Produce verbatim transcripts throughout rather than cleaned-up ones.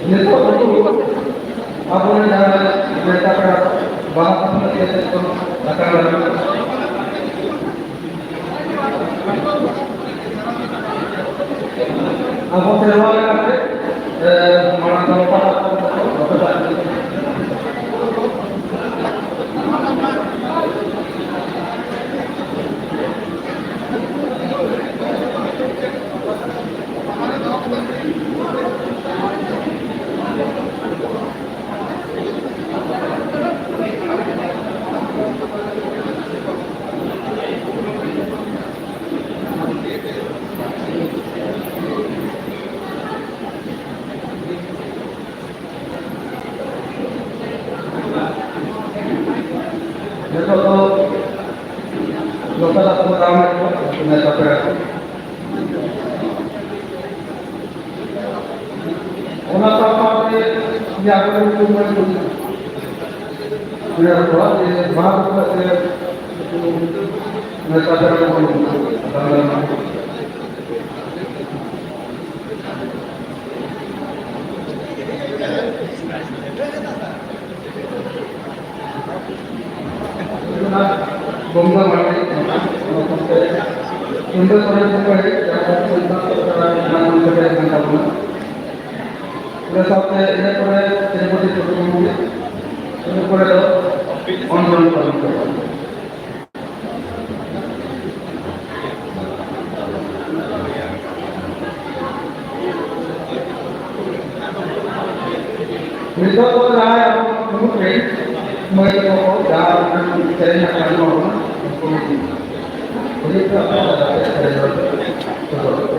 ᱱᱤᱛᱚᱜ ᱫᱚ ᱟᱵᱚᱨᱮᱱ ᱡᱟᱦᱟᱸ ᱱᱮᱛᱟ ᱯᱮᱲᱟ ᱠᱚ ᱵᱟᱦᱟ ᱠᱟᱛᱷᱟ ᱞᱟᱹᱭ ᱠᱟᱛᱮ ᱠᱚ ᱨᱟᱠᱟᱵ ᱞᱟᱹᱜᱤᱫ᱾ ᱟᱵᱚ ᱥᱮᱨᱣᱟ ᱞᱮᱠᱟᱛᱮ, ᱮ, ᱢᱟᱲᱟᱝ ᱫᱚ ᱵᱟᱦᱟ ᱠᱟᱛᱷᱟ ᱠᱚ ᱨᱟᱠᱟᱵ ᱞᱟᱹᱜᱤᱫ᱾ ᱱᱤᱛᱚᱜ ᱫᱚ ᱞᱚᱴᱟ ᱫᱟᱜ ᱠᱚ ᱫᱟᱱ ᱟᱠᱚ, ᱱᱮᱛᱟ ᱯᱮᱲᱟ ᱠᱚ᱾ ᱚᱱᱟ ᱥᱟᱶ ᱥᱟᱶᱛᱮ ᱡᱮ ᱟᱵᱚᱨᱮᱱ ᱠᱚ ᱢᱟᱹᱱ ᱠᱚ ᱢᱮᱱᱟᱜ ᱠᱚᱣᱟ, ᱡᱮ ᱵᱟᱦᱟ ᱠᱚ ᱠᱟᱛᱮ ᱱᱮᱛᱟ ᱯᱮᱲᱟ ᱠᱚ ᱵᱟᱝ ᱜᱟᱱᱚᱜᱼᱟ᱾ ᱵᱚᱸᱜᱟ ᱢᱟᱹᱡᱷᱤ, ᱥᱩᱱᱫᱚᱨ ᱥᱚᱨᱮᱱ ᱠᱚ ᱦᱮᱡ ᱠᱟᱱᱟ, ᱥᱟᱱᱛᱟᱲ ᱥᱚᱨᱠᱟᱨ ᱢᱟᱱ ᱢᱚᱨᱡᱟᱫᱟ ᱠᱟᱱ ᱛᱟᱵᱚᱱᱟ᱾ ᱤᱱᱟᱹ ᱥᱟᱶᱛᱮ ᱤᱱᱟᱹ ᱯᱚᱨᱮ ᱛᱤᱨᱩᱯᱚᱛᱤ ᱴᱩᱰᱩ ᱜᱚᱢᱠᱮ, ᱤᱱᱟᱹ ᱯᱚᱨᱮ ᱫᱚ ᱚᱱᱡᱚᱱ ᱥᱚᱨᱮᱱ ᱠᱚ᱾ ᱱᱤᱛᱚᱜ ᱫᱚ ᱡᱟᱦᱟᱸᱭ ᱟᱵᱚ ᱢᱩᱫᱽ ᱨᱮ ᱢᱟᱹᱭ ᱛᱟᱠᱚ ᱠᱚ ᱡᱟᱦᱟᱸ ᱥᱮᱨᱮᱧ ᱟᱠᱟᱫ ᱛᱟᱵᱚᱱᱟ, ᱩᱱᱠᱩ ᱦᱤᱡᱩᱜ ᱯᱮ, ᱟᱯᱮ ᱫᱟᱫᱟ ᱯᱮ ᱥᱮᱨᱮᱧ ᱥᱚᱫᱚᱨ ᱯᱮ᱾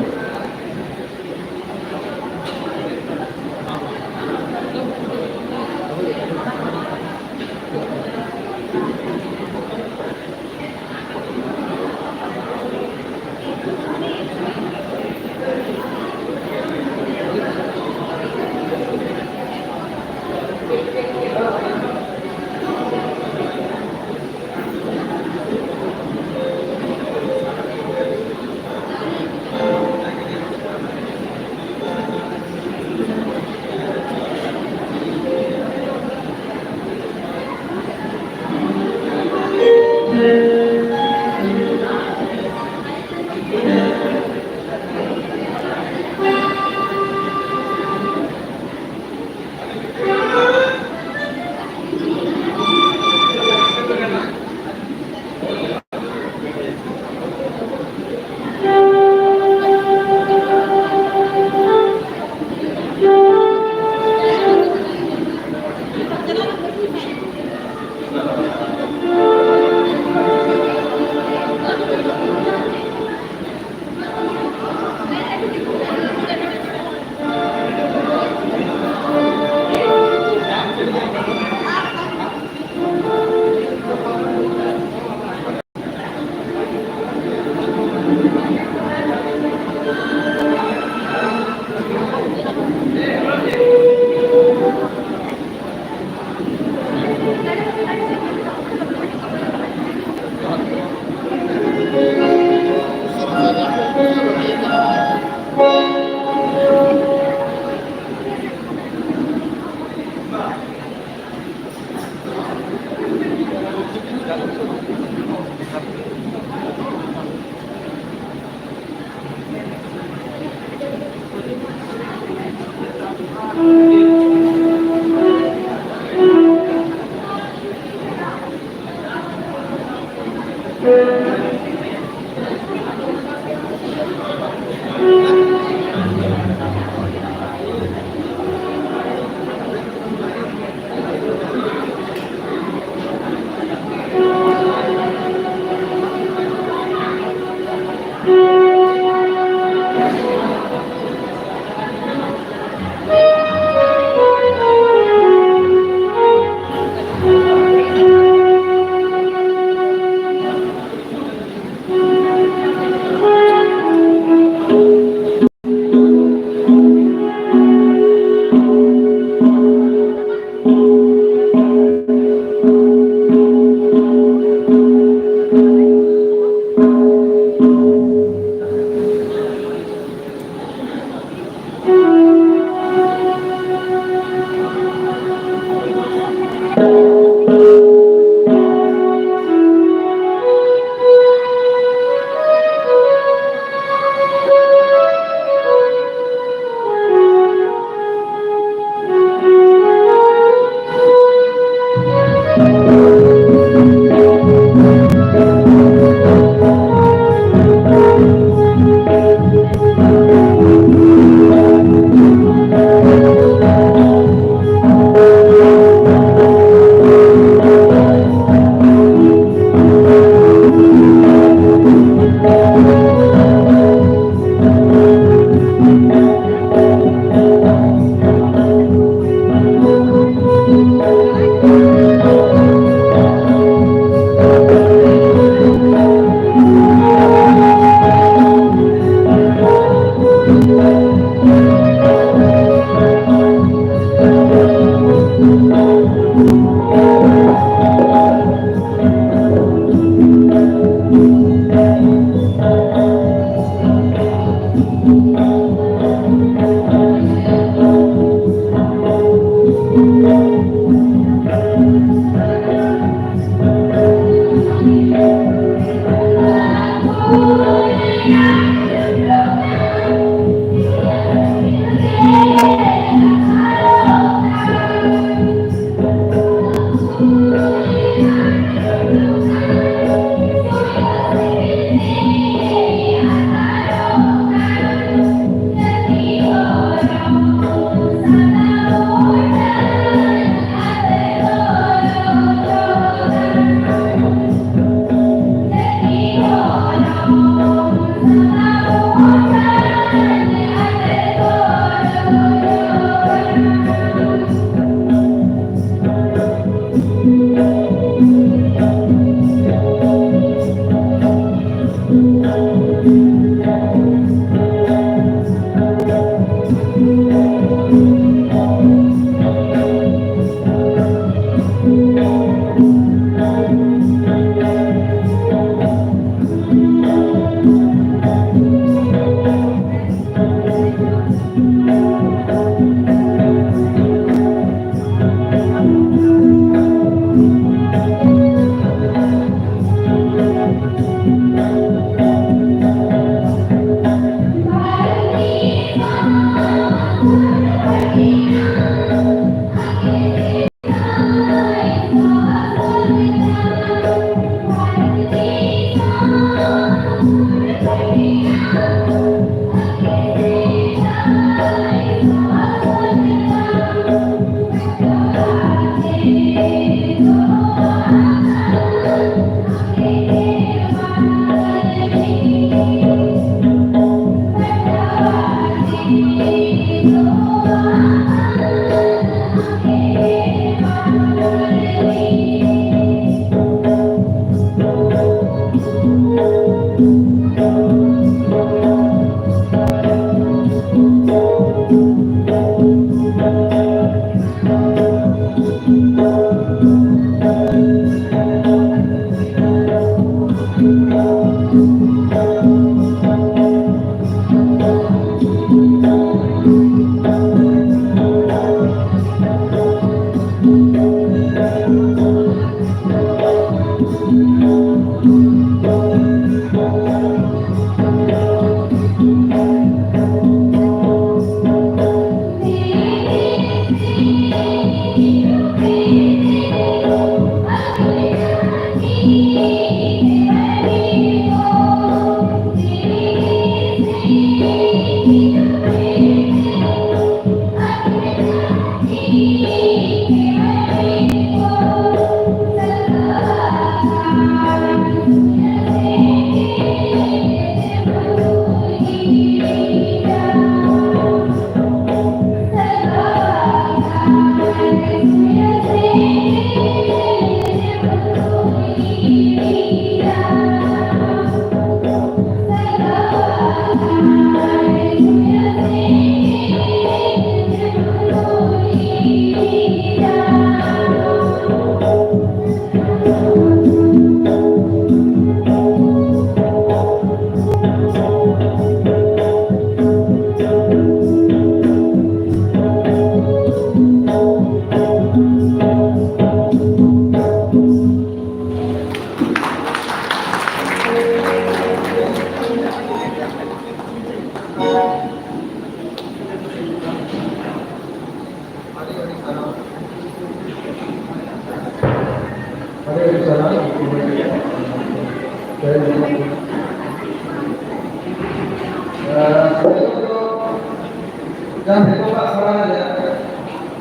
ᱡᱟᱦᱟᱸ ᱱᱤᱛᱚᱜᱟᱜ ᱥᱚᱢᱚᱭ ᱨᱮ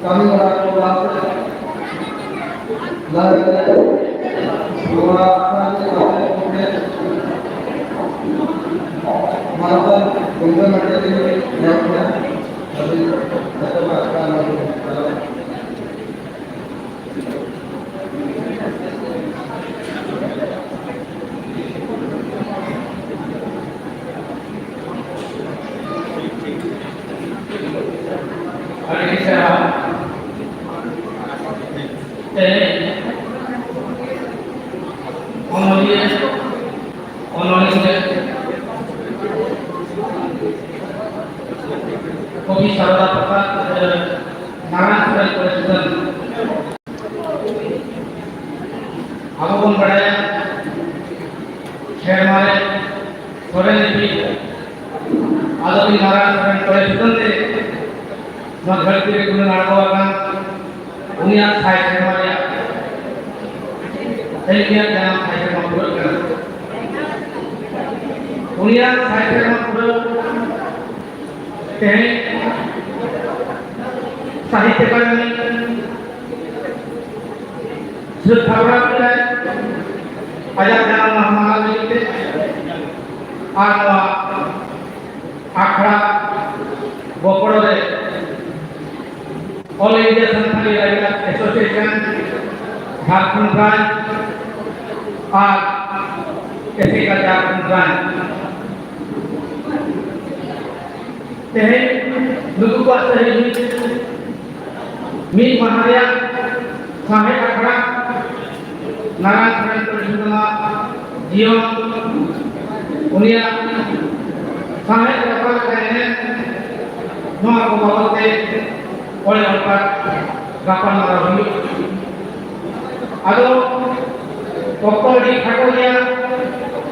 ᱠᱟᱹᱢᱤ ᱦᱚᱨᱟ ᱠᱚ ᱞᱟᱦᱟ ᱥᱮᱫ ᱞᱟᱦᱟ ᱤᱫᱤ ᱞᱟᱹᱜᱤᱫ ᱱᱚᱣᱟ ᱟᱠᱷᱲᱟ ᱨᱮ ᱥᱟᱶᱛᱮ ᱜᱚᱢᱠᱮ ᱢᱟᱱᱚᱛᱟᱱ ᱜᱚᱢᱠᱮ ᱢᱟᱪᱮᱛ ᱤᱧ ᱱᱮᱦᱚᱨ ᱠᱚᱣᱟ᱾ ᱟᱹᱵᱤᱱ ᱱᱤᱛᱚᱜᱟᱜ ᱟᱠᱷᱲᱟ ᱱᱚᱣᱟ ᱜᱮ ᱪᱟᱞᱟᱜ᱾ ᱟᱹᱰᱤ ᱥᱟᱨᱦᱟᱣ᱾ ᱛᱮᱦᱮᱧ ᱚᱱᱚᱞᱤᱭᱟᱹ, ᱚᱱᱚᱞᱤᱭᱟᱹ ᱠᱚᱵᱤ ᱥᱟᱨᱚᱫᱟ ᱯᱨᱚᱥᱟᱫᱽ ᱱᱟᱨᱟᱭᱚᱱ ᱥᱚᱨᱮᱱ ᱠᱚᱞᱮᱡᱽ ᱠᱷᱚᱱ ᱟᱵᱚ ᱵᱚᱱ ᱵᱟᱲᱟᱭᱟ, ᱥᱮᱨᱢᱟ ᱨᱮ ᱥᱚᱨᱮᱱ ᱞᱤᱯᱤ ᱟᱫᱚ ᱩᱱᱤ ᱱᱟᱨᱟᱭᱚᱱ ᱥᱚᱨᱮᱱ ᱠᱚᱞᱮᱡᱽ ᱥᱩᱛᱟᱹᱢ ᱛᱮ ᱱᱚᱣᱟ ᱫᱷᱟᱹᱨᱛᱤ ᱨᱮ ᱜᱩᱱᱟᱹᱱ ᱟᱬᱜᱚ ᱟᱠᱟᱱ ᱩᱱᱤᱭᱟᱜ ᱥᱟᱭ ᱥᱮᱨᱢᱟ ᱨᱮᱭᱟᱜ ᱛᱮᱦᱮᱧ ᱩᱱᱤᱭᱟᱜ ᱡᱟᱱᱟᱢ ᱥᱟᱭ ᱥᱮᱨᱢᱟ ᱯᱩᱨᱟᱹᱜ ᱠᱟᱱᱟ᱾ ᱩᱱᱤᱭᱟᱜ ᱥᱟᱭ ᱥᱮᱨᱢᱟ ᱯᱩᱨᱟᱹᱣ ᱛᱮᱦᱮᱧ ᱥᱟᱦᱤᱛᱛᱚ ᱟᱠᱟᱫᱮᱢᱤ ᱥᱟᱹᱛ ᱥᱟᱯᱲᱟᱣ ᱠᱮᱫᱟᱭ ᱟᱡᱟᱜ ᱡᱟᱱᱟᱢ ᱢᱟᱦᱟ ᱢᱟᱱᱟᱣ ᱞᱟᱹᱜᱤᱫ ᱛᱮ᱾ ᱟᱨ ᱱᱚᱣᱟ ᱟᱠᱷᱲᱟ ᱜᱚᱯᱚᱲᱚ ᱨᱮ All India Santali Writers Association, Jharkhand Branch, ᱟᱨ ᱮᱥᱮᱠᱟ ᱡᱷᱟᱲᱠᱷᱚᱸᱰ ᱵᱨᱟᱧᱪ᱾ ᱛᱮᱦᱮᱧ ᱱᱩᱠᱩ ᱠᱚᱣᱟᱜ ᱥᱟᱹᱦᱤ ᱢᱤᱫ ᱢᱟᱦᱟ ᱨᱮᱭᱟᱜ ᱥᱟᱶᱦᱮᱫ ᱟᱠᱷᱲᱟ ᱱᱟᱨᱟᱭᱚᱱ ᱥᱚᱨᱮᱱ ᱯᱚᱨᱤᱥᱳᱫᱷ ᱡᱤᱭᱚᱱ, ᱩᱱᱤᱭᱟᱜ ᱥᱟᱶᱦᱮᱫ ᱨᱮ ᱚᱠᱟ ᱞᱮᱠᱟ ᱮᱱᱮᱢ, ᱱᱚᱣᱟ ᱠᱚ ᱵᱟᱵᱚᱫ ᱛᱮ ᱚᱸᱰᱮ ᱚᱱᱠᱟ ᱜᱟᱯᱟᱞᱢᱟᱨᱟᱣ ᱦᱩᱭᱩᱜᱼᱟ᱾ ᱟᱫᱚ ᱚᱠᱛᱚ ᱟᱹᱰᱤ ᱠᱷᱟᱴᱚ ᱜᱮᱭᱟ,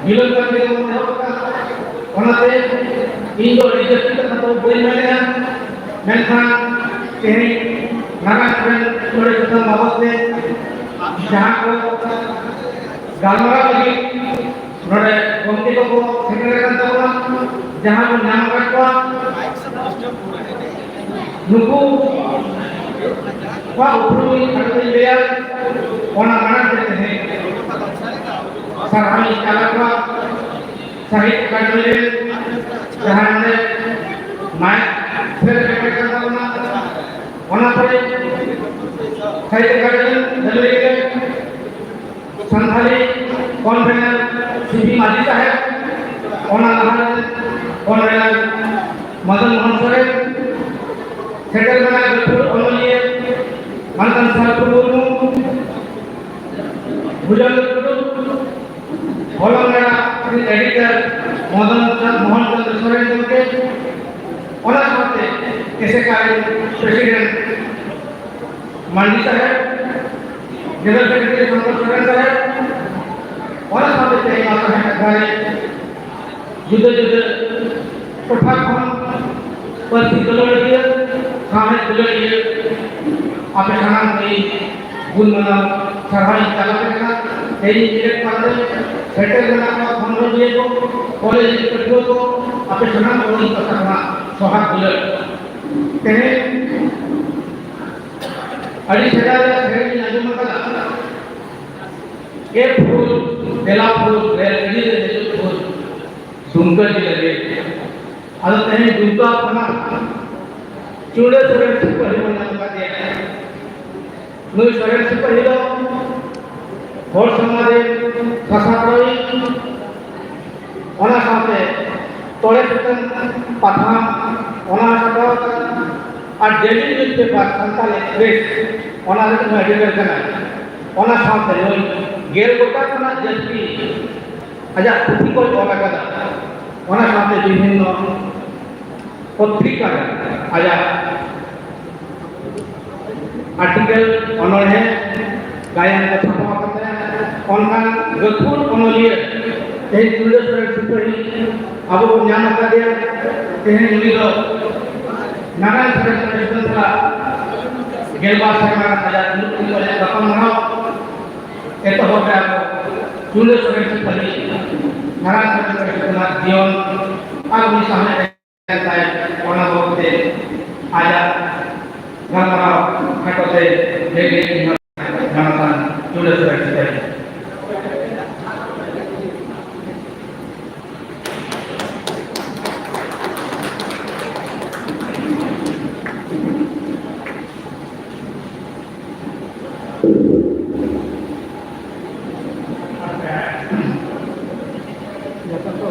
ᱵᱤᱞᱚᱢ ᱠᱟᱛᱮ ᱵᱚᱱ ᱮᱦᱚᱵ ᱠᱟᱜᱼᱟ, ᱚᱱᱟᱛᱮ ᱤᱧ ᱫᱚ ᱟᱹᱰᱤ ᱡᱟᱹᱥᱛᱤ ᱠᱟᱛᱷᱟ ᱫᱚ ᱵᱟᱹᱧ ᱢᱮᱱᱮᱫᱼᱟ, ᱢᱮᱱᱠᱷᱟᱱ ᱛᱮᱦᱮᱧ ᱱᱟᱜᱟᱢ ᱨᱮᱱ ᱱᱚᱰᱮ ᱡᱚᱛᱚ ᱵᱟᱵᱚᱫ ᱛᱮ ᱡᱟᱦᱟᱸ ᱠᱚ ᱜᱟᱞᱢᱟᱨᱟᱣ ᱞᱟᱹᱜᱤᱫ ᱱᱚᱰᱮ ᱜᱚᱢᱠᱮ ᱠᱚᱠᱚ ᱥᱮᱴᱮᱨ ᱟᱠᱟᱱ ᱛᱟᱵᱚᱱᱟ, ᱡᱟᱦᱟᱸ ᱵᱚᱱ ᱧᱟᱢ ᱟᱠᱟᱫ ᱠᱚᱣᱟ, ᱱᱩᱠᱩ ᱠᱚᱣᱟᱜ ᱩᱯᱨᱩᱢ ᱤᱧ ᱠᱷᱟᱴᱚ ᱛᱮᱧ ᱞᱟᱹᱭᱟ᱾ ᱚᱱᱟ ᱢᱟᱲᱟᱝ ᱛᱮ ᱛᱮᱦᱮᱧ ᱥᱟᱨᱦᱟᱣ ᱤᱧ ᱪᱟᱞ ᱟᱠᱚᱣᱟ ᱥᱟᱦᱤᱛ ᱮᱠᱟᱰᱮᱢᱤ ᱨᱮ, ᱡᱟᱦᱟᱸ ᱱᱚᱰᱮ ᱢᱟᱭᱤᱠ ᱥᱮᱴ ᱟᱠᱟᱱ ᱛᱟᱵᱚᱱᱟ, ᱚᱱᱟ ᱯᱚᱨᱮ ᱥᱟᱦᱤᱛ ᱮᱠᱟᱰᱮᱢᱤ ᱨᱮ ᱥᱟᱱᱛᱟᱲᱤ ᱠᱚᱱᱵᱷᱮᱱᱟᱨ ᱥᱤ ᱯᱤ ᱢᱟᱹᱡᱷᱤ ᱥᱟᱦᱮᱵᱽ, ᱚᱱᱟ ᱞᱟᱦᱟ ᱨᱮ ᱠᱚᱱᱵᱷᱮᱱᱟᱨ ᱢᱚᱫᱚᱱ ᱢᱳᱦᱚᱱ ᱥᱚᱨᱮᱱ, ᱥᱮᱴᱮᱨ ᱢᱮᱱᱟᱜ ᱜᱟᱹᱠᱷᱩᱲ ᱚᱱᱚᱞᱤᱭᱟᱹ ᱢᱟᱱᱚᱛᱟᱱ ᱥᱟᱞᱠᱷᱩ ᱢᱩᱨᱢᱩ, ᱵᱷᱩᱡᱚᱝᱜᱚ ᱴᱩᱰᱩ, ᱦᱚᱞᱚᱝ ᱜᱟᱰᱟ ᱨᱤᱱ ᱮᱰᱤᱴᱚᱨ ᱢᱚᱫᱚᱱ ᱪᱚ-, ᱢᱳᱦᱚᱱ ᱪᱚᱸᱫᱽᱨᱚ ᱥᱚᱨᱮᱱ ᱜᱚᱢᱠᱮ, ᱚᱱᱟ ᱥᱟᱶᱛᱮ ᱮᱥᱮᱠᱟ ᱨᱤᱱ ᱯᱨᱮᱥᱤᱰᱮᱱᱴ ᱢᱟᱱᱰᱤ ᱥᱟᱦᱮᱵᱽ, ᱡᱮᱱᱟᱨᱮᱞ ᱥᱮᱠᱨᱮᱴᱟᱨᱤ ᱥᱚᱱᱛᱳᱥ ᱥᱚᱨᱮᱱ ᱥᱟᱦᱮᱵᱽ, ᱚᱱᱟ ᱥᱟᱶᱛᱮ ᱛᱮᱦᱮᱧ ᱱᱚᱣᱟ ᱥᱟᱦᱮᱵᱽ ᱟᱠᱷᱲᱟ ᱨᱮ ᱡᱩᱫᱟᱹ ᱡᱩᱫᱟᱹ ᱴᱚᱴᱷᱟ ᱠᱷᱚᱱ ᱯᱟᱹᱨᱥᱤ ᱫᱩᱞᱟᱹᱲᱤᱭᱟᱹ, ᱥᱟᱶᱦᱮᱫ ᱫᱩᱞᱟᱹᱲᱤᱭᱟᱹ, ᱟᱯᱮ ᱥᱟᱱᱟᱢ ᱠᱚ ᱤᱧ ᱜᱩᱱ ᱢᱟᱱᱟᱣ ᱥᱟᱨᱦᱟᱣ ᱤᱧ ᱪᱟᱞ ᱟᱯᱮ ᱠᱟᱱᱟ᱾ ᱛᱮᱦᱮᱧ ᱤᱧ ᱧᱮᱞᱮᱫ ᱠᱚᱣᱟ ᱱᱚᱰᱮ ᱥᱮᱴᱮᱨ ᱢᱮᱱᱟᱜ ᱠᱚᱣᱟ ᱠᱷᱚᱸᱫᱽᱨᱚᱸᱫᱽᱤᱭᱟᱹ ᱠᱚ, ᱠᱚᱞᱮᱡᱽ ᱨᱮᱱ ᱯᱟᱹᱴᱷᱩᱣᱟᱹ ᱠᱚ, ᱟᱯᱮ ᱥᱟᱱᱟᱢ ᱠᱚ ᱤᱧ ᱯᱟᱦᱴᱟ ᱠᱷᱚᱱᱟᱜ ᱥᱚᱦᱟᱜ ᱫᱩᱞᱟᱹᱲ᱾ ᱛᱮᱦᱮᱧ ᱟᱹᱰᱤ ᱥᱮᱫᱟᱭ ᱨᱮᱭᱟᱜ ᱥᱮᱨᱮᱧ ᱤᱧ ᱟᱸᱡᱚᱢ ᱟᱠᱟᱫᱟ, "ᱮ ᱯᱷᱩᱞ, ᱫᱮᱞᱟ ᱯᱷᱩᱞ, ᱨᱮᱞ ᱜᱟᱹᱰᱤ ᱨᱮ ᱫᱮᱡᱚᱜ ᱯᱷᱩᱞ, ᱫᱩᱢᱠᱟᱹ ᱡᱤᱞᱟᱹ ᱨᱮ᱾" ᱟᱫᱚ ᱛᱮᱦᱮᱧ ᱫᱩᱢᱠᱟ ᱠᱷᱚᱱᱟᱜ ᱪᱩᱲᱟᱹ ᱥᱚᱨᱮᱱ ᱥᱤᱯᱟᱹᱦᱤ ᱵᱚᱱ ᱧᱟᱢ ᱟᱠᱟᱫᱮᱭᱟ᱾ ᱱᱩᱭ ᱥᱚᱨᱮᱱ ᱥᱤᱯᱟᱹᱦᱤ ᱫᱚ ᱦᱚᱲ ᱥᱚᱢᱟᱡᱽ ᱨᱮ ᱥᱟᱥᱟᱯᱲᱟᱣᱤᱡ, ᱚᱱᱟ ᱥᱟᱶᱛᱮ ᱛᱚᱲᱮ ᱥᱩᱛᱟᱹᱢ ᱯᱟᱛᱷᱟᱢ, ᱚᱱᱟ ᱥᱟᱯᱲᱟᱣ ᱟᱠᱟᱫ, ᱟᱨ daily newspaper Santal express, ᱚᱱᱟ ᱨᱮ ᱱᱩᱭ ᱮᱰᱤᱴᱚᱨ ᱠᱟᱱᱟᱭ᱾ ᱚᱱᱟ ᱥᱟᱶᱛᱮ ᱱᱩᱭ ᱜᱮᱞ ᱜᱚᱴᱟᱝ ᱠᱷᱚᱱᱟᱜ ᱡᱟᱹᱥᱛᱤ ᱟᱡᱟᱜ ᱯᱩᱛᱷᱤ ᱠᱚᱭ ᱚᱞ ᱟᱠᱟᱫᱟ᱾ ᱚᱱᱟ ᱥᱟᱶᱛᱮ ᱵᱤᱵᱷᱤᱱᱱᱚ ᱯᱚᱛᱨᱤᱠᱟ ᱨᱮ ᱟᱡᱟᱜ ᱟᱨᱴᱤᱠᱮᱞ, ᱚᱱᱚᱬᱦᱮ, ᱜᱟᱭᱟᱱ ᱠᱚ ᱪᱷᱟᱯᱟ ᱟᱠᱟᱱ ᱛᱟᱭᱟ᱾ ᱚᱱᱠᱟᱱ ᱜᱟᱹᱠᱷᱩᱲ ᱚᱱᱚᱞᱤᱭᱟᱹ ᱛᱮᱦᱮᱧ ᱛᱩᱞᱟᱹ ᱥᱚᱨᱮᱱ ᱥᱤᱯᱟᱹᱦᱤ ᱟᱵᱚ ᱵᱚᱱ ᱧᱟᱢ ᱟᱠᱟᱫᱮᱭᱟ᱾ ᱛᱮᱦᱮᱧ ᱩᱱᱤ ᱫᱚ ᱱᱟᱨᱟᱭᱚᱱ ᱥᱚᱨᱮᱱ ᱥᱚᱨᱮᱱ ᱥᱟᱞᱟᱜ ᱜᱮᱞᱵᱟᱨ ᱥᱮᱨᱢᱟ ᱟᱡᱟᱜ ᱫᱩᱲᱩᱵ ᱛᱤᱸᱜᱩ ᱟᱡᱟᱜ ᱜᱟᱯᱟᱞ ᱢᱟᱨᱟᱣ ᱮᱛᱚᱦᱚᱵ ᱨᱮ ᱟᱵᱚ ᱪᱩᱞᱟᱹ ᱥᱚᱨᱮᱥ ᱛᱟᱹᱱᱤᱡ ᱢᱟᱨᱟᱝ ᱥᱚᱨᱮᱥ ᱨᱮᱱᱟᱜ ᱡᱤᱭᱚᱱ ᱟᱨ ᱩᱱᱤ ᱥᱟᱶᱦᱮᱫ ᱨᱮ ᱛᱟᱭ, ᱚᱱᱟ ᱵᱟᱵᱚᱛ ᱛᱮ ᱟᱡᱟᱜ ᱜᱟᱞᱢᱟᱨᱟᱣ ᱠᱷᱟᱴᱚ ᱛᱮ ᱞᱟᱹᱭ ᱞᱟᱹᱜᱤᱫ ᱤᱧ ᱢᱟᱱᱚᱛᱟᱱ ᱪᱩᱞᱟᱹ ᱥᱚᱨᱮᱥ ᱛᱟᱹᱱᱤᱡ᱾ ᱡᱚᱛᱚ ᱠᱚ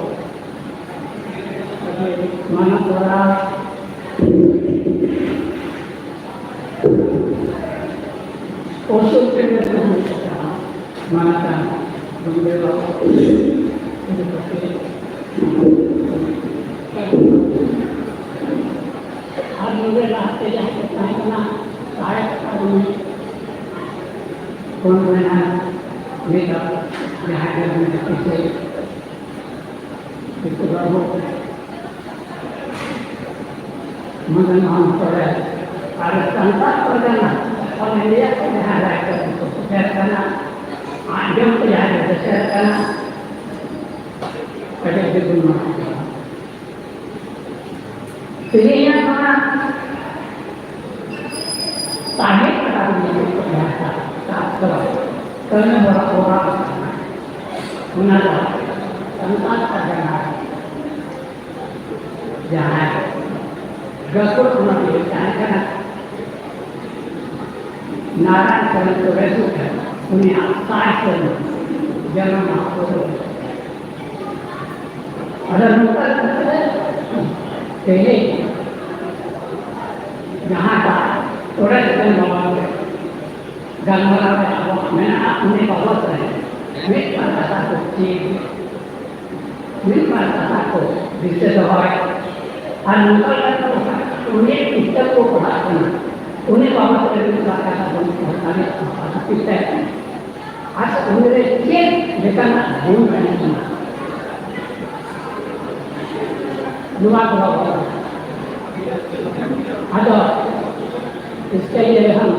ᱟᱹᱰᱤ ᱢᱟᱱᱚᱛ ᱡᱚᱦᱟᱨ᱾ ᱩᱥᱩᱞ ᱛᱮ ᱢᱮᱱᱟᱜ ᱢᱟᱱᱟᱛᱟᱱ ᱜᱚᱢᱠᱮ ᱵᱟᱵᱟ, ᱤᱫᱤ ᱠᱟᱛᱮ ᱟᱨ ᱱᱚᱰᱮ ᱞᱟᱦᱟᱛᱮ ᱡᱟᱦᱟᱸᱭ ᱠᱚ ᱛᱟᱦᱮᱸ ᱠᱟᱱᱟ, ᱥᱟᱦᱮᱵᱽ ᱟᱨ ᱩᱱᱤ ᱠᱚᱱ ᱨᱮᱱᱟᱜ ᱱᱮᱛᱟ ᱡᱟᱦᱟᱸᱭ ᱜᱮ ᱩᱱᱤ ᱫᱚ ᱠᱤᱥᱟᱹᱭ ᱠᱤᱥᱟᱹ ᱵᱟᱹᱵᱩ ᱢᱚᱫᱚᱱ ᱢᱳᱦᱚᱱ ᱥᱚᱨᱮᱱ ᱟᱨ ᱥᱟᱱᱛᱟᱲ ᱯᱟᱨᱜᱟᱱᱟ ᱚᱞ ᱤᱱᱰᱤᱭᱟ ᱠᱚ ᱡᱟᱦᱟᱸ ᱨᱟᱭ ᱠᱚ ᱥᱮᱴᱮᱨ ᱠᱟᱱᱟ, ᱟᱸᱡᱚᱢ ᱛᱮ ᱡᱟᱦᱟᱸ ᱠᱚ ᱥᱮᱴᱮᱨ ᱠᱟᱱᱟ, ᱟᱹᱰᱤ ᱟᱹᱰᱤ ᱜᱩᱱ ᱢᱟᱱᱟᱣ ᱡᱚᱦᱟᱨ᱾ ᱛᱮᱦᱮᱧᱟᱜ ᱱᱚᱣᱟ ᱥᱟᱦᱮᱵᱽ ᱟᱠᱟᱫ ᱢᱮᱱᱛᱮ ᱠᱚ ᱡᱟᱦᱟᱸ ᱥᱟᱥᱛᱨᱚ ᱠᱟᱹᱢᱤ ᱦᱚᱨᱟ ᱠᱚᱨᱟᱣ ᱟᱠᱟᱱᱟ, ᱚᱱᱟ ᱫᱚ ᱥᱟᱱᱛᱟᱲ ᱯᱟᱨᱜᱟᱱᱟ ᱡᱟᱦᱟᱸᱭ ᱜᱟᱹᱠᱷᱩᱲ ᱚᱱᱚᱞᱤᱭᱟᱹ ᱛᱟᱦᱮᱸ ᱠᱟᱱᱟ, ᱱᱟᱨᱟᱭᱚᱱ ᱪᱚᱨᱚᱱ ᱥᱚᱨᱮᱱ, ᱩᱱᱤᱭᱟᱜ ᱥᱟᱭ ᱥᱮᱨᱢᱟ ᱡᱟᱱᱟᱢ ᱢᱟᱦᱟ ᱯᱚᱨᱚᱵᱽ᱾ ᱟᱫᱚ ᱱᱚᱝᱠᱟ ᱠᱟᱛᱮ ᱛᱮᱦᱮᱧ ᱡᱟᱦᱟᱸᱴᱟᱜ ᱴᱚᱰᱮ ᱨᱮᱵᱮᱱ ᱵᱟᱵᱟ ᱜᱟᱞᱢᱟᱨᱟᱣ ᱨᱮ ᱟᱵᱚᱣᱟᱜ ᱢᱮᱱᱟᱜᱼᱟ, ᱩᱱᱤ ᱵᱟᱵᱚᱫ ᱨᱮ ᱢᱤᱫ ᱵᱟᱨ ᱠᱟᱛᱷᱟ ᱠᱚ ᱪᱮᱫ, ᱢᱤᱫ ᱵᱟᱨ ᱠᱟᱛᱷᱟ ᱠᱚ ᱫᱤᱥᱟᱹ ᱫᱚᱦᱚᱭ, ᱟᱨ ᱱᱚᱝᱠᱟ ᱞᱮᱠᱟᱛᱮ ᱩᱱᱤᱭᱟᱜ ᱯᱩᱥᱛᱚᱠ ᱠᱚ ᱯᱟᱲᱦᱟᱜ ᱠᱟᱱᱟ, ᱩᱱᱤ ᱵᱟᱵᱚᱫ ᱨᱮ ᱢᱤᱫ ᱵᱟᱨ ᱠᱟᱛᱷᱟ ᱵᱚᱱ ᱨᱚᱲ ᱫᱟᱲᱮᱭᱟᱜᱼᱟ᱾ ᱟᱨ ᱩᱱᱤ ᱨᱮ ᱪᱮᱫ ᱞᱮᱠᱟᱱᱟᱜ ᱜᱩᱱ ᱢᱮᱱᱟᱜᱼᱟ? ᱱᱚᱣᱟ ᱠᱚ ᱵᱟᱵᱚᱫ ᱟᱫᱚ stage ᱨᱮᱦᱚᱸ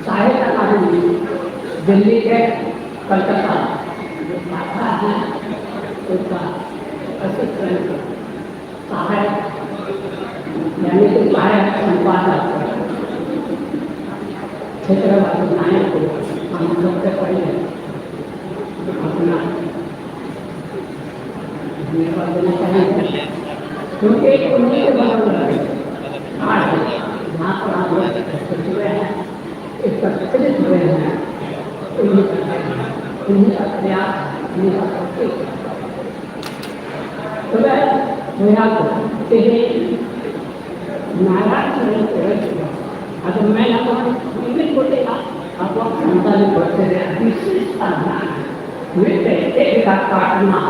ᱥᱟᱦᱮᱵᱽ ᱟᱠᱟᱫᱤᱧ दिल्ली के कलकत्ता, उसका असिस्टेंट सहायक, यानी कि सहायक संपादक क्षेत्र वाले नायक को हम सबसे पहले अपना धन्यवाद देना चाहेंगे, क्योंकि उन्हीं के बदौलत आज यहाँ पर हम लोग एकत्रित हुए हैं, एकत्रित हुए हैं, उन्हीं का, उन्हीं का प्रयास है, उन्हीं का कोशिश है। तो मैं यहाँ को तेरे नाराज नहीं करे। अगर मैं यहाँ पर इंग्लिश बोलेगा, आप लोग संतान पढ़ते रहे, विशेषता ना मिलते, एक का काटना,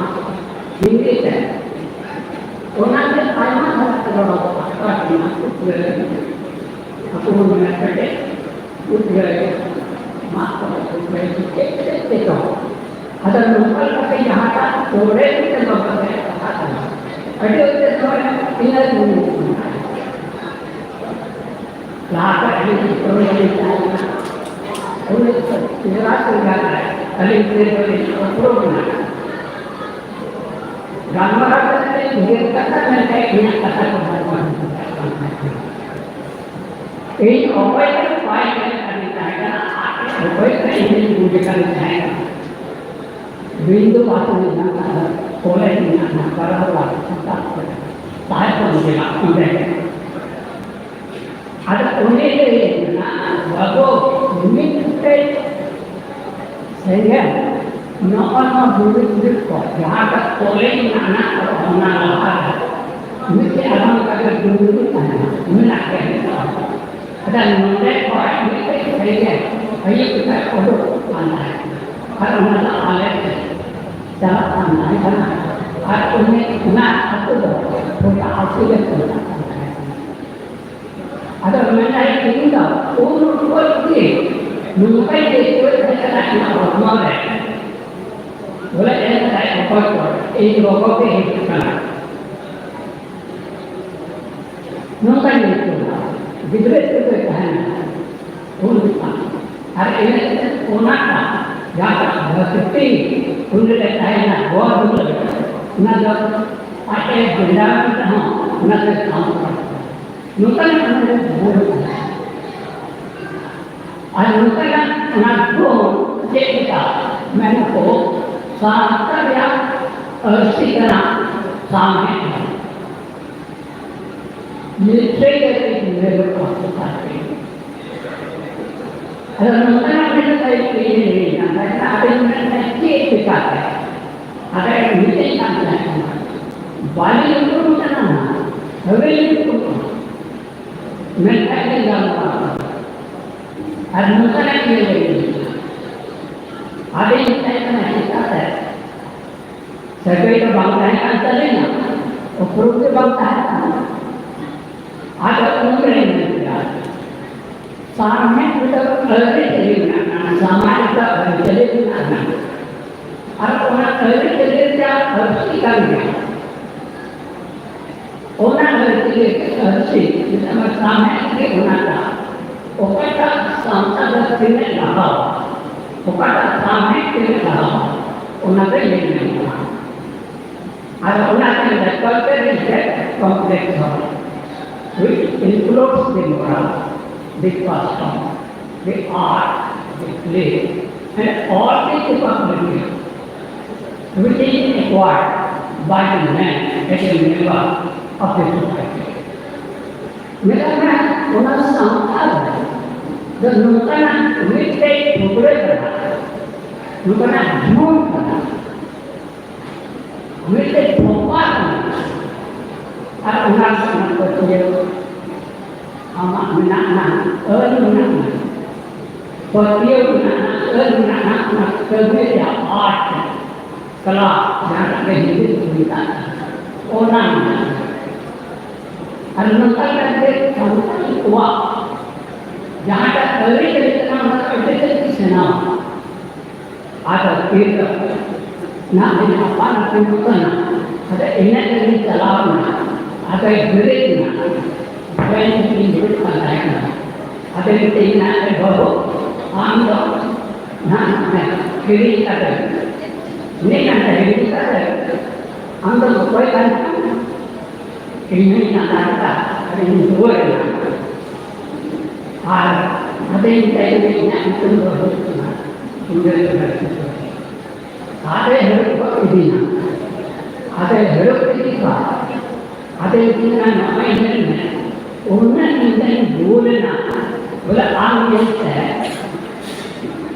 हिंदी है। उन्होंने आया था, तो काटना, कुछ गलत नहीं। ᱟᱠᱚ ᱦᱚᱸ ᱢᱮᱱᱟᱜ ᱠᱟᱛᱮ ᱩᱫᱽᱜᱟᱹᱭ ᱢᱟᱜ ᱠᱚᱫᱚ ᱩᱫᱽᱜᱟᱹᱭ ᱪᱮᱫ ᱪᱮᱫ ᱛᱮᱪᱚ᱾ ᱟᱫᱚ ᱱᱚᱝᱠᱟ ᱞᱮᱠᱟᱛᱮ ᱡᱟᱦᱟᱸᱴᱟᱜ ᱛᱚᱲᱮ ᱢᱤᱫᱴᱮᱱ ᱵᱟᱵᱚᱱ ᱨᱮᱭᱟᱜ ᱠᱟᱛᱷᱟ ᱠᱟᱱᱟ, ᱟᱹᱰᱤ ᱩᱛᱟᱹᱨ ᱛᱚᱲᱮ ᱤᱱᱟᱹ ᱜᱮ ᱢᱮᱱᱟᱜᱼᱟ᱾ ᱞᱟᱦᱟ ᱠᱷᱚᱱ ᱟᱹᱞᱤᱧ ᱛᱚᱲᱮ ᱞᱤᱧ ᱛᱟᱦᱮᱸ ᱠᱟᱱᱟ, ᱩᱱᱤ ᱡᱚᱨᱟ ᱥᱤᱝᱜᱟ ᱟᱹᱞᱤᱧ ᱛᱮ ᱫᱚᱞᱤᱧ ᱩᱯᱨᱩᱢ ᱮᱱᱟ᱾ ᱜᱟᱞᱢᱟᱨᱟᱣ ᱠᱟᱛᱮ ᱞᱤᱧ ᱩᱭᱦᱟᱹᱨ ᱠᱟᱛᱷᱟ, ᱢᱮᱱᱠᱷᱟᱱ ᱤᱧᱟᱹᱜ ᱠᱟᱛᱷᱟ ᱠᱚ ᱵᱟᱝ ᱵᱟᱝ ᱤᱧ ᱚᱠᱚᱭ ᱴᱷᱮᱱ ᱵᱟᱭ ᱧᱮᱞ ᱠᱟᱫᱤᱧ ᱛᱟᱦᱮᱸ ᱠᱟᱱᱟ, ᱚᱠᱚᱭ ᱴᱷᱮᱱ ᱤᱧ ᱵᱩᱡᱽ ᱠᱟᱫᱤᱧ ᱛᱟᱦᱮᱸ ᱠᱟᱱᱟ᱾ ᱵᱤᱱᱫᱩ ᱵᱟᱥ ᱢᱮᱱᱟᱜ ᱠᱟᱫᱟ, ᱠᱚᱞᱮᱡᱽ ᱢᱮᱱᱟᱜ ᱠᱟᱫᱟ, ᱵᱟᱨᱚ ᱵᱟᱨ ᱥᱮᱛᱟᱜ ᱠᱚᱨᱮ ᱛᱟᱦᱮᱸ ᱠᱚ ᱢᱮᱱᱟᱜ ᱚᱸᱰᱮ᱾ ᱟᱫᱚ ᱚᱸᱰᱮ ᱜᱮ ᱢᱮᱱᱟᱜᱼᱟ, ᱵᱟᱹᱵᱩ, ᱢᱤᱫᱴᱮᱡ ᱥᱮᱸᱜᱮᱞ, ᱱᱚᱜᱼᱚ ᱱᱚᱣᱟ ᱵᱩᱨᱩ ᱵᱩᱨᱩ ᱠᱚ, ᱡᱟᱦᱟᱸ ᱫᱚ ᱠᱚᱞᱮᱡᱽ ᱢᱮᱱᱟᱜᱼᱟ, ᱚᱱᱟ ᱞᱟᱦᱟ ᱨᱮ ᱢᱤᱫᱴᱮᱡ ᱟᱨᱦᱚᱸ ᱚᱱᱠᱟ ᱜᱮ ᱰᱩᱝᱨᱤ ᱛᱟᱦᱮᱱᱟ, ᱢᱮᱱᱟᱜ ᱜᱮᱭᱟ ᱱᱤᱛᱚᱜ ᱦᱚᱸ᱾ ᱟᱫᱚ ᱱᱚᱰᱮ ᱠᱷᱚᱱ ᱢᱤᱫᱴᱮᱡ ᱥᱮᱸᱜᱮᱞ ᱟᱹᱭᱩᱵ ᱵᱮᱲᱟ ᱩᱰᱩᱠᱚᱜ ᱠᱟᱱ ᱛᱟᱦᱮᱸ ᱠᱟᱱᱟ᱾ ᱟᱨ ᱚᱱᱟ ᱫᱚ ᱟᱞᱮ ᱛᱮ ᱪᱟᱞᱟᱜ ᱠᱟᱱ ᱛᱟᱦᱮᱸ ᱠᱟᱱᱟ᱾ ᱟᱨ ᱩᱱᱤ, ᱚᱱᱟ ᱟᱹᱛᱩ ᱫᱚ ᱚᱱᱠᱟ ᱟᱹᱛᱩ ᱞᱮ ᱢᱮᱛᱟᱜ ᱠᱟᱱ ᱛᱟᱦᱮᱸ ᱠᱟᱱᱟ᱾ ᱟᱫᱚ ᱢᱮᱱᱫᱟᱭ, ᱤᱧ ᱫᱚ ᱩᱱ ᱠᱷᱚᱱ ᱜᱮ ᱱᱚᱝᱠᱟᱧ ᱟᱹᱭᱠᱟᱹᱣᱮᱫ ᱛᱟᱦᱮᱸ ᱠᱟᱱᱟ ᱤᱧᱟᱹᱜ ᱦᱚᱲᱢᱚ ᱨᱮ᱾ ᱵᱚᱞᱮ ᱮᱱ ᱠᱷᱟᱡ ᱚᱠᱚᱭ ᱠᱚ, ᱤᱧ ᱜᱚᱜᱚ ᱜᱮ ᱦᱤᱡᱩᱜ ᱠᱟᱱᱟ᱾ ᱱᱚᱝᱠᱟᱧ ᱟᱹᱭᱠᱟᱹᱣᱟ, ᱜᱤᱫᱽᱨᱟᱹ ᱜᱤᱫᱽᱨᱟᱹ ᱛᱟᱦᱮᱱᱟ, ᱩᱱ ᱡᱚᱠᱷᱚᱱ᱾ ᱟᱨ ᱮᱱᱮᱡ ᱛᱮ ᱚᱱᱟᱴᱟᱜ ᱡᱟᱦᱟᱸᱴᱟᱜ ᱵᱷᱚᱠᱛᱤ ᱩᱱᱤ ᱨᱮ ᱛᱟᱦᱮᱱᱟ, ᱜᱚᱲ ᱫᱩᱞᱟᱹᱲ, ᱚᱱᱟ ᱫᱚ ᱟᱡ ᱮ ᱵᱮᱱᱟᱣ ᱨᱮᱦᱚᱸ ᱚᱱᱟ ᱫᱚ ᱥᱟᱶᱛᱟ᱾ ᱱᱚᱝᱠᱟᱱᱟᱜ ᱚᱱᱟ ᱫᱚ ᱜᱩᱱ ᱠᱟᱱᱟ᱾ ᱟᱨ ᱱᱚᱝᱠᱟᱱᱟᱜ ᱚᱱᱟ ᱜᱩᱱ ᱪᱮᱫ ᱞᱮᱠᱟ? ᱢᱮᱱᱟᱠᱚ, ᱥᱟᱶᱛᱟ ᱨᱮᱭᱟᱜ ᱟᱹᱨᱥᱤ ᱠᱟᱱᱟ ᱥᱟᱶᱦᱮᱫ᱾ Literature is made of society. ᱟᱫᱚ ᱱᱚᱝᱠᱟᱱᱟᱜ ᱢᱤᱫᱴᱟᱝ ᱤᱭᱟᱹ ᱞᱤᱧ ᱧᱟᱢ ᱠᱟᱫᱟ, ᱟᱫᱚᱧ ᱢᱮᱱᱫᱟ ᱪᱮᱫ ᱞᱮᱠᱟᱛᱮ? ᱟᱫᱚ ᱢᱤᱫᱴᱮᱱ ᱠᱟᱱ ᱛᱟᱦᱮᱸ ᱠᱟᱱᱟ, ᱵᱟᱹᱞᱤ ᱩᱯᱨᱩᱢ ᱠᱟᱱᱟ, ᱦᱟᱣᱮᱞᱤ ᱩᱯᱨᱩᱢ ᱠᱟᱱᱟ, ᱢᱮᱱᱠᱷᱟᱱ ᱤᱧ ᱜᱟᱞᱢᱟᱨᱟᱣ ᱠᱟᱱᱟ᱾ ᱟᱨ ᱱᱚᱝᱠᱟᱱᱟᱜ ᱤᱭᱟᱹ ᱞᱤᱧ ᱧᱟᱢ ᱠᱟᱫᱟ᱾ ᱟᱫᱚᱧ ᱢᱮᱛᱟᱭ ᱠᱟᱱᱟ, ᱪᱮᱠᱟᱛᱮ? ᱥᱟᱹᱜᱟᱹᱭ ᱫᱚ ᱵᱟᱝ ᱛᱟᱦᱮᱸ ᱠᱟᱱ ᱛᱟᱹᱞᱤᱧᱟ, ᱩᱯᱨᱩᱢ ᱫᱚ ᱵᱟᱝ ᱛᱟᱦᱮᱸ ᱠᱟᱱᱟ᱾ ᱟᱫᱚ ᱩᱱᱨᱮ ᱢᱮᱱ ᱠᱮᱫᱟ, ᱥᱟᱶᱦᱮᱫ ᱨᱮᱫᱚ ᱟᱹᱨᱤᱪᱟᱹᱞᱤ ᱢᱮᱱᱟᱜᱼᱟ, ᱥᱚᱢᱟᱡᱽ ᱨᱮᱫᱚ ᱟᱹᱨᱤᱪᱟᱹᱞᱤ ᱢᱮᱱᱟᱜᱼᱟ, ᱟᱨ ᱚᱱᱟ ᱟᱹᱨᱤᱪᱟᱹᱞᱤ ᱨᱮᱭᱟᱜ ᱟᱹᱨᱥᱤ ᱠᱟᱱ ᱜᱮᱭᱟ᱾ ᱚᱱᱟ ᱟᱹᱨᱤᱪᱟᱹᱞᱤ, ᱟᱹᱨᱥᱤ, ᱢᱮᱛᱟᱜ ᱢᱮ ᱥᱟᱶᱦᱮᱫ ᱜᱮ ᱚᱱᱟᱴᱟᱜ᱾ ᱚᱠᱟᱴᱟᱜ ᱥᱟᱶᱛᱟ ᱫᱚ ᱛᱤᱱᱟᱹᱜ ᱞᱟᱦᱟᱣᱟ, ᱚᱠᱟᱴᱟᱜ ᱥᱟᱶᱦᱮᱫ ᱛᱤᱱᱟᱹᱜ ᱞᱟᱦᱟᱣᱟ, ᱚᱱᱟ ᱫᱚ ᱧᱮᱞ ᱧᱟᱢᱚᱜᱼᱟ᱾ ᱟᱨ ᱚᱱᱟ ᱠᱟᱱ ᱜᱮᱭᱟ culture is that complex hall, which includes the moral, the custom, the art, the play, and all the capabilities which is acquired by the man as a member of the society. ᱢᱮᱛᱟᱜ ᱢᱮ, ᱚᱱᱟ ᱥᱟᱶᱛᱟ ᱫᱚ ᱱᱚᱝᱠᱟᱱᱟᱜ ᱢᱤᱫᱴᱮᱡ ᱴᱩᱠᱨᱟᱹ ᱠᱟᱱᱟ, ᱱᱚᱝᱠᱟᱱᱟᱜ zoom ᱠᱟᱱᱟ, ᱢᱤᱫᱴᱮᱡ ᱛᱷᱚᱯᱟ ᱠᱟᱱᱟ᱾ ᱟᱨ ᱚᱱᱟ ᱨᱮᱱᱟᱜ ᱯᱟᱹᱛᱭᱟᱹᱣ ᱟᱢᱟᱜ ᱢᱮᱱᱟᱜᱼᱟ, ᱟᱹᱱ ᱢᱮᱱᱟᱜᱼᱟ, ᱯᱟᱹᱛᱭᱟᱹᱣ ᱢᱮᱱᱟᱜᱼᱟ, ᱟᱹᱱ ᱢᱮᱱᱟᱜᱼᱟ, ᱚᱱᱟ ᱠᱟᱹᱢᱤ ᱨᱮᱭᱟᱜ art, ᱠᱟᱞᱟ, ᱡᱟᱦᱟᱸᱴᱟᱜ ᱜᱮ ᱦᱤᱱᱫᱤ ᱛᱮᱠᱚ ᱢᱮᱛᱟᱜ ᱠᱟᱱᱟ, ᱚᱱᱟ ᱢᱮᱱᱟᱜᱼᱟ᱾ ᱟᱨ ᱱᱚᱝᱠᱟ ᱠᱟᱛᱮ ᱥᱟᱱᱛᱟᱲ ᱠᱚᱣᱟᱜ ᱡᱟᱦᱟᱸᱴᱟᱜ ᱟᱹᱨᱤᱪᱟᱹᱞᱤ ᱠᱟᱱᱟ, ᱚᱱᱟ ᱫᱚ ᱟᱹᱰᱤ ᱛᱮᱫ ᱜᱮ ᱥᱮᱬᱟᱣᱟ᱾ ᱟᱫᱚ ᱛᱤᱨᱞᱟᱹ ᱱᱟᱦᱟᱜ ᱫᱤᱱ ᱟᱯᱟᱱ ᱟᱹᱯᱤᱱᱚᱜ ᱠᱟᱱᱟ᱾ ᱟᱫᱚ ᱤᱱᱟᱹᱜ ᱨᱮᱜᱮ ᱪᱟᱞᱟᱣ ᱮᱱᱟ᱾ ᱟᱫᱚᱭ ᱵᱮᱨᱮᱫ ᱮᱱᱟ᱾ ᱵᱮᱨᱮᱫ ᱮᱱᱟ, ᱤᱧ ᱫᱩᱲᱩᱵ ᱠᱟᱱ ᱛᱟᱦᱮᱸ ᱠᱟᱱᱟ᱾ ᱟᱫᱚᱭ ᱢᱮᱛᱟᱹᱧ ᱠᱟᱱᱟ, "ᱮ ᱵᱟᱹᱵᱩ, ᱟᱢ ᱫᱚ ᱱᱟᱦᱟᱜ ᱦᱤᱲᱤᱧ ᱠᱟᱛᱮ, ᱩᱱᱤ ᱠᱟᱱ ᱛᱟᱭ ᱦᱤᱲᱤᱧ ᱠᱟᱛᱮ, ᱟᱢ ᱫᱚ ᱚᱠᱚᱭ ᱠᱟᱱ ᱪᱚᱢ? ᱤᱧ ᱦᱚᱸᱧ ᱞᱟᱸᱫᱟ ᱠᱮᱫᱟ ᱟᱨ ᱤᱧ ᱨᱩᱣᱟᱹᱲ ᱮᱱᱟ᱾ ᱟᱨ ᱟᱫᱚᱧ ᱢᱮᱛᱟᱭ ᱠᱟᱱᱟ, ᱤᱧᱟᱹᱜ ᱧᱩᱛᱩᱢ ᱫᱚ ᱦᱩᱭᱩᱜ ᱠᱟᱱᱟ ᱥᱩᱱᱫᱚᱨ ᱪᱚᱸᱫᱽᱨᱚ ᱠᱤᱥᱳᱨ᱾ ᱟᱫᱚᱭ ᱦᱟᱹᱨᱩᱵ ᱜᱚᱫ ᱠᱤᱫᱤᱧᱟ᱾ ᱟᱫᱚᱭ ᱦᱟᱹᱨᱩᱵ ᱠᱮᱫᱤᱧ ᱠᱷᱟᱱ, ᱟᱫᱚᱭ ᱢᱮᱛᱟᱹᱧ ᱠᱟᱱᱟ, ᱱᱚᱜᱼᱚᱭ ᱧᱮᱞ ᱢᱮ, ᱩᱱᱟᱹᱜ ᱧᱤᱫᱟᱹᱧ ᱨᱩᱣᱟᱹᱲ ᱮᱱᱟ, ᱵᱚᱞᱮ ᱟᱢ ᱧᱮᱞᱛᱮ,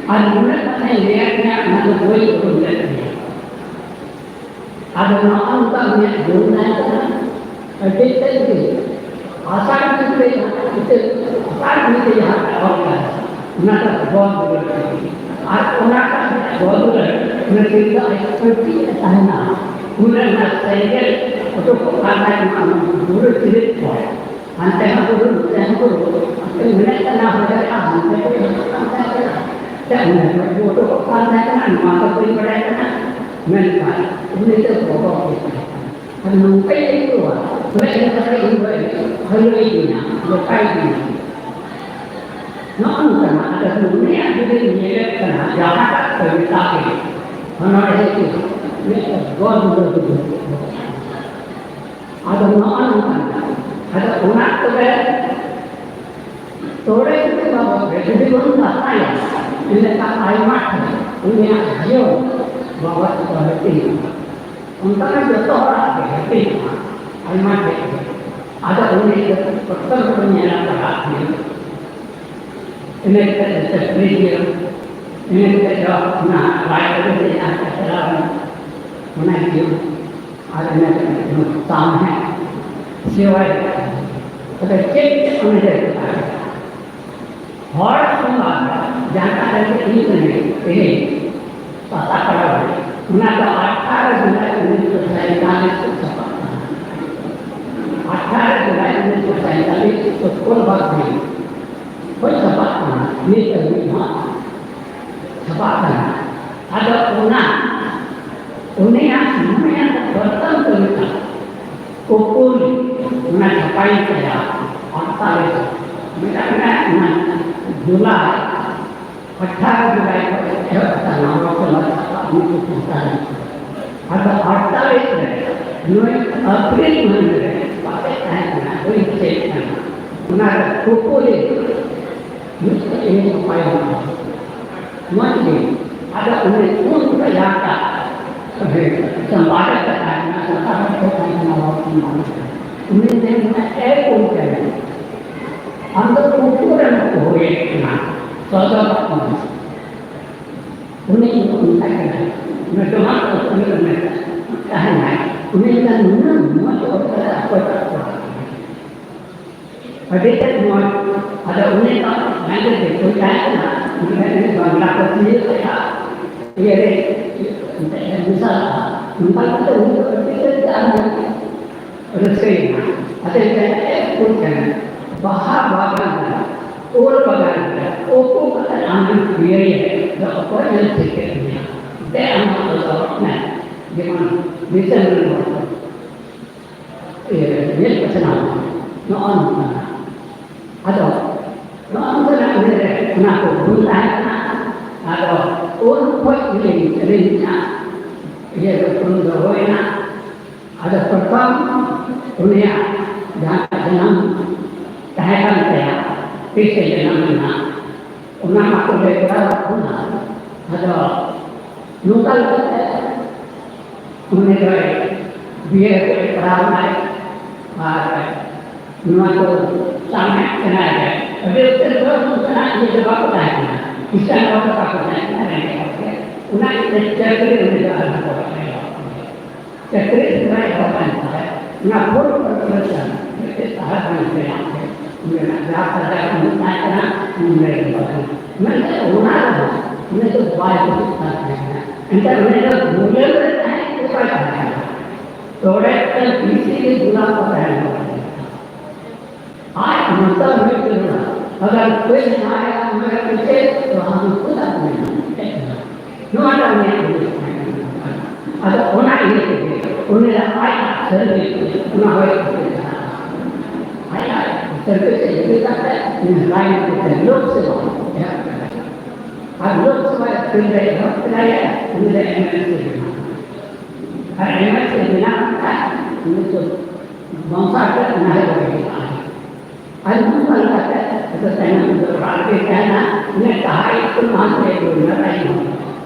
ᱟᱨ ᱱᱩᱱᱟᱹᱜ ᱠᱟᱛᱷᱟᱧ ᱞᱟᱹᱭᱟᱫ ᱢᱮᱭᱟ, ᱚᱱᱟ ᱫᱚ ᱵᱟᱹᱧ ᱩᱨᱩᱢ ᱞᱮᱫ ᱢᱮᱭᱟ᱾ ᱟᱫᱚ ᱱᱚᱜᱼᱚ ᱱᱚᱝᱠᱟ ᱩᱱᱤᱭᱟᱜ ᱜᱩᱱ ᱛᱟᱦᱮᱸ ᱠᱟᱱᱟ, ᱟᱹᱰᱤ ᱛᱮᱫ ᱜᱮ᱾ ᱟᱥᱟᱲ ᱵᱚᱸᱜᱟ ᱨᱮ ᱡᱟᱦᱟᱸ ᱪᱤᱛᱟᱹᱨ, ᱟᱥᱟᱲ ᱵᱚᱸᱜᱟ ᱨᱮ ᱡᱟᱦᱟᱸ ᱚᱞ ᱠᱟᱱᱟ, ᱚᱱᱟ ᱫᱚ ᱜᱚᱲ ᱫᱩᱞᱟᱹᱲ ᱠᱟᱱᱟ᱾ ᱟᱨ ᱚᱱᱟᱴᱟᱜ ᱜᱚᱲ ᱫᱩᱞᱟᱹᱲ, ᱚᱱᱟ ᱛᱤᱨᱞᱟᱹ ᱟᱡ ᱠᱟᱹᱴᱤᱡ ᱮ ᱛᱟᱦᱮᱱᱟ, ᱩᱱᱨᱮ ᱚᱱᱟ ᱥᱮᱸᱜᱮᱞ ᱩᱰᱩᱠᱚᱜ ᱠᱟᱱ ᱛᱟᱦᱮᱸ, ᱚᱱᱟ ᱵᱩᱨᱩ ᱪᱤᱨᱤᱡ ᱠᱷᱚᱱ᱾ ᱦᱟᱱᱛᱮ ᱦᱚᱸ ᱵᱩᱨᱩ, ᱱᱚᱛᱮ ᱦᱚᱸ ᱵᱩᱨᱩ, ᱦᱟᱱᱛᱮ ᱢᱮᱱᱮᱫ ᱠᱟᱱᱟ ᱦᱩᱭ ᱫᱟᱲᱮᱭᱟᱜᱼᱟ, ᱦᱟᱱᱛᱮ ᱠᱚ ᱪᱟᱞᱟᱜ ᱠᱟᱱ ᱛᱟᱦᱮᱸ ᱠᱟᱱᱟ᱾ ᱥᱮ ᱚᱸᱰᱮ ᱠᱷᱚᱱ ᱠᱚ ᱩᱰᱩᱠᱚᱜ ᱠᱟᱱ ᱛᱟᱦᱮᱸ ᱠᱟᱱᱟ, ᱱᱚᱣᱟ ᱫᱚ ᱵᱟᱹᱧ ᱵᱟᱲᱟᱭ ᱠᱟᱱᱟ᱾ ᱢᱮᱱᱠᱷᱟᱱ ᱩᱱᱤ ᱫᱚ ᱵᱚᱦᱚᱜ ᱜᱮ ᱛᱟᱦᱮᱸ ᱠᱟᱱᱟ᱾ ᱟᱨ ᱱᱚᱝᱠᱟᱭ ᱟᱹᱭᱠᱟᱹᱣᱟ, ᱵᱚᱞᱮ ᱤᱧ ᱫᱚ ᱤᱧ ᱫᱚ ᱦᱟᱹᱞᱩᱭ ᱜᱤᱧᱟ, ᱞᱚᱠᱟᱭ ᱜᱤᱧᱟ᱾ ᱱᱚᱜᱼᱚ ᱱᱚᱝᱠᱟᱱᱟᱜ, ᱟᱫᱚ ᱩᱱᱤᱭᱟᱜ ᱡᱩᱫᱤ ᱧᱮᱞᱮᱫ ᱠᱟᱱᱟ, ᱡᱟᱦᱟᱸᱴᱟᱜ ᱠᱚ ᱢᱮᱛᱟ ᱯᱮ, ᱚᱱᱚᱬᱦᱮ ᱠᱚ, ᱢᱤᱫ ᱜᱚᱲ ᱫᱩᱞᱟᱹᱲ ᱫᱚ ᱵᱟᱹᱱᱩᱜ᱾ ᱟᱫᱚ ᱱᱚᱜᱼᱚ ᱱᱚᱝᱠᱟᱱᱟᱜ, ᱟᱫᱚ ᱚᱱᱟ ᱛᱚᱵᱮ ᱛᱚᱲᱮ ᱠᱚ ᱵᱟᱵᱚᱫ ᱨᱮ ᱡᱩᱫᱤ ᱵᱚᱱ ᱠᱟᱛᱷᱟᱭᱟ, ᱤᱱᱟᱹᱠᱷᱟᱱ ᱟᱭᱢᱟ ᱴᱷᱮᱱ ᱩᱱᱤᱭᱟᱜ ᱡᱤᱭᱚᱱ ᱵᱟᱵᱚᱫ ᱠᱚ ᱦᱟᱹᱴᱤᱧᱚᱜᱼᱟ᱾ ᱚᱱᱠᱟᱱᱟᱜ ᱡᱚᱛᱚ ᱦᱚᱲᱟᱜ ᱜᱮ ᱦᱟᱹᱴᱤᱧᱚᱜᱼᱟ, ᱟᱭᱢᱟ ᱴᱷᱮᱱ ᱜᱮ᱾ ᱟᱫᱚ ᱩᱱᱤ ᱫᱚ ᱯᱨᱚᱛᱷᱚᱢ ᱠᱚ ᱧᱮᱞ ᱟᱠᱟᱫ ᱜᱮ᱾ ᱤᱱᱟᱹ ᱠᱟᱛᱮ ᱫᱚ ᱪᱟᱹᱠᱨᱤ ᱜᱮ, ᱤᱱᱟᱹ ᱠᱟᱛᱮ ᱫᱚ ᱚᱱᱟ ᱨᱟᱡᱽ ᱟᱹᱨᱤ ᱨᱮ ᱡᱟᱦᱟᱸ ᱠᱚ ᱪᱟᱞᱟᱣ ᱮᱱᱟ, ᱚᱱᱟ ᱜᱮ᱾ ᱟᱨ ᱤᱱᱟᱹ ᱠᱟᱛᱮ ᱫᱚ ᱥᱟᱶᱦᱮᱫ ᱥᱮᱣᱟᱭ ᱠᱟᱱᱟ᱾ ᱛᱚᱵᱮ ᱪᱮᱫ ᱪᱮᱫ ᱚᱱᱟ ᱨᱮ ᱦᱚᱲ ᱥᱚᱢᱟᱡᱽ ᱡᱟᱦᱟᱸ ᱞᱮᱠᱟ ᱤᱧ ᱠᱟᱹᱱᱟᱹᱧ ᱛᱮᱦᱮᱧ ᱯᱟᱛᱟ ᱯᱟᱲᱟ ᱨᱮ, ᱚᱱᱟ ᱫᱚ ᱟᱴᱷᱟᱨᱚ ᱡᱩᱞᱟᱭ ᱩᱱᱤᱥᱥᱚ ᱥᱟᱭᱛᱟᱞᱤᱥ ᱠᱚ ᱪᱷᱟᱯᱟ ᱠᱟᱱᱟ᱾ ᱟᱴᱷᱟᱨᱚ ᱡᱩᱞᱟᱭ ᱩᱱᱤᱥᱥᱚ ᱥᱟᱭᱛᱟᱞᱤᱥ ᱥᱩᱠᱚᱞᱵᱟᱨ ᱫᱤᱱ ᱠᱷᱚᱱ ᱪᱷᱟᱯᱟᱜ ᱠᱟᱱᱟ, ᱱᱤᱛ ᱦᱟᱹᱵᱤᱡ ᱦᱚᱸ ᱪᱷᱟᱯᱟᱜ ᱠᱟᱱᱟ᱾ ᱟᱫᱚ ᱚᱱᱟ ᱩᱱᱤᱭᱟᱜ ᱱᱩᱭᱟᱜ ᱯᱨᱚᱛᱷᱚᱢ ᱠᱚᱵᱤᱛᱟ ᱠᱩᱯᱩᱞ, ᱚᱱᱟ ᱪᱷᱟᱯᱟᱭᱮᱱ ᱛᱟᱭᱟ ᱟᱴᱛᱟᱞᱤᱥ, ᱢᱮᱛᱟᱜ ᱢᱮ ᱚᱱᱟ ᱡᱩᱞᱟᱭ ᱟᱴᱷᱟᱨᱚ ᱡᱩᱞᱟᱭ ᱠᱷᱚᱱ ᱮᱦᱚᱵ ᱠᱟᱛᱮ ᱱᱟᱣᱟ ᱥᱚᱢᱟᱡᱽ ᱥᱟᱯᱲᱟᱣ ᱩᱱᱤᱥᱥᱚ ᱯᱚᱸᱭᱛᱟᱞᱤᱥ ᱨᱮ᱾ ᱟᱫᱚ ᱟᱴᱛᱟᱞᱤᱥ ᱨᱮ ᱱᱩᱭ ᱮᱯᱨᱤᱞ ᱢᱟᱹᱦᱱᱟᱹ ᱨᱮ ᱵᱟᱯᱮ ᱛᱟᱦᱮᱸ ᱠᱟᱱᱟ, ᱵᱟᱹᱧ ᱫᱤᱥᱟᱹᱭᱮᱫ ᱠᱟᱱᱟ᱾ ᱚᱱᱟ ᱨᱮ ᱠᱳᱯᱳᱞᱤ ᱢᱤᱫᱴᱮᱡ ᱤᱧ ᱱᱟᱯᱟᱭ ᱚᱱᱟ ᱢᱚᱡᱽ ᱜᱮ᱾ ᱟᱫᱚ ᱩᱱᱤ ᱩᱱ ᱠᱷᱚᱱ ᱡᱟᱦᱟᱸ ᱠᱟ-, ᱥᱚᱢᱯᱟᱫᱚᱠ ᱮ ᱛᱟᱦᱮᱸ ᱠᱟᱱᱟ, ᱥᱚᱢᱯᱟᱫᱚᱠ ᱮ ᱛᱟᱦᱮᱸ ᱠᱟᱱᱟ, ᱩᱱᱤ ᱢᱮᱱ ᱠᱮᱫᱟ, "ᱮ ᱠᱚᱢᱯᱟᱱᱤ, ᱟᱢ ᱫᱚ ᱠᱳᱯᱳ ᱨᱮᱢ ᱦᱩᱭ ᱠᱟᱱᱟ, ᱥᱚᱫᱚᱨ ᱠᱟᱜ ᱢᱮ᱾" ᱩᱱᱤ ᱢᱮᱛᱟᱭ ᱠᱟᱱᱟ, ᱩᱱᱤ ᱡᱚᱢᱟᱜ ᱠᱚ ᱩᱱᱤ ᱢᱮᱛᱟᱭ ᱛᱟᱦᱮᱱᱟᱭ, ᱩᱱᱤ ᱢᱮᱱᱫᱟ, "ᱱᱩᱱᱟᱹᱜ ᱢᱚᱡᱽ ᱚᱞ ᱠᱟᱫᱟ, ᱚᱠᱚᱭ ᱯᱟᱲᱦᱟᱣ ᱠᱟᱫᱟ?" ᱟᱹᱰᱤ ᱛᱮᱫ ᱢᱚᱡᱽ᱾ ᱟᱫᱚ ᱩᱱᱤ ᱫᱚ ᱢᱮᱱᱫᱚ ᱫᱤᱠᱩᱭ ᱛᱟᱦᱮᱸ ᱠᱟᱱᱟ, ᱩᱱᱤ ᱫᱚ ᱵᱟᱝᱞᱟ ᱯᱟᱹᱨᱥᱤ ᱤᱭᱟᱹ ᱨᱮ ᱢᱮᱥᱟᱞᱟᱜᱼᱟ᱾ ᱱᱚᱝᱠᱟ ᱠᱟᱛᱮ ᱩᱱᱤ ᱫᱚ ᱟᱹᱰᱤ ᱛᱮᱫ ᱟᱨ ᱨᱟᱹᱥᱠᱟᱹᱭᱮᱱᱟ᱾ ᱟᱫᱚ ᱢᱮᱱᱫᱟ, "ᱮ ᱠᱩᱲᱤ ᱠᱟᱱᱟ, ᱵᱟᱦᱟ ᱵᱟᱜᱟᱱ ᱨᱮ, ᱩᱞ ᱵᱟᱜᱟᱱ ᱨᱮ, ᱩᱠᱩ ᱠᱟᱛᱮ ᱟᱢᱮᱢ ᱤᱭᱟᱹᱭᱮᱫ ᱫᱚ ᱚᱠᱚᱭ ᱧᱮᱞ ᱴᱷᱤᱠᱮᱫ ᱢᱮᱭᱟ? ᱫᱮ ᱟᱢᱟᱜ ᱫᱚ ᱫᱚᱦᱚ ᱢᱮ, ᱡᱮᱢᱚᱱ ᱫᱤᱥᱚᱢ ᱨᱮᱱ ᱦᱚᱲ ᱠᱚ ᱤᱭᱟᱹ ᱧᱮᱞ ᱯᱟᱥᱱᱟᱣ ᱢᱟ᱾" ᱱᱚᱜᱼᱚ ᱱᱚᱝᱠᱟᱱᱟᱜ᱾ ᱟᱫᱚ ᱱᱚᱜᱼᱚ ᱱᱚᱝᱠᱟᱱᱟᱜ ᱤᱭᱟᱹ ᱨᱮ ᱚᱱᱟ ᱠᱚ ᱦᱩᱭ ᱛᱟᱦᱮᱸ ᱠᱟᱱᱟ᱾ ᱟᱫᱚ ᱩᱱ ᱠᱷᱚᱡ ᱜᱮᱞᱤᱧ ᱟᱹᱞᱤᱧᱟᱜ ᱤᱭᱟᱹ ᱫᱚ ᱩᱯᱨᱩᱢ ᱫᱚ ᱦᱩᱭᱱᱟ᱾ ᱟᱫᱚ ᱯᱨᱚᱛᱷᱚᱢ ᱩᱱᱤᱭᱟᱜ ᱡᱟᱦᱟᱸ ᱡᱟᱱᱟᱢ ᱛᱟᱦᱮᱸ ᱠᱟᱱ ᱛᱟᱭᱟ, ᱛᱤᱥᱮ ᱡᱟᱱᱟᱢ ᱞᱮᱱᱟ, ᱚᱱᱟ ᱢᱟᱠᱚ ᱞᱟᱹᱭ ᱵᱟᱲᱟ ᱟᱠᱟᱫ ᱵᱚᱱᱟ᱾ ᱟᱫᱚ ᱱᱚᱝᱠᱟ ᱞᱮᱠᱟᱛᱮ ᱩᱱᱤ ᱫᱚᱭ ᱵᱤᱭᱮ ᱨᱮ ᱯᱟᱲᱦᱟᱣ ᱮᱱᱟᱭ ᱟᱨ ᱱᱚᱣᱟ ᱠᱚ ᱥᱟᱶᱦᱮᱫ ᱥᱮᱬᱟᱭ ᱨᱮ ᱟᱹᱰᱤ ᱩᱛᱟᱹᱨ ᱫᱚ ᱱᱚᱝᱠᱟᱱᱟᱜ ᱤᱭᱟᱹ ᱫᱚ ᱵᱟᱠᱚ ᱛᱟᱦᱮᱸ ᱠᱟᱱᱟ, ᱠᱤᱥᱟᱹᱬ ᱦᱚᱲ ᱫᱚ ᱵᱟᱠᱚ ᱛᱟᱦᱮᱸ ᱠᱟᱱᱟ, ᱨᱮᱸᱜᱮᱡ ᱦᱚᱲ ᱜᱮ᱾ ᱚᱱᱟ ᱤᱭᱟᱹᱛᱮ ᱪᱟᱹᱠᱨᱤ ᱩᱱᱤ ᱫᱚ ᱟᱨ ᱵᱟᱠᱚ ᱵᱟᱲᱟᱭᱟ᱾ ᱪᱟᱹᱠᱨᱤ ᱥᱮᱬᱟᱭ ᱦᱚᱲ ᱠᱟᱱ ᱛᱟᱦᱮᱸᱫ, ᱚᱱᱟ ᱯᱷᱩᱰ ᱠᱚᱨᱯᱳᱨᱮᱥᱚᱱ ᱢᱤᱫᱴᱮᱡ ᱥᱟᱦᱟᱨ ᱵᱟᱝ ᱵᱮᱱᱟᱣ ᱛᱮ, ᱚᱸᱰᱮᱱᱟᱜ ᱡᱟᱦᱟᱸ ᱯᱨᱚᱡᱟ ᱠᱚ ᱛᱟᱦᱮᱸ ᱠᱟᱱᱟ, ᱚᱸᱰᱮ ᱜᱮ ᱵᱟᱝ᱾ ᱢᱮᱱᱠᱷᱟᱱ ᱚᱱᱟ ᱨᱮᱦᱚᱸ ᱩᱱᱤ ᱫᱚ ᱵᱟᱭ ᱜᱩᱡᱩᱜ ᱠᱟᱱ ᱛᱟᱦᱮᱸ ᱠᱟᱱᱟ᱾ ᱮᱱᱠᱷᱟᱱ ᱩᱱᱤ ᱫᱚ ᱜᱩᱞᱟᱹᱢ ᱨᱮ ᱛᱟᱦᱮᱸ ᱠᱟᱛᱮ ᱵᱟᱭ ᱛᱟᱦᱮᱸ ᱠᱟᱱᱟ᱾ ᱛᱚᱲᱮ ᱠᱷᱚᱱ ᱵᱮᱥᱤ ᱜᱮ ᱜᱩᱞᱟᱢ ᱠᱚ ᱛᱟᱦᱮᱸ ᱠᱟᱱᱟ᱾ ᱟᱡ ᱢᱚᱛᱞᱚᱵ ᱦᱩᱭᱩᱜ ᱠᱟᱱᱟ, ᱟᱜᱟᱨ ᱠᱳᱭ ᱱᱟᱭᱟ ᱢᱮᱨᱟ ᱯᱤᱪᱷᱮ ᱛᱚ ᱦᱟᱢ ᱠᱷᱩᱫ ᱟᱯᱱᱮ ᱱᱚᱣᱟ ᱫᱚ ᱩᱱᱤᱭᱟᱜ ᱦᱩᱫᱤᱥ ᱛᱟᱦᱮᱸ ᱠᱟᱱᱟ᱾ ᱟᱫᱚ ᱚᱱᱟ ᱤᱭᱟᱹ ᱛᱮᱜᱮ ᱩᱱᱤᱭᱟᱜ ᱟᱡ ᱥᱟᱹᱨᱤ ᱚᱱᱟ ᱦᱚᱭ ᱟᱡ ᱥᱟᱹᱨᱤ ᱛᱮ ᱤᱫᱤ ᱠᱟᱛᱮ ᱩᱱᱤ ᱞᱟᱭᱤᱱ ᱛᱮ ᱞᱳᱠ ᱥᱮᱵᱟ ᱮᱦᱚᱵ ᱠᱮᱫᱟ᱾ ᱟᱨ ᱞᱳᱠᱥᱚᱵᱷᱟ ᱥᱤᱴ ᱨᱮ ᱮᱦᱚᱵ ᱠᱮᱫᱟᱭ, ᱩᱱᱤ ᱫᱚ ᱮᱢ ᱮᱞ ᱥᱤ ᱵᱮᱱᱟᱣ᱾ ᱟᱨ ᱮᱢ ᱮᱞ ᱥᱤ ᱵᱮᱱᱟᱣ ᱞᱮᱱᱠᱷᱟᱱ ᱩᱱᱤ ᱫᱚ ᱵᱚᱝᱥᱚ ᱟᱛᱮ ᱚᱱᱟ ᱨᱮ ᱵᱚᱞᱚ ᱦᱩᱭᱩᱜᱼᱟ᱾ ᱟᱨ ᱱᱚᱝᱠᱟ ᱞᱮᱠᱟᱛᱮ ᱟᱫᱚ ᱛᱟᱭᱱᱚᱢ ᱫᱚ ᱚᱲᱟᱜ ᱨᱮᱜᱮ ᱛᱟᱦᱮᱱᱟ, ᱤᱱᱟᱹ ᱴᱟᱦᱟ ᱤᱥᱠᱩᱞ ᱢᱟᱦᱟ ᱛᱮ ᱨᱩᱣᱟᱹᱲ ᱮᱱᱟ ᱛᱟᱭᱱᱚᱢ᱾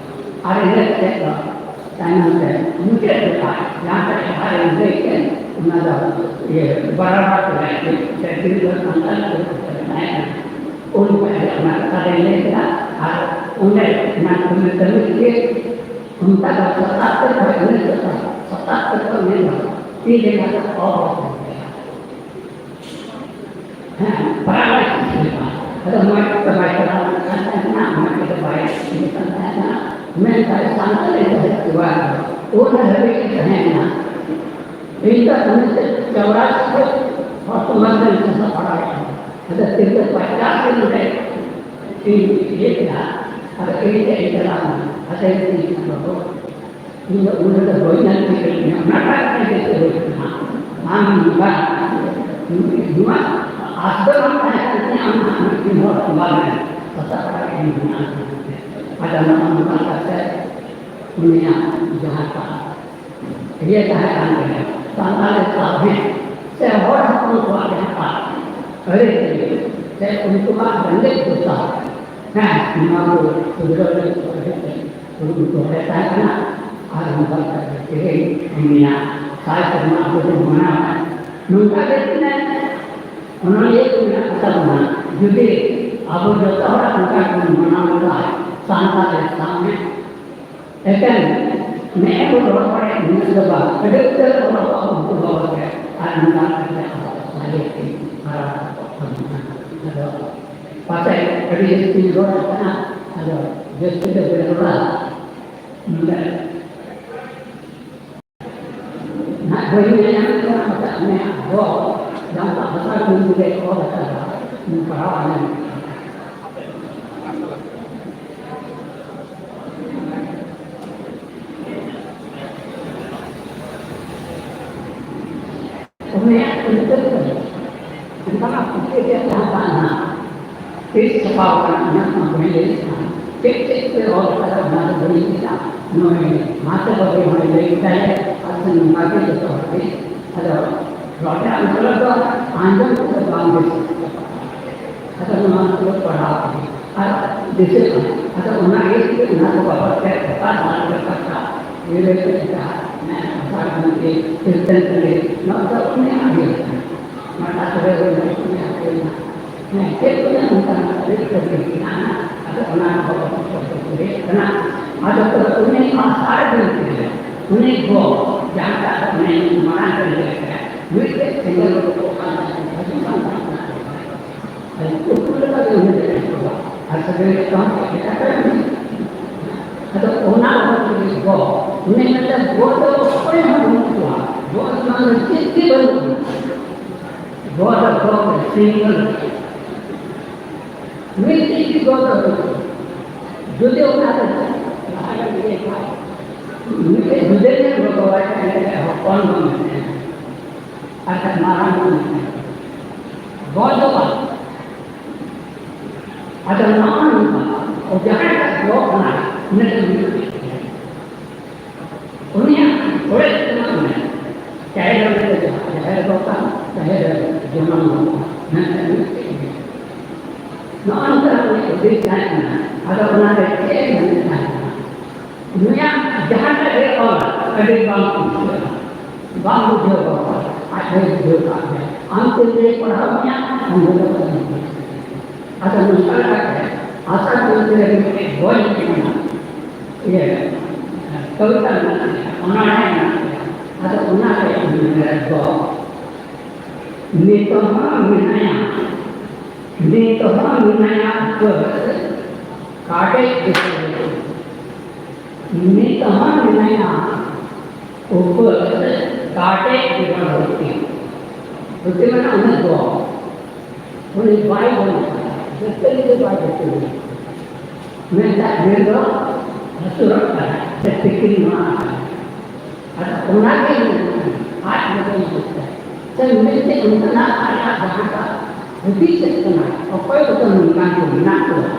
ᱟᱨ ᱤᱱᱟᱹ ᱠᱟᱛᱮ ᱫᱚ ᱛᱟᱭᱱᱚᱢ ᱛᱮ ᱢᱩᱪᱟᱹᱫ ᱡᱚᱠᱷᱟ ᱡᱟᱦᱟᱸ ᱴᱟᱜ ᱡᱟᱦᱟᱸ ᱨᱮᱧ ᱞᱟᱹᱭ ᱠᱮᱫ, ᱚᱱᱟ ᱫᱚ ᱤᱭᱟᱹ ᱵᱟᱨᱟᱵᱟᱨ ᱠᱚ ᱞᱟᱹᱭ ᱠᱮᱫ, ᱥᱮ ᱛᱤᱨᱞᱟᱹ ᱥᱟᱱᱛᱟᱲ ᱠᱚ ᱛᱟᱦᱮᱸ ᱠᱟᱱᱟ᱾ ᱩᱱ ᱡᱚᱠᱷᱟᱡ ᱚᱱᱟ ᱠᱟᱛᱷᱟ ᱫᱚᱧ ᱞᱟᱹᱭ ᱠᱮᱫᱟ᱾ ᱟᱨ ᱚᱸᱰᱮ ᱚᱱᱟ ᱠᱟᱹᱢᱤ ᱠᱟᱹᱢᱤ ᱛᱮᱜᱮ ᱚᱱᱠᱟ ᱫᱚ ᱥᱟᱛᱟᱛᱛᱚᱨ ᱠᱷᱚᱱ ᱩᱱᱤᱥᱥᱚ ᱥᱟᱛᱟᱛᱛᱚᱨ ᱠᱷᱚᱱ ᱩᱱᱤ ᱫᱚ ᱛᱤ ᱡᱟᱸᱜᱟ ᱫᱚ ᱚᱦᱚ ᱠᱟᱱ ᱛᱟᱭᱟ᱾ ᱦᱮᱸ, paralysis ᱦᱩᱭᱩᱜᱼᱟ᱾ ᱟᱫᱚ ᱢᱚᱡᱽ ᱛᱮ ᱵᱟᱭ ᱪᱟᱞᱟᱣ ᱫᱟᱲᱮᱭᱟᱜ ᱠᱟᱱ ᱛᱟᱦᱮᱸ ᱠᱟᱱᱟ, ᱢᱚᱡᱽ ᱛᱮ ᱵᱟᱭ ᱤᱭᱟᱹ ᱠᱟᱱ ᱛᱟᱦᱮᱸ ᱠᱟᱱᱟ᱾ ᱢᱮᱱᱠᱷᱟᱱ ᱥᱟᱱᱛᱟᱲᱤ ᱥᱟᱦᱤᱛᱛᱚ ᱵᱟᱝ, ᱩᱱ ᱦᱟᱹᱵᱤᱡ ᱮ ᱛᱟᱦᱮᱸ ᱠᱟᱱᱟ᱾ ᱤᱧ ᱫᱚ ᱩᱱᱤᱥᱥᱚ ᱪᱚᱣᱨᱟᱥᱤ ᱠᱷᱚᱱ ᱦᱚᱲ ᱥᱚᱢᱟᱡᱽ ᱨᱮᱧ ᱥᱟᱥᱟ ᱵᱟᱲᱟ ᱠᱟᱱᱟ᱾ ᱟᱫᱚ ᱛᱤᱨᱞᱟᱹ ᱯᱟᱸᱪᱟᱥ ᱨᱮ ᱱᱚᱰᱮ ᱤᱧ ᱤᱭᱟᱹ ᱠᱮᱫᱟ᱾ ᱟᱫᱚ ᱤᱧ ᱴᱷᱮᱱ ᱤᱧ ᱪᱟᱞᱟᱣ ᱮᱱᱟ᱾ ᱟᱫᱚ ᱤᱧ ᱢᱮᱛᱟᱭ ᱠᱟᱱᱟ, "ᱵᱟᱹᱵᱩ, ᱤᱧ ᱫᱚ ᱩᱱ ᱨᱮᱫᱚ ᱵᱟᱹᱧ ᱧᱮᱞ ᱴᱷᱤᱠ ᱞᱮᱫ ᱢᱮᱭᱟ, ᱚᱱᱟ ᱠᱟᱨᱚᱱ ᱛᱮ ᱡᱮᱛᱮ ᱦᱩᱭᱩᱜ ᱠᱟᱱᱟ᱾ ᱟᱢ ᱱᱚᱝᱠᱟ ᱱᱚᱣᱟ ᱟᱥ ᱫᱚ ᱵᱟᱝ ᱛᱟᱦᱮᱸ ᱠᱟᱱ ᱛᱤᱧᱟ, ᱟᱢ ᱱᱟᱦᱟᱜ ᱢᱤᱫᱴᱮᱱ ᱦᱚᱲ ᱥᱚᱢᱟᱡᱽ ᱨᱮ ᱥᱟᱥᱟ ᱵᱟᱲᱟ ᱠᱮᱫ ᱢᱮᱭᱟ᱾" ᱟᱫᱚ ᱱᱚᱜᱼᱚ ᱱᱚᱝᱠᱟ ᱠᱟᱛᱮ ᱩᱱᱤᱭᱟᱜ ᱡᱟᱦᱟᱸ ᱠᱟᱛᱷᱟ ᱤᱭᱟᱹ ᱛᱟᱦᱮᱸ ᱠᱟᱱ ᱜᱮᱭᱟ, ᱥᱟᱱᱛᱟᱲᱤ ᱥᱟᱶᱦᱮᱫ ᱥᱮ ᱦᱚᱲ ᱦᱚᱯᱚᱱ ᱠᱚᱣᱟᱜ ᱡᱟᱦᱟᱸ ᱟᱹᱨᱤᱪᱟᱹᱞᱤ ᱥᱮ ᱩᱱᱠᱩᱣᱟᱜ ᱨᱮᱸᱜᱮᱡ ᱯᱚᱥᱟᱜ, ᱦᱮᱸ, ᱱᱚᱣᱟ ᱠᱚ ᱥᱩᱫᱷᱨᱟᱹᱣ ᱞᱟᱹᱜᱤᱫ ᱠᱚ ᱟᱹᱰᱤ ᱛᱮ ᱠᱩᱨᱩᱢᱩᱴᱩ ᱨᱮ ᱛᱟᱦᱮᱸ ᱠᱟᱱᱟ᱾ ᱟᱨ ᱱᱚᱝᱠᱟ ᱞᱮᱠᱟᱛᱮ ᱛᱮᱦᱮᱧ ᱩᱱᱤᱭᱟᱜ ᱥᱟᱭ ᱥᱮᱨᱢᱟ ᱟᱵᱚ ᱵᱚᱱ ᱢᱟᱱᱟᱣᱟ᱾ ᱱᱚᱝᱠᱟ ᱜᱮ ᱛᱤᱱᱟᱹᱜ ᱚᱱᱚᱞᱤᱭᱟᱹ ᱠᱚ ᱢᱮᱱᱟᱜ ᱠᱚᱛᱟ ᱵᱚᱱᱟ, ᱡᱩᱫᱤ ᱟᱵᱚ ᱡᱚᱛᱚ ᱦᱚᱲᱟᱜ ᱚᱱᱠᱟ ᱵᱚᱱ ᱢᱟᱱᱟᱣ ᱞᱮᱠᱷᱟᱱ ᱥᱟᱱᱛᱟᱲ ᱥᱟᱶᱦᱮᱫ ᱮᱠᱮᱱ ᱱᱮᱜᱼᱮ ᱵᱚ ᱨᱚᱲ ᱵᱟᱲᱟᱭ ᱩᱱᱟᱹᱜ ᱫᱚ ᱵᱟᱝ, ᱟᱹᱰᱤ ᱩᱛᱟᱹᱨ ᱚᱞᱚᱜ ᱯᱟᱲᱦᱟᱜ ᱩᱱᱠᱩ ᱵᱟᱵᱟ ᱜᱮ, ᱟᱨ ᱱᱚᱝᱠᱟ ᱠᱟᱛᱮ ᱟᱵᱚ ᱥᱟᱸᱜᱮ ᱛᱮ ᱦᱟᱨᱟ ᱨᱟᱠᱟᱵ ᱠᱟᱱᱟ᱾ ᱟᱫᱚ ᱯᱟᱥᱮᱡ ᱟᱹᱰᱤ ᱡᱟᱹᱥᱛᱤᱧ ᱨᱚᱲ ᱠᱟᱱᱟ, ᱟᱫᱚ ᱡᱟᱹᱥᱛᱤ ᱫᱚ ᱵᱟᱹᱧ ᱨᱚᱲᱟ᱾ ᱱᱚᱰᱮ ᱱᱟᱜ ᱵᱟᱹᱧ ᱢᱮᱱᱟ, ᱢᱮᱛᱟᱜ ᱢᱮ, ᱟᱵᱚ ᱡᱟᱱᱛᱟ ᱵᱷᱟᱥᱟ ᱠᱚ ᱡᱩᱫᱤ ᱚᱞ ᱟᱠᱟᱫᱟ, ᱯᱟᱲᱦᱟᱣ ᱟᱞᱮ᱾ ᱩᱱᱤᱭᱟᱜ ᱪᱤᱱᱛᱟᱹ ᱠᱟᱱᱟ᱾ ᱚᱱᱠᱟᱱᱟᱜ ᱯᱩᱛᱷᱤ ᱨᱮᱭᱟᱜ ᱡᱟᱦᱟᱸ ᱫᱟᱜ ᱱᱟᱜ ᱛᱤᱥ ᱪᱷᱟᱯᱟᱣ ᱟᱠᱟᱱᱟ, ᱚᱱᱟ ᱠᱚ ᱵᱟᱹᱧ ᱞᱟᱹᱭ ᱠᱟᱱᱟ᱾ ᱪᱮᱫ ᱪᱮᱫ ᱯᱮ ᱚᱞ ᱠᱟᱫᱟ, ᱚᱱᱟ ᱫᱚ ᱵᱟᱹᱧ ᱞᱟᱹᱭ ᱫᱟ᱾ ᱱᱚᱜᱼᱚᱭ ᱢᱟᱥᱴᱟᱨ ᱵᱟᱹᱵᱩ ᱦᱚᱸᱭ ᱞᱟᱹᱭ ᱠᱮᱫᱟᱭ, ᱟᱨ ᱥᱮ ᱱᱚᱝᱠᱟ ᱜᱮ ᱡᱚᱛᱚ ᱦᱚᱲ ᱜᱮ᱾ ᱟᱫᱚ ᱨᱚᱴᱮ ᱟᱢ ᱠᱚᱨᱮ ᱫᱚ ᱟᱸᱡᱚᱢ ᱠᱟᱛᱮ ᱵᱟᱝ ᱵᱮᱥ᱾ ᱟᱫᱚ ᱱᱚᱣᱟ ᱠᱚ ᱯᱟᱲᱦᱟᱣ ᱠᱮᱫᱟ᱾ ᱟᱨ ᱫᱤᱥᱟᱹᱜ ᱠᱟᱱᱟ᱾ ᱟᱫᱚ ᱚᱱᱟ ᱤᱭᱟᱹ ᱛᱮᱜᱮ ᱚᱱᱟ ᱠᱚ ᱵᱟᱵᱚᱫ ᱛᱮ ᱚᱠᱟ ᱥᱟᱞ ᱨᱮ ᱚᱠᱟ ᱤᱭᱟᱹ ᱨᱮ ᱪᱮᱫ ᱞᱮᱠᱟ ᱢᱮᱱᱟᱜᱼᱟ, ᱚᱠᱟ ᱨᱮ ᱪᱮᱫ ᱪᱤᱱᱛᱟᱹ ᱠᱟᱱᱟ, ᱱᱚᱣᱟ ᱫᱚ ᱩᱱᱤᱭᱟᱜ ᱤᱭᱟᱹ ᱠᱟᱱᱟ᱾ ᱢᱟᱨᱟᱴᱷᱟ ᱠᱚᱨᱮ ᱦᱩᱭᱱᱟ, ᱩᱱᱤᱭᱟᱜ ᱦᱩᱭᱱᱟ᱾ ᱦᱮᱸ, ᱪᱮᱫ ᱠᱚ ᱢᱮᱱᱟ ᱚᱱᱠᱟᱱᱟᱜ ᱟᱹᱰᱤ ᱩᱛᱟᱹᱨ ᱜᱮ ᱢᱮᱱᱟᱜᱼᱟ᱾ ᱟᱫᱚ ᱚᱱᱟ ᱠᱚ ᱵᱟᱵᱚᱫ ᱛᱮ ᱠᱚ ᱞᱟᱹᱭᱮᱫ ᱠᱟᱱᱟ᱾ ᱟᱫᱚ ᱛᱚᱵᱮ ᱩᱱᱤ ᱚᱱᱟ ᱥᱟᱨᱮ ᱫᱤᱱ ᱛᱮ ᱩᱱᱤ ᱜᱚ ᱡᱟᱦᱟᱸᱴᱟᱜ ᱩᱱᱤ ᱢᱟᱨᱟᱝ ᱠᱟᱹᱢᱤ ᱞᱮᱠᱟ ᱢᱤᱫᱴᱮᱡ ᱥᱮᱸᱜᱮᱞ ᱩᱰᱩᱠᱚᱜ ᱠᱟᱱ ᱛᱟᱦᱮᱸᱫ, ᱦᱤᱡᱩᱜ ᱠᱟᱱ ᱛᱟᱦᱮᱸᱫ᱾ ᱟᱫᱚ ᱩᱱᱠᱩ ᱞᱮᱠᱟ ᱜᱮ ᱩᱱᱤ ᱫᱚ ᱮᱱ ᱠᱚᱣᱟ᱾ ᱟᱨ ᱥᱟᱹᱜᱟᱹᱭ ᱨᱮ ᱛᱟᱦᱮᱸ ᱠᱚᱜ ᱞᱮᱠᱟ ᱠᱟᱱᱟ᱾ ᱟᱫᱚ ᱚᱱᱟ ᱚᱠᱛᱚ ᱨᱮ ᱜᱚ, ᱩᱱᱤ ᱢᱮᱱᱫᱟ, "ᱜᱚ ᱫᱚ ᱚᱠᱚᱭ ᱦᱚᱸ ᱵᱟᱹᱱᱩᱜ ᱠᱚᱣᱟ, ᱜᱚ ᱫᱚ ᱪᱮᱫ ᱜᱮ ᱵᱟᱹᱱᱩᱜ ᱠᱚᱣᱟ, ᱜᱚ ᱫᱚ ᱜᱚ ᱜᱮ, ᱥᱤᱝᱜᱮᱞ ᱜᱮ, ᱢᱤᱫᱴᱤᱡ ᱜᱮ ᱜᱚ ᱫᱚ ᱵᱟᱹᱱᱩᱜ ᱠᱚᱣᱟ, ᱡᱩᱫᱤ ᱚᱱᱟ ᱨᱮ ᱞᱟᱦᱟ ᱨᱮ ᱤᱭᱟᱹ ᱠᱷᱟᱱ, ᱢᱤᱫᱴᱤᱡ ᱡᱩᱫᱟᱹ ᱧᱚᱜ ᱜᱚ ᱫᱚ ᱵᱟᱭ ᱛᱟᱦᱮᱸ ᱞᱮᱱᱠᱷᱟᱱ ᱦᱚᱯᱚᱱ ᱵᱚᱱ ᱢᱮᱛᱟᱭᱟ, ᱟᱨ ᱠᱷᱟᱱ ᱢᱟᱨᱟᱝ ᱵᱚᱱ ᱢᱮᱛᱟᱭᱟ, ᱜᱚ ᱫᱚ ᱵᱟᱝ᱾" ᱟᱫᱚ ᱱᱚᱜᱼᱚ ᱱᱚᱝᱠᱟ ᱡᱟᱦᱟᱸᱭ ᱴᱟᱜ ᱫᱚ ᱠᱟᱱᱟ, ᱩᱱᱤ ᱫᱚ ᱢᱤᱫ ᱜᱮ᱾ ᱩᱱᱤᱭᱟᱜ ᱚᱲᱟᱜ ᱠᱟᱱᱟ ᱩᱱᱤ᱾ ᱪᱟᱦᱮ ᱫᱚ ᱩᱱᱤ ᱫᱚ ᱡᱟᱦᱟᱸ ᱡᱟᱦᱮᱨ ᱫᱚ ᱠᱟᱱ, ᱪᱟᱦᱮ ᱫᱚ ᱡᱚᱱᱚᱢ ᱫᱚ ᱠᱟᱱ᱾ ᱢᱮᱱᱠᱷᱟᱱ ᱢᱤᱫ ᱜᱮ᱾ ᱱᱚᱜᱼᱚ ᱱᱚᱝᱠᱟ ᱩᱱᱤ ᱦᱩᱫᱤᱥ ᱛᱟᱦᱮᱸ ᱠᱟᱱᱟ᱾ ᱟᱫᱚ ᱚᱱᱟᱨᱮ ᱪᱮᱫ ᱮ ᱢᱮᱱᱮᱫ ᱛᱟᱦᱮᱸ ᱠᱟᱱᱟ? ᱱᱩᱭᱟᱜ ᱡᱟᱦᱟᱸᱴᱟᱜ ᱜᱮ ᱚᱞ ᱟᱹᱰᱤ ᱵᱟᱝ ᱵᱩᱡᱷᱟᱹᱜᱼᱟ, ᱵᱟᱝ ᱵᱩᱡᱷᱟᱹᱣ ᱜᱚᱫᱚᱜᱼᱟ᱾ ᱟᱡ ᱦᱚᱸᱭ ᱵᱩᱡᱷᱟᱹᱣ ᱠᱟᱜ ᱜᱮᱭᱟ᱾ ᱟᱢ ᱛᱤᱱ ᱨᱮ ᱯᱟᱲᱦᱟᱣ ᱢᱮᱭᱟ, ᱟᱢ ᱫᱚ ᱵᱟᱢ ᱵᱩᱡᱷᱟᱹᱣ᱾ ᱟᱫᱚ ᱱᱚᱝᱠᱟ ᱞᱮᱠᱟᱛᱮ ᱟᱥᱟ ᱢᱚᱫᱽᱫᱷᱮ ᱨᱮ ᱢᱤᱫᱴᱮᱡ ᱵᱳᱭ ᱢᱮᱱᱟᱜᱼᱟ, ᱤᱭᱟᱹ, ᱠᱚᱵᱤᱛᱟ ᱢᱮᱱᱟᱜᱼᱟ, ᱚᱱᱚᱬᱦᱮ ᱢᱮᱱᱟᱜᱼᱟ᱾ ᱟᱫᱚ ᱚᱱᱟ ᱨᱮ ᱩᱱᱤ ᱢᱮᱱᱟᱭ ᱫᱚ, ᱱᱤᱛᱚᱜ ᱦᱚᱸ ᱢᱮᱱᱟᱭᱟ, ᱱᱤᱛᱚᱜ ᱦᱚᱸ ᱢᱮᱱᱟᱭᱟ ᱩᱯᱟᱹᱥ, ᱠᱟᱰᱮᱡ ᱩᱯᱟᱹᱥ᱾ ᱱᱤᱛ ᱦᱚᱸ ᱢᱮᱱᱟᱭᱟ ᱩᱯᱟᱹᱥ ᱠᱟᱴᱮᱡ ᱡᱤᱵᱚᱱ ᱵᱷᱚᱠᱛᱤ᱾ ᱵᱷᱚᱠᱛᱤ ᱢᱟᱱᱮ ᱩᱱᱟᱹᱜ ᱫᱚ ᱩᱱᱤ ᱵᱟᱭ ᱵᱚᱱ ᱠᱟᱱᱟ, ᱡᱚᱛᱚ ᱜᱮ ᱵᱟᱭ ᱵᱷᱚᱠᱛᱤ ᱵᱚᱱ᱾ ᱢᱮᱱᱠᱷᱟᱱ ᱫᱤᱱ ᱫᱚ ᱦᱟᱹᱥᱩᱨᱚᱜ ᱠᱟᱱᱟ, ᱥᱮ ᱛᱤᱠᱤᱱ ᱱᱚᱣᱟ ᱠᱟᱱᱟ᱾ ᱟᱫᱚ ᱚᱱᱟᱜᱮ ᱢᱮᱱᱠᱷᱟᱱ ᱟᱡ ᱵᱚᱫᱚᱞ ᱡᱩᱛᱟ᱾ ᱥᱮ ᱢᱮᱱᱛᱮ ᱚᱱᱠᱟᱱᱟᱜ ᱟᱡᱟᱜ ᱡᱟᱦᱟᱸᱴᱟᱜ ᱦᱩᱫᱤᱥᱮᱫ ᱠᱟᱱᱟ, ᱚᱠᱚᱭ ᱠᱚᱫᱚ ᱱᱚᱝᱠᱟᱱ ᱠᱚ ᱢᱮᱱᱟᱜ ᱠᱚᱣᱟ,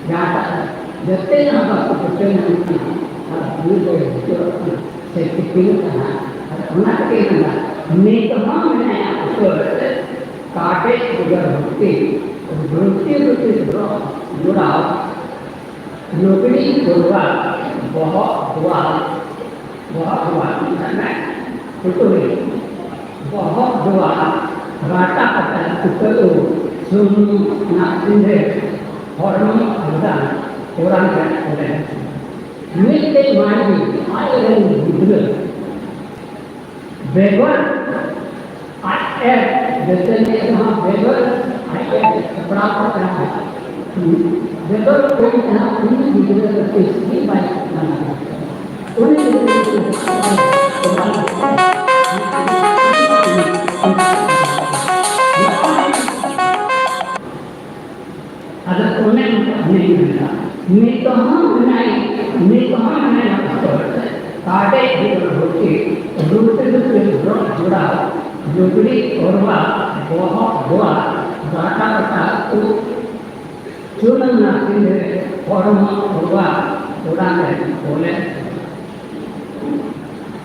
ᱡᱟᱦᱟᱸᱴᱟᱜ ᱡᱚᱛᱚ ᱡᱟᱦᱟᱸ ᱵᱟᱠᱚ ᱯᱟᱹᱛᱭᱟᱹᱣ ᱧᱟᱢᱚᱜ ᱠᱟᱱᱟ, ᱟᱨ ᱩᱱᱤ ᱫᱚᱭ ᱵᱩᱡᱷᱟᱹᱣ ᱠᱟᱱᱟ ᱥᱮ ᱴᱷᱤᱠᱟᱹᱱ ᱠᱟᱱᱟ᱾ ᱟᱨ ᱚᱱᱟ ᱛᱮᱜᱮ ᱢᱮᱱᱫᱟ, ᱱᱤᱛ ᱦᱚᱸ ᱢᱮᱱᱟᱭᱟ ᱩᱛᱟᱹᱨ, ᱠᱟᱴᱮᱡ ᱩᱫᱟᱹᱨ ᱵᱷᱚᱠᱛᱤ, ᱵᱷᱚᱠᱛᱤ ᱨᱩᱪᱤ ᱡᱚᱲᱟᱣ, ᱞᱩᱜᱽᱲᱤ ᱠᱚᱨᱣᱟ, ᱵᱚᱦᱚᱜ ᱫᱩᱣᱟᱨ, ᱵᱚᱦᱚᱜ ᱫᱩᱣᱟᱨ, ᱢᱮᱛᱟᱜ ᱢᱮ, ᱴᱩᱴᱩᱨᱤ, ᱵᱚᱦᱚᱜ ᱫᱩᱣᱟᱨ, ᱨᱟᱴᱟ ᱯᱟᱴᱟ, ᱛᱩᱠᱟᱹ ᱩ, ᱥᱩᱱᱩᱢ ᱚᱱᱟ ᱯᱤᱸᱰᱟᱹ, ᱦᱚᱲᱢᱚ ᱟᱵᱫᱟᱱ, ᱠᱚᱲᱟᱢ ᱨᱮ ᱠᱚᱞᱮ᱾ ᱢᱤᱫᱴᱮᱡ ᱢᱟᱹᱱᱢᱤ ᱟᱡ ᱨᱮᱱ ᱜᱤᱫᱽᱨᱟᱹ ᱵᱮᱜᱚᱨ ᱟᱡ ᱮ ᱫᱟᱹᱛᱟᱹᱱᱤ ᱨᱮᱦᱚᱸ ᱵᱮᱜᱚᱨ ᱟᱡ ᱮ ᱥᱟᱯᱲᱟᱣ ᱠᱚ ᱠᱟᱱᱟ, ᱵᱮᱜᱚᱨ ᱠᱚ ᱡᱟᱦᱟᱸ ᱩᱱᱤ ᱜᱤᱫᱽᱨᱟᱹ ᱫᱚ ᱛᱤᱥ ᱜᱮ ᱵᱟᱭ ᱠᱟᱱᱟ᱾ ᱩᱱᱤ ᱜᱤᱫᱽᱨᱟᱹ ᱫᱚ ᱟᱫᱚ ᱚᱱᱮ ᱚᱱᱠᱟ ᱩᱱᱤ ᱢᱮᱱᱫᱟ, ᱱᱤᱛ ᱦᱚᱸ ᱢᱮᱱᱟᱭ, ᱱᱤᱛ ᱦᱚᱸ ᱢᱮᱱᱟᱭ ᱚᱠᱛᱚ ᱨᱮ᱾ ᱠᱟᱰᱮᱡ ᱦᱩᱭᱩᱜ ᱦᱩᱛᱤ, ᱨᱩᱴᱤ ᱨᱩᱴᱤ ᱨᱚᱜ ᱡᱚᱲᱟᱣ, ᱞᱩᱜᱽᱲᱤ ᱚᱨᱣᱟ, ᱵᱚᱦᱚᱜ ᱵᱚᱣᱟ, ᱵᱟᱴᱟ ᱵᱟᱴᱟ ᱩᱵ, ᱪᱩᱱᱟᱹᱢ ᱱᱟᱥᱤᱱ ᱨᱮ, ᱦᱚᱲᱢᱚ ᱚᱨᱣᱟ, ᱚᱲᱟᱜ ᱨᱮ ᱵᱚᱞᱮ᱾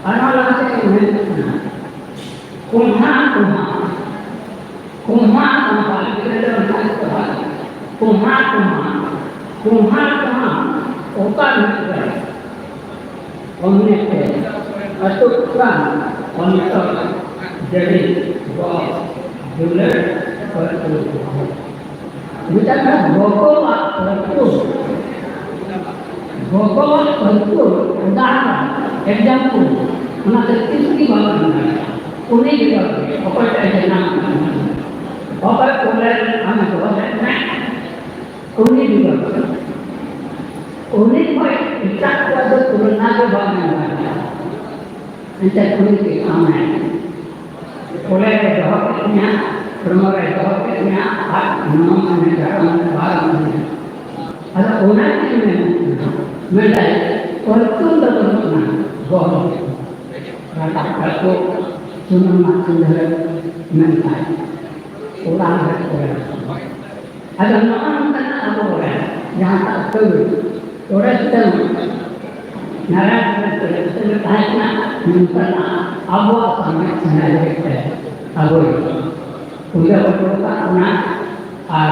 ᱟᱨ ᱚᱱᱟ ᱞᱟᱦᱟ ᱥᱮᱫ ᱢᱮᱱ ᱠᱟᱱᱟ, ᱠᱚᱸᱦᱟ, ᱠᱚᱸᱦᱟ᱾ ᱠᱚᱸᱦᱟ, ᱠᱚᱸᱦᱟ, ᱜᱤᱫᱽᱨᱟᱹ ᱫᱚ ᱚᱱᱠᱟ ᱜᱮᱠᱚ ᱨᱚᱲᱟ᱾ ᱠᱚᱸᱦᱟ, ᱠᱚᱸᱦᱟ, ᱠᱚᱸᱦᱟ, ᱠᱚᱸᱦᱟ, ᱚᱠᱟ ᱢᱮᱱᱟᱜ ᱯᱮᱭᱟ? ᱚᱱᱮ ᱯᱮ ᱟᱹᱛᱩᱜ ᱠᱟᱱ ᱚᱱᱛᱚᱨ ᱡᱟᱹᱲᱤ ᱜᱚ ᱫᱩᱞᱟᱹᱲ ᱯᱟᱹᱨᱠᱟᱹᱣ᱾ ᱢᱮᱛᱟᱜ ᱠᱟᱱᱟ ᱜᱚᱜᱚᱣᱟᱜ ᱯᱟᱹᱨᱠᱟᱹᱣ᱾ ᱜᱚᱜᱚᱣᱟᱜ ᱯᱟᱹᱨᱠᱟᱹᱣ, ᱩᱫᱟᱦᱚᱨᱚᱱ, example, ᱚᱱᱟ ᱫᱚ ᱛᱤᱥ ᱜᱮ ᱵᱟᱵᱚᱱ ᱧᱟᱢ ᱫᱟᱲᱮᱭᱟᱜᱼᱟ᱾ ᱩᱱᱤ ᱜᱮ ᱚᱠᱚᱭ ᱴᱟᱜ ᱡᱟᱱᱟᱢ ᱠᱟᱱᱟ, ᱚᱠᱚᱭ ᱠᱚᱞᱮ ᱟᱢᱮ ᱫᱚᱦᱚ ᱞᱮᱫ ᱢᱮ, ᱩᱱᱤ ᱜᱮ ᱩᱱᱤ ᱠᱷᱚᱱ ᱮᱴᱟᱜ ᱠᱚᱣᱟᱜ ᱫᱚ ᱛᱩᱞᱚᱱᱟ ᱜᱮ ᱵᱟᱝ ᱧᱟᱢ ᱫᱟᱲᱮᱭᱟᱜᱼᱟ᱾ ᱮᱱᱛᱮ ᱩᱱᱤ ᱜᱮ ᱟᱢᱮ ᱠᱚᱞᱮ ᱨᱮ ᱫᱚᱦᱚ ᱠᱮᱫ ᱢᱮᱭᱟ, ᱦᱚᱲᱢᱚ ᱨᱮ ᱫᱚᱦᱚ ᱠᱮᱫ ᱢᱮᱭᱟ, ᱟᱨ ᱱᱚᱣᱟ ᱢᱟᱱᱮ ᱫᱟᱨᱟᱢ ᱵᱟᱨ ᱢᱟᱱᱮ᱾ ᱟᱫᱚ ᱚᱱᱟ ᱜᱮ ᱢᱮᱱ, ᱢᱮᱱᱫᱟᱭ, ᱯᱟᱹᱨᱠᱟᱹᱣ ᱫᱚ ᱵᱟᱹᱱᱩᱜ ᱟᱱᱟ, ᱜᱚᱦᱚᱲ᱾ ᱨᱟᱠᱟᱵ ᱠᱟᱛᱮ ᱥᱩᱱᱩᱢ ᱢᱟ ᱪᱩᱞᱦᱟᱹ ᱢᱮᱱᱛᱟᱭ, ᱚᱲᱟᱜ ᱨᱮ ᱠᱚᱭᱟ᱾ ᱟᱫᱚ ᱱᱚᱜᱼᱚ ᱱᱚᱝᱠᱟᱱᱟᱜ ᱟᱵᱚ ᱨᱮ ᱡᱟᱦᱟᱸᱴᱟᱜ ᱠᱟᱹᱣᱰᱤ ᱛᱚᱲᱮ ᱥᱩᱛᱟᱹᱢ ᱱᱟᱨᱟᱭᱚᱱ ᱥᱚᱨᱮᱱ ᱛᱚᱲᱮ ᱥᱩᱛᱟᱹᱢ ᱨᱮ ᱛᱟᱦᱮᱸ ᱠᱟᱱᱟ, ᱱᱚᱝᱠᱟᱱᱟᱜ ᱟᱵᱚᱣᱟᱜ ᱥᱟᱶᱦᱮᱫ ᱥᱮᱬᱟ ᱞᱟᱹᱜᱤᱫ ᱛᱮ ᱟᱵᱚ ᱯᱩᱡᱟᱹ ᱦᱚᱴᱚ ᱠᱟᱜ ᱚᱱᱟ ᱟᱨ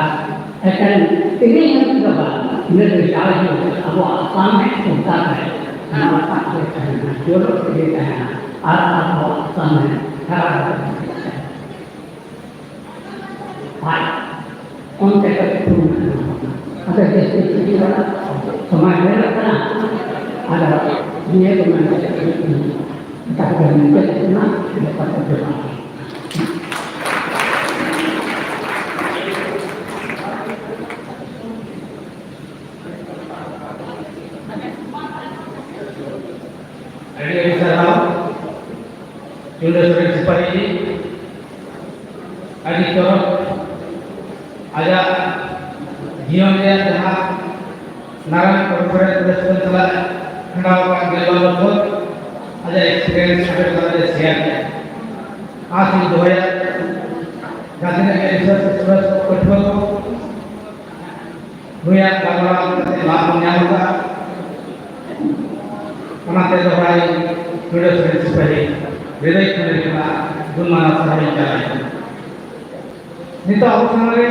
ᱮᱠᱮᱱ ᱛᱮᱜᱮ ᱧᱩᱛᱩᱢ ᱫᱚ ᱵᱟᱝ, ᱤᱱᱟᱹ ᱫᱚ ᱡᱟᱣ ᱡᱤᱵᱚᱱ ᱟᱵᱚᱣᱟᱜ ᱥᱟᱶᱦᱮᱫ ᱥᱟᱶᱛᱟ ᱨᱮ ᱱᱚᱣᱟ ᱥᱟᱵ ᱨᱮ ᱛᱟᱦᱮᱱᱟ, ᱡᱚᱨᱚᱜ ᱨᱮᱜᱮ ᱛᱟᱦᱮᱱᱟ ᱟᱨ ᱟᱵᱚᱣᱟᱜ ᱥᱟᱶᱦᱮᱫ ᱦᱟᱨᱟ ᱨᱟᱠᱟᱵ ᱞᱟᱹᱜᱤᱫ ᱛᱮ᱾ ᱟᱨ ᱚᱱᱛᱮ ᱠᱟᱹᱴᱤᱡ ᱛᱷᱩᱢ ᱢᱮᱱᱟᱜᱼᱟ᱾ ᱟᱫᱚ ᱡᱟᱹᱥᱛᱤ ᱪᱤᱠᱤ ᱨᱮᱱᱟᱜ ᱥᱚᱢᱚᱭ ᱦᱩᱭᱩᱜ ᱠᱟᱱᱟ᱾ ᱟᱫᱚ ᱱᱤᱭᱟᱹ ᱠᱚ ᱢᱮᱱ ᱠᱟᱛᱮ ᱜᱮ ᱤᱧ ᱠᱟᱛᱷᱟ ᱫᱚ ᱢᱩᱪᱟᱹᱫ ᱠᱟᱱᱟ᱾ ᱡᱚᱛᱚ ᱠᱚ ᱡᱚᱦᱟᱨ᱾ ᱟᱹᱰᱤ ᱟᱹᱰᱤ ᱥᱟᱨᱦᱟᱣ ᱪᱩᱰᱟᱹ ᱥᱚᱨᱮᱱ ᱥᱤᱯᱟᱦᱤ ᱡᱤ᱾ ᱟᱹᱰᱤ ᱪᱚᱨᱚᱠ ᱟᱡᱟᱜ ᱡᱤᱭᱚᱱ ᱨᱮᱭᱟᱜ ᱡᱟᱦᱟᱸ ᱱᱟᱨᱟᱭᱚᱱ ᱠᱚᱨᱯᱳᱨᱮᱴ ᱨᱮᱥᱴᱩᱨᱮᱱᱴ ᱥᱟᱞᱟᱜ ᱠᱷᱟᱸᱰᱟᱣ ᱟᱠᱟᱫ ᱜᱮᱞᱵᱟᱨ ᱵᱚᱪᱷᱚᱨ ᱟᱡᱟᱜ ᱮᱠᱥᱯᱤᱨᱤᱭᱮᱱᱥ ᱟᱯᱮ ᱛᱟᱞᱟᱨᱮ ᱥᱮᱭᱟᱨ ᱠᱮᱫᱟ᱾ ᱟᱥ ᱤᱧ ᱫᱚᱦᱚᱭᱟ ᱡᱟᱦᱟᱸ ᱛᱤᱱᱟᱹᱜ ᱜᱮ ᱨᱤᱥᱟᱨᱪ ᱥᱠᱚᱞᱟᱨ ᱯᱟᱹᱴᱷᱩᱣᱟᱹ ᱠᱚ ᱱᱩᱭᱟᱜ ᱜᱟᱞᱢᱟᱨᱟᱣ ᱠᱟᱛᱮ ᱞᱟᱵᱷ ᱵᱚᱱ ᱧᱟᱢ ᱟᱠᱟᱫᱼᱟ᱾ ᱚᱱᱟᱛᱮ ᱫᱚᱦᱲᱟᱭ ᱱᱚᱰᱮ ᱥᱚᱨᱮᱱ ᱥᱤᱯᱟᱹᱦᱤ ᱦᱨᱤᱫᱚᱭ ᱠᱷᱚᱱ ᱠᱷᱚᱱᱟᱜ ᱜᱩᱱᱢᱟᱱᱟᱣ ᱥᱟᱨᱦᱟᱣ ᱤᱧ ᱪᱟᱞᱟᱭᱟ᱾ ᱱᱤᱛᱚᱜ ᱟᱵᱚ ᱥᱟᱢᱟᱝ ᱨᱮ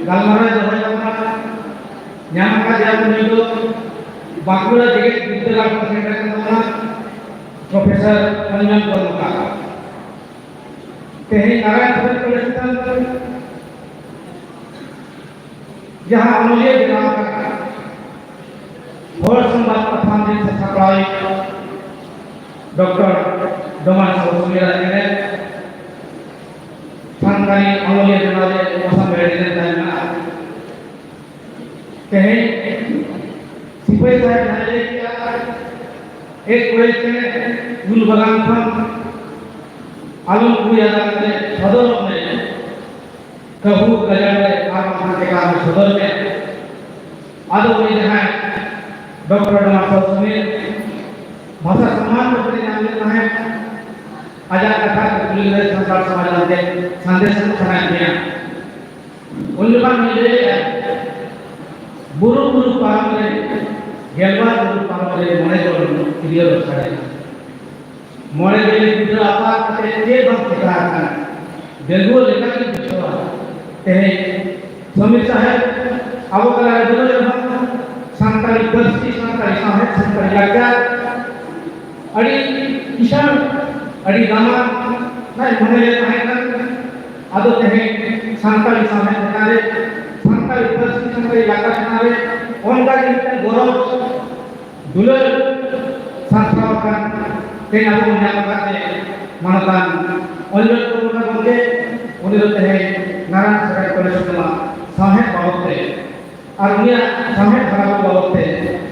ᱜᱟᱞᱢᱟᱨᱟᱣ ᱫᱚᱦᱚᱭ ᱛᱟᱵᱚᱱᱟ, ᱧᱟᱢ ᱟᱠᱟᱫᱮᱭᱟ ᱵᱚᱱ ᱱᱩᱭ ᱫᱚ ᱵᱟᱸᱠᱩᱲᱟ ᱡᱮᱜᱮᱛ ᱵᱤᱨᱫᱟᱹᱜᱟᱲ ᱠᱷᱚᱱ ᱥᱮᱴᱮᱨ ᱠᱟᱱ ᱛᱟᱵᱚᱱᱟ ᱯᱨᱚᱯᱷᱮᱥᱚᱨ ᱨᱚᱧᱡᱚᱱ ᱠᱚᱨᱢᱚᱠᱟᱨ᱾ ᱛᱮᱦᱮᱧ ᱱᱟᱨᱟᱭᱚᱱ ᱥᱚᱨᱮᱱ ᱠᱚᱞᱮᱡᱽ ᱪᱮᱛᱟᱱ ᱡᱟᱦᱟᱸ ᱚᱱᱚᱞᱤᱭᱟᱹ ᱵᱮᱱᱟᱣ ᱟᱠᱟᱱᱟ, ᱦᱚᱲ ᱥᱚᱢᱵᱟᱫ ᱯᱟᱛᱷᱟᱢ ᱨᱤᱱ ᱥᱟᱯᱲᱟᱣᱤᱡ ᱰᱚᱠᱴᱚᱨ ᱰᱚᱢᱟᱱ ᱥᱟᱦᱩ ᱥᱩᱢᱤᱨᱟᱜ ᱮᱱᱮᱢ ᱥᱟᱱᱛᱟᱲᱤ ᱚᱱᱚᱞᱤᱭᱟᱹ ᱵᱮᱱᱟᱣ ᱨᱮ ᱢᱚᱥᱟᱢ ᱵᱮᱲᱮ ᱮᱱᱮᱢ ᱛᱟᱦᱮᱸ ᱢᱮᱱᱟᱜᱼᱟ᱾ ᱛᱮᱦᱮᱧ ᱥᱤᱯᱟᱹᱦᱤ ᱥᱟᱦᱮᱵᱽ ᱡᱟᱦᱟᱸᱭ ᱞᱟᱹᱭ ᱠᱮᱜᱼᱟ, ᱮᱠ ᱠᱚᱭᱮᱠ ᱪᱮᱬᱮ ᱩᱞ ᱵᱟᱜᱟᱱ ᱠᱷᱚᱱ ᱟᱞᱚᱢ ᱠᱩᱭᱟ ᱫᱟᱜ ᱛᱮ ᱥᱚᱫᱚᱨᱚᱜ ᱢᱮ, ᱠᱟᱹᱦᱩ ᱜᱟᱡᱟᱲ ᱨᱮ ᱟᱨ ᱵᱟᱝᱠᱷᱟᱱ ᱴᱮᱠᱟᱣ ᱨᱮ ᱥᱚᱫᱚᱨ ᱢᱮ᱾ ᱟᱫᱚ ᱩᱱᱤ ᱡᱟᱦᱟᱸᱭ ᱰᱚᱠᱴᱚᱨ ᱰᱚᱢᱟᱨ ᱥᱚᱨᱮᱱ ᱵᱷᱟᱥᱟ ᱥᱚᱱᱢᱟᱱ ᱯᱚᱛᱨᱚ ᱧᱟᱢ ᱞᱮᱫ ᱛᱟᱦᱮᱸᱫ, ᱟᱡᱟᱜ ᱠᱟᱛᱷᱟ ᱠᱩᱠᱞᱤ ᱨᱮ ᱥᱟᱱᱛᱟᱲ ᱥᱚᱢᱟᱡᱽ ᱞᱟᱹᱜᱤᱫ ᱥᱟᱸᱫᱮᱥ ᱮᱢᱚᱜ ᱥᱟᱱᱟᱭᱮᱫ ᱞᱤᱧᱟ᱾ ᱩᱱ ᱡᱚᱠᱷᱚᱱ ᱩᱱᱤ ᱞᱟᱹᱭ ᱞᱮᱫᱼᱟ, ᱵᱩᱨᱩ ᱵᱩᱨᱩ ᱯᱟᱨᱚᱢ ᱨᱮ, ᱜᱮᱞᱵᱟᱨ ᱵᱩᱨᱩ ᱯᱟᱨᱚᱢ ᱨᱮ ᱢᱚᱬᱮ ᱡᱚᱱ ᱛᱤᱨᱭᱳ ᱨᱚᱜ ᱥᱟᱰᱮ᱾ ᱢᱚᱬᱮ ᱜᱮᱞ ᱜᱤᱫᱽᱨᱟᱹ ᱟᱯᱟᱛ ᱠᱟᱛᱮ ᱪᱮᱫ ᱵᱟᱝ ᱪᱮᱠᱟ ᱟᱠᱟᱱᱟ, ᱰᱟᱺᱜᱩᱣᱟᱹ ᱞᱮᱠᱟᱜᱮ ᱵᱩᱡᱷᱟᱹᱣᱟ᱾ ᱛᱮᱦᱮᱧ ᱥᱚᱢᱤᱨ ᱥᱟᱦᱮᱵᱽ ᱟᱵᱚ ᱛᱟᱞᱟᱨᱮ ᱫᱩᱞᱟᱹᱲ ᱨᱮᱦᱚᱸ ᱥᱟᱱᱛᱟᱲᱤ ᱯᱟᱹᱨᱥᱤ, ᱥᱟᱱᱛᱟᱲᱤ ᱥᱟᱶᱦᱮᱫ, ᱥᱟᱱᱛᱟᱲᱤ ᱞᱟᱠᱪᱟᱨ ᱟᱹᱰᱤ ᱠᱤᱥᱟᱹᱬ, ᱟᱹᱰᱤ ᱫᱟᱢᱟᱱ ᱱᱟᱭ ᱢᱚᱱᱮ ᱞᱮ ᱛᱟᱦᱮᱸ ᱠᱟᱱ᱾ ᱟᱫᱚ ᱛᱮᱦᱮᱧ ᱥᱟᱱᱛᱟᱲᱤ ᱥᱟᱶᱦᱮᱫ ᱪᱮᱛᱟᱱ ᱨᱮ, ᱥᱟᱱᱛᱟᱲᱤ ᱯᱟᱹᱨᱥᱤ, ᱥᱟᱱᱛᱟᱲᱤ ᱞᱟᱠᱪᱟᱨ ᱪᱮᱛᱟᱱ ᱨᱮ ᱚᱱᱠᱟ ᱜᱮ ᱢᱤᱫᱴᱟᱝ ᱜᱚᱨᱚᱡᱽ ᱫᱩᱞᱟᱹᱲ ᱥᱟᱨᱥᱟᱣ ᱟᱠᱟᱱ ᱛᱮᱦᱮᱧ ᱟᱵᱚ ᱵᱚᱱ ᱧᱟᱢ ᱟᱠᱟᱫ ᱛᱮ ᱢᱟᱱᱚᱛᱟᱱ ᱚᱧᱡᱚᱱ ᱯᱨᱚᱵᱷᱩ ᱜᱚᱢᱠᱮ, ᱩᱱᱤ ᱫᱚ ᱛᱮᱦᱮᱧ ᱱᱟᱨᱟᱭᱚᱱ ᱥᱟᱜᱟᱲ ᱠᱚᱞᱮᱡᱽ ᱨᱮᱱᱟᱜ ᱥᱟᱶᱦᱮᱫ ᱵᱟᱵᱚᱫ ᱛᱮ ᱟᱨ ᱩᱱᱤᱭᱟᱜ ᱥᱟᱶᱦᱮᱫ ᱦᱟᱨᱟ ᱵᱩᱨᱩ ᱵᱟᱵᱚᱫ ᱛᱮ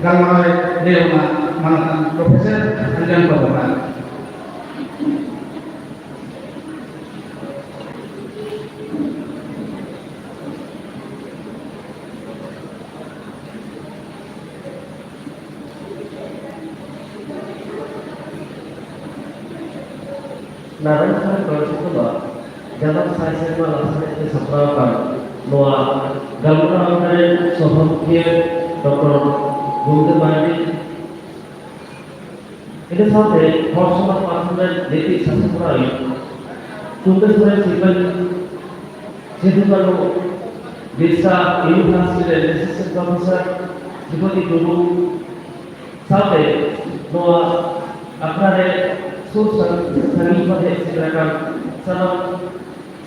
ᱜᱟᱞᱢᱟᱨᱟᱣ ᱮ ᱞᱟᱹᱭ ᱵᱚᱱᱟ ᱢᱟᱱᱚᱛᱟᱱ ᱯᱨᱚᱯᱷᱮᱥᱚᱨ ᱚᱧᱡᱚᱱ ᱯᱨᱚᱵᱷᱩ᱾ ᱱᱟᱨᱟᱭᱚᱱ ᱥᱟᱜᱟᱲ ᱠᱚᱞᱮᱡᱽ ᱠᱷᱚᱱᱟᱜ ᱡᱟᱱᱟᱢ ᱥᱟᱭ ᱥᱮᱨᱢᱟ ᱞᱟᱥᱟᱲᱦᱮᱫ ᱛᱮ ᱥᱟᱯᱲᱟᱣ ᱟᱠᱟᱱ ᱱᱚᱣᱟ ᱜᱟᱞᱢᱟᱨᱟᱣ ᱟᱠᱷᱲᱟ ᱨᱮᱱ ᱥᱚᱦᱚᱨᱩᱠᱷᱤᱭᱟᱹ ᱰᱚᱠᱴᱚᱨ ᱜᱩᱢᱫᱟᱹ ᱢᱟᱨᱰᱤ, ᱤᱱᱟᱹ ᱥᱟᱶᱛᱮ ᱦᱚᱲ ᱥᱚᱢᱟᱡᱽ ᱯᱟᱛᱷᱟᱢ ᱨᱮᱱ ᱱᱤᱛᱤ ᱥᱟᱥᱚᱱ ᱠᱚᱨᱟᱣᱤᱡ ᱴᱩᱰᱟᱹ ᱥᱚᱨᱮᱱ ᱥᱤᱨᱯᱟᱹᱧ ᱥᱤᱫᱷᱩ ᱠᱟᱹᱱᱦᱩ ᱵᱤᱨᱥᱟ ᱤᱭᱩᱱᱤᱵᱷᱟᱨᱥᱤᱴᱤ ᱨᱮᱱ ᱮᱥᱤᱥᱴᱮᱱᱴ ᱯᱨᱚᱯᱷᱮᱥᱚᱨ ᱥᱨᱤᱢᱚᱛᱤ ᱴᱩᱰᱩ ᱥᱟᱶᱛᱮ ᱱᱚᱣᱟ ᱟᱠᱷᱲᱟ ᱨᱮ ᱥᱩᱨ ᱥᱟᱺᱜᱤᱧ ᱥᱟᱺᱜᱤᱧ ᱠᱷᱚᱱ ᱦᱮᱡ ᱥᱮᱴᱮᱨ ᱟᱠᱟᱱ ᱥᱟᱱᱟᱢ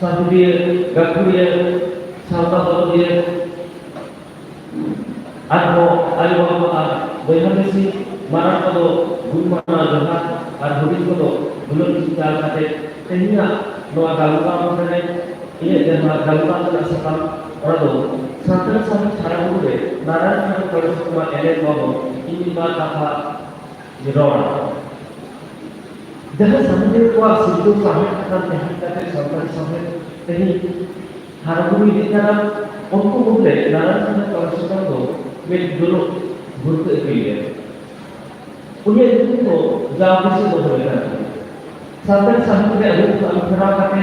ᱥᱟᱶᱦᱮᱫᱤᱭᱟᱹ, ᱜᱟᱹᱠᱷᱩᱲᱤᱭᱟᱹ, ᱥᱟᱶᱛᱟ ᱫᱚᱞᱤᱭᱟᱹ, ᱟᱨᱦᱚᱸ ᱟᱭᱳ ᱵᱟᱵᱟ ᱟᱨ ᱵᱚᱭᱦᱟ ᱢᱤᱥᱤ, ᱢᱟᱨᱟᱝ ᱠᱚᱫᱚ ᱜᱩᱱᱢᱟᱱᱟᱣ ᱡᱚᱦᱟᱨ ᱟᱨ ᱦᱩᱰᱤᱧ ᱠᱚᱫᱚ ᱫᱩᱞᱟᱹᱲ ᱪᱤᱱ ᱪᱟᱞ ᱠᱟᱛᱮ ᱛᱮᱦᱮᱧᱟᱜ ᱱᱚᱣᱟ ᱜᱟᱞᱢᱟᱨᱟᱣ ᱨᱮ ᱤᱧᱟᱹᱜ ᱡᱟᱦᱟᱸ ᱜᱟᱞᱢᱟᱨᱟᱣ ᱨᱮᱱᱟᱜ ᱥᱟᱛᱟᱢ, ᱚᱱᱟ ᱫᱚ ᱥᱟᱱᱛᱟᱲ ᱥᱟᱶᱦᱮᱫ ᱦᱟᱨᱟ ᱵᱩᱨᱩ ᱨᱮ ᱱᱟᱨᱟᱭᱚᱱ ᱥᱟᱜᱟᱲ ᱠᱚᱞᱮᱡᱽ ᱠᱷᱚᱱᱟᱜ ᱮᱱᱮᱡ ᱵᱟᱵᱚᱫ ᱤᱧ ᱢᱤᱫ ᱵᱟᱨ ᱠᱟᱛᱷᱟ ᱨᱚᱲᱟ᱾ ᱡᱟᱦᱟᱸ ᱥᱟᱱᱛᱟᱲ ᱠᱚᱣᱟᱜ ᱥᱤᱨᱡᱚᱱ ᱥᱟᱶᱦᱮᱫ ᱠᱟᱱ ᱛᱟᱦᱮᱸ ᱠᱟᱛᱮ ᱥᱟᱱᱛᱟᱲ ᱥᱟᱶᱦᱮᱫ ᱛᱮᱦᱮᱧ ᱦᱟᱨᱟ ᱵᱩᱨᱩ ᱤᱫᱤᱜ ᱠᱟᱱᱟ, ᱩᱱᱠᱩ ᱢᱩᱫᱽᱨᱮ ᱱᱟᱨᱟᱭᱚᱱ ᱥᱟᱜᱟᱲ ᱠᱚᱞᱮᱡᱽ ᱫᱚ ᱢᱤᱫ ᱡᱚᱱᱚᱠ ᱵᱷᱩᱨᱠᱟᱹ ᱟᱹᱜᱩᱭᱮᱭᱟ᱾ ᱩᱱᱤᱭᱟᱜ ᱧᱩᱛᱩᱢ ᱫᱚ ᱡᱟᱣ ᱫᱤᱥᱟᱹ ᱫᱚᱦᱚ ᱞᱮᱠᱟ ᱥᱟᱱᱛᱟᱲ ᱥᱟᱶᱦᱮᱫ ᱨᱮ ᱟᱹᱨᱩ ᱟᱹᱨᱩ ᱯᱷᱮᱨᱟᱣ ᱠᱟᱛᱮ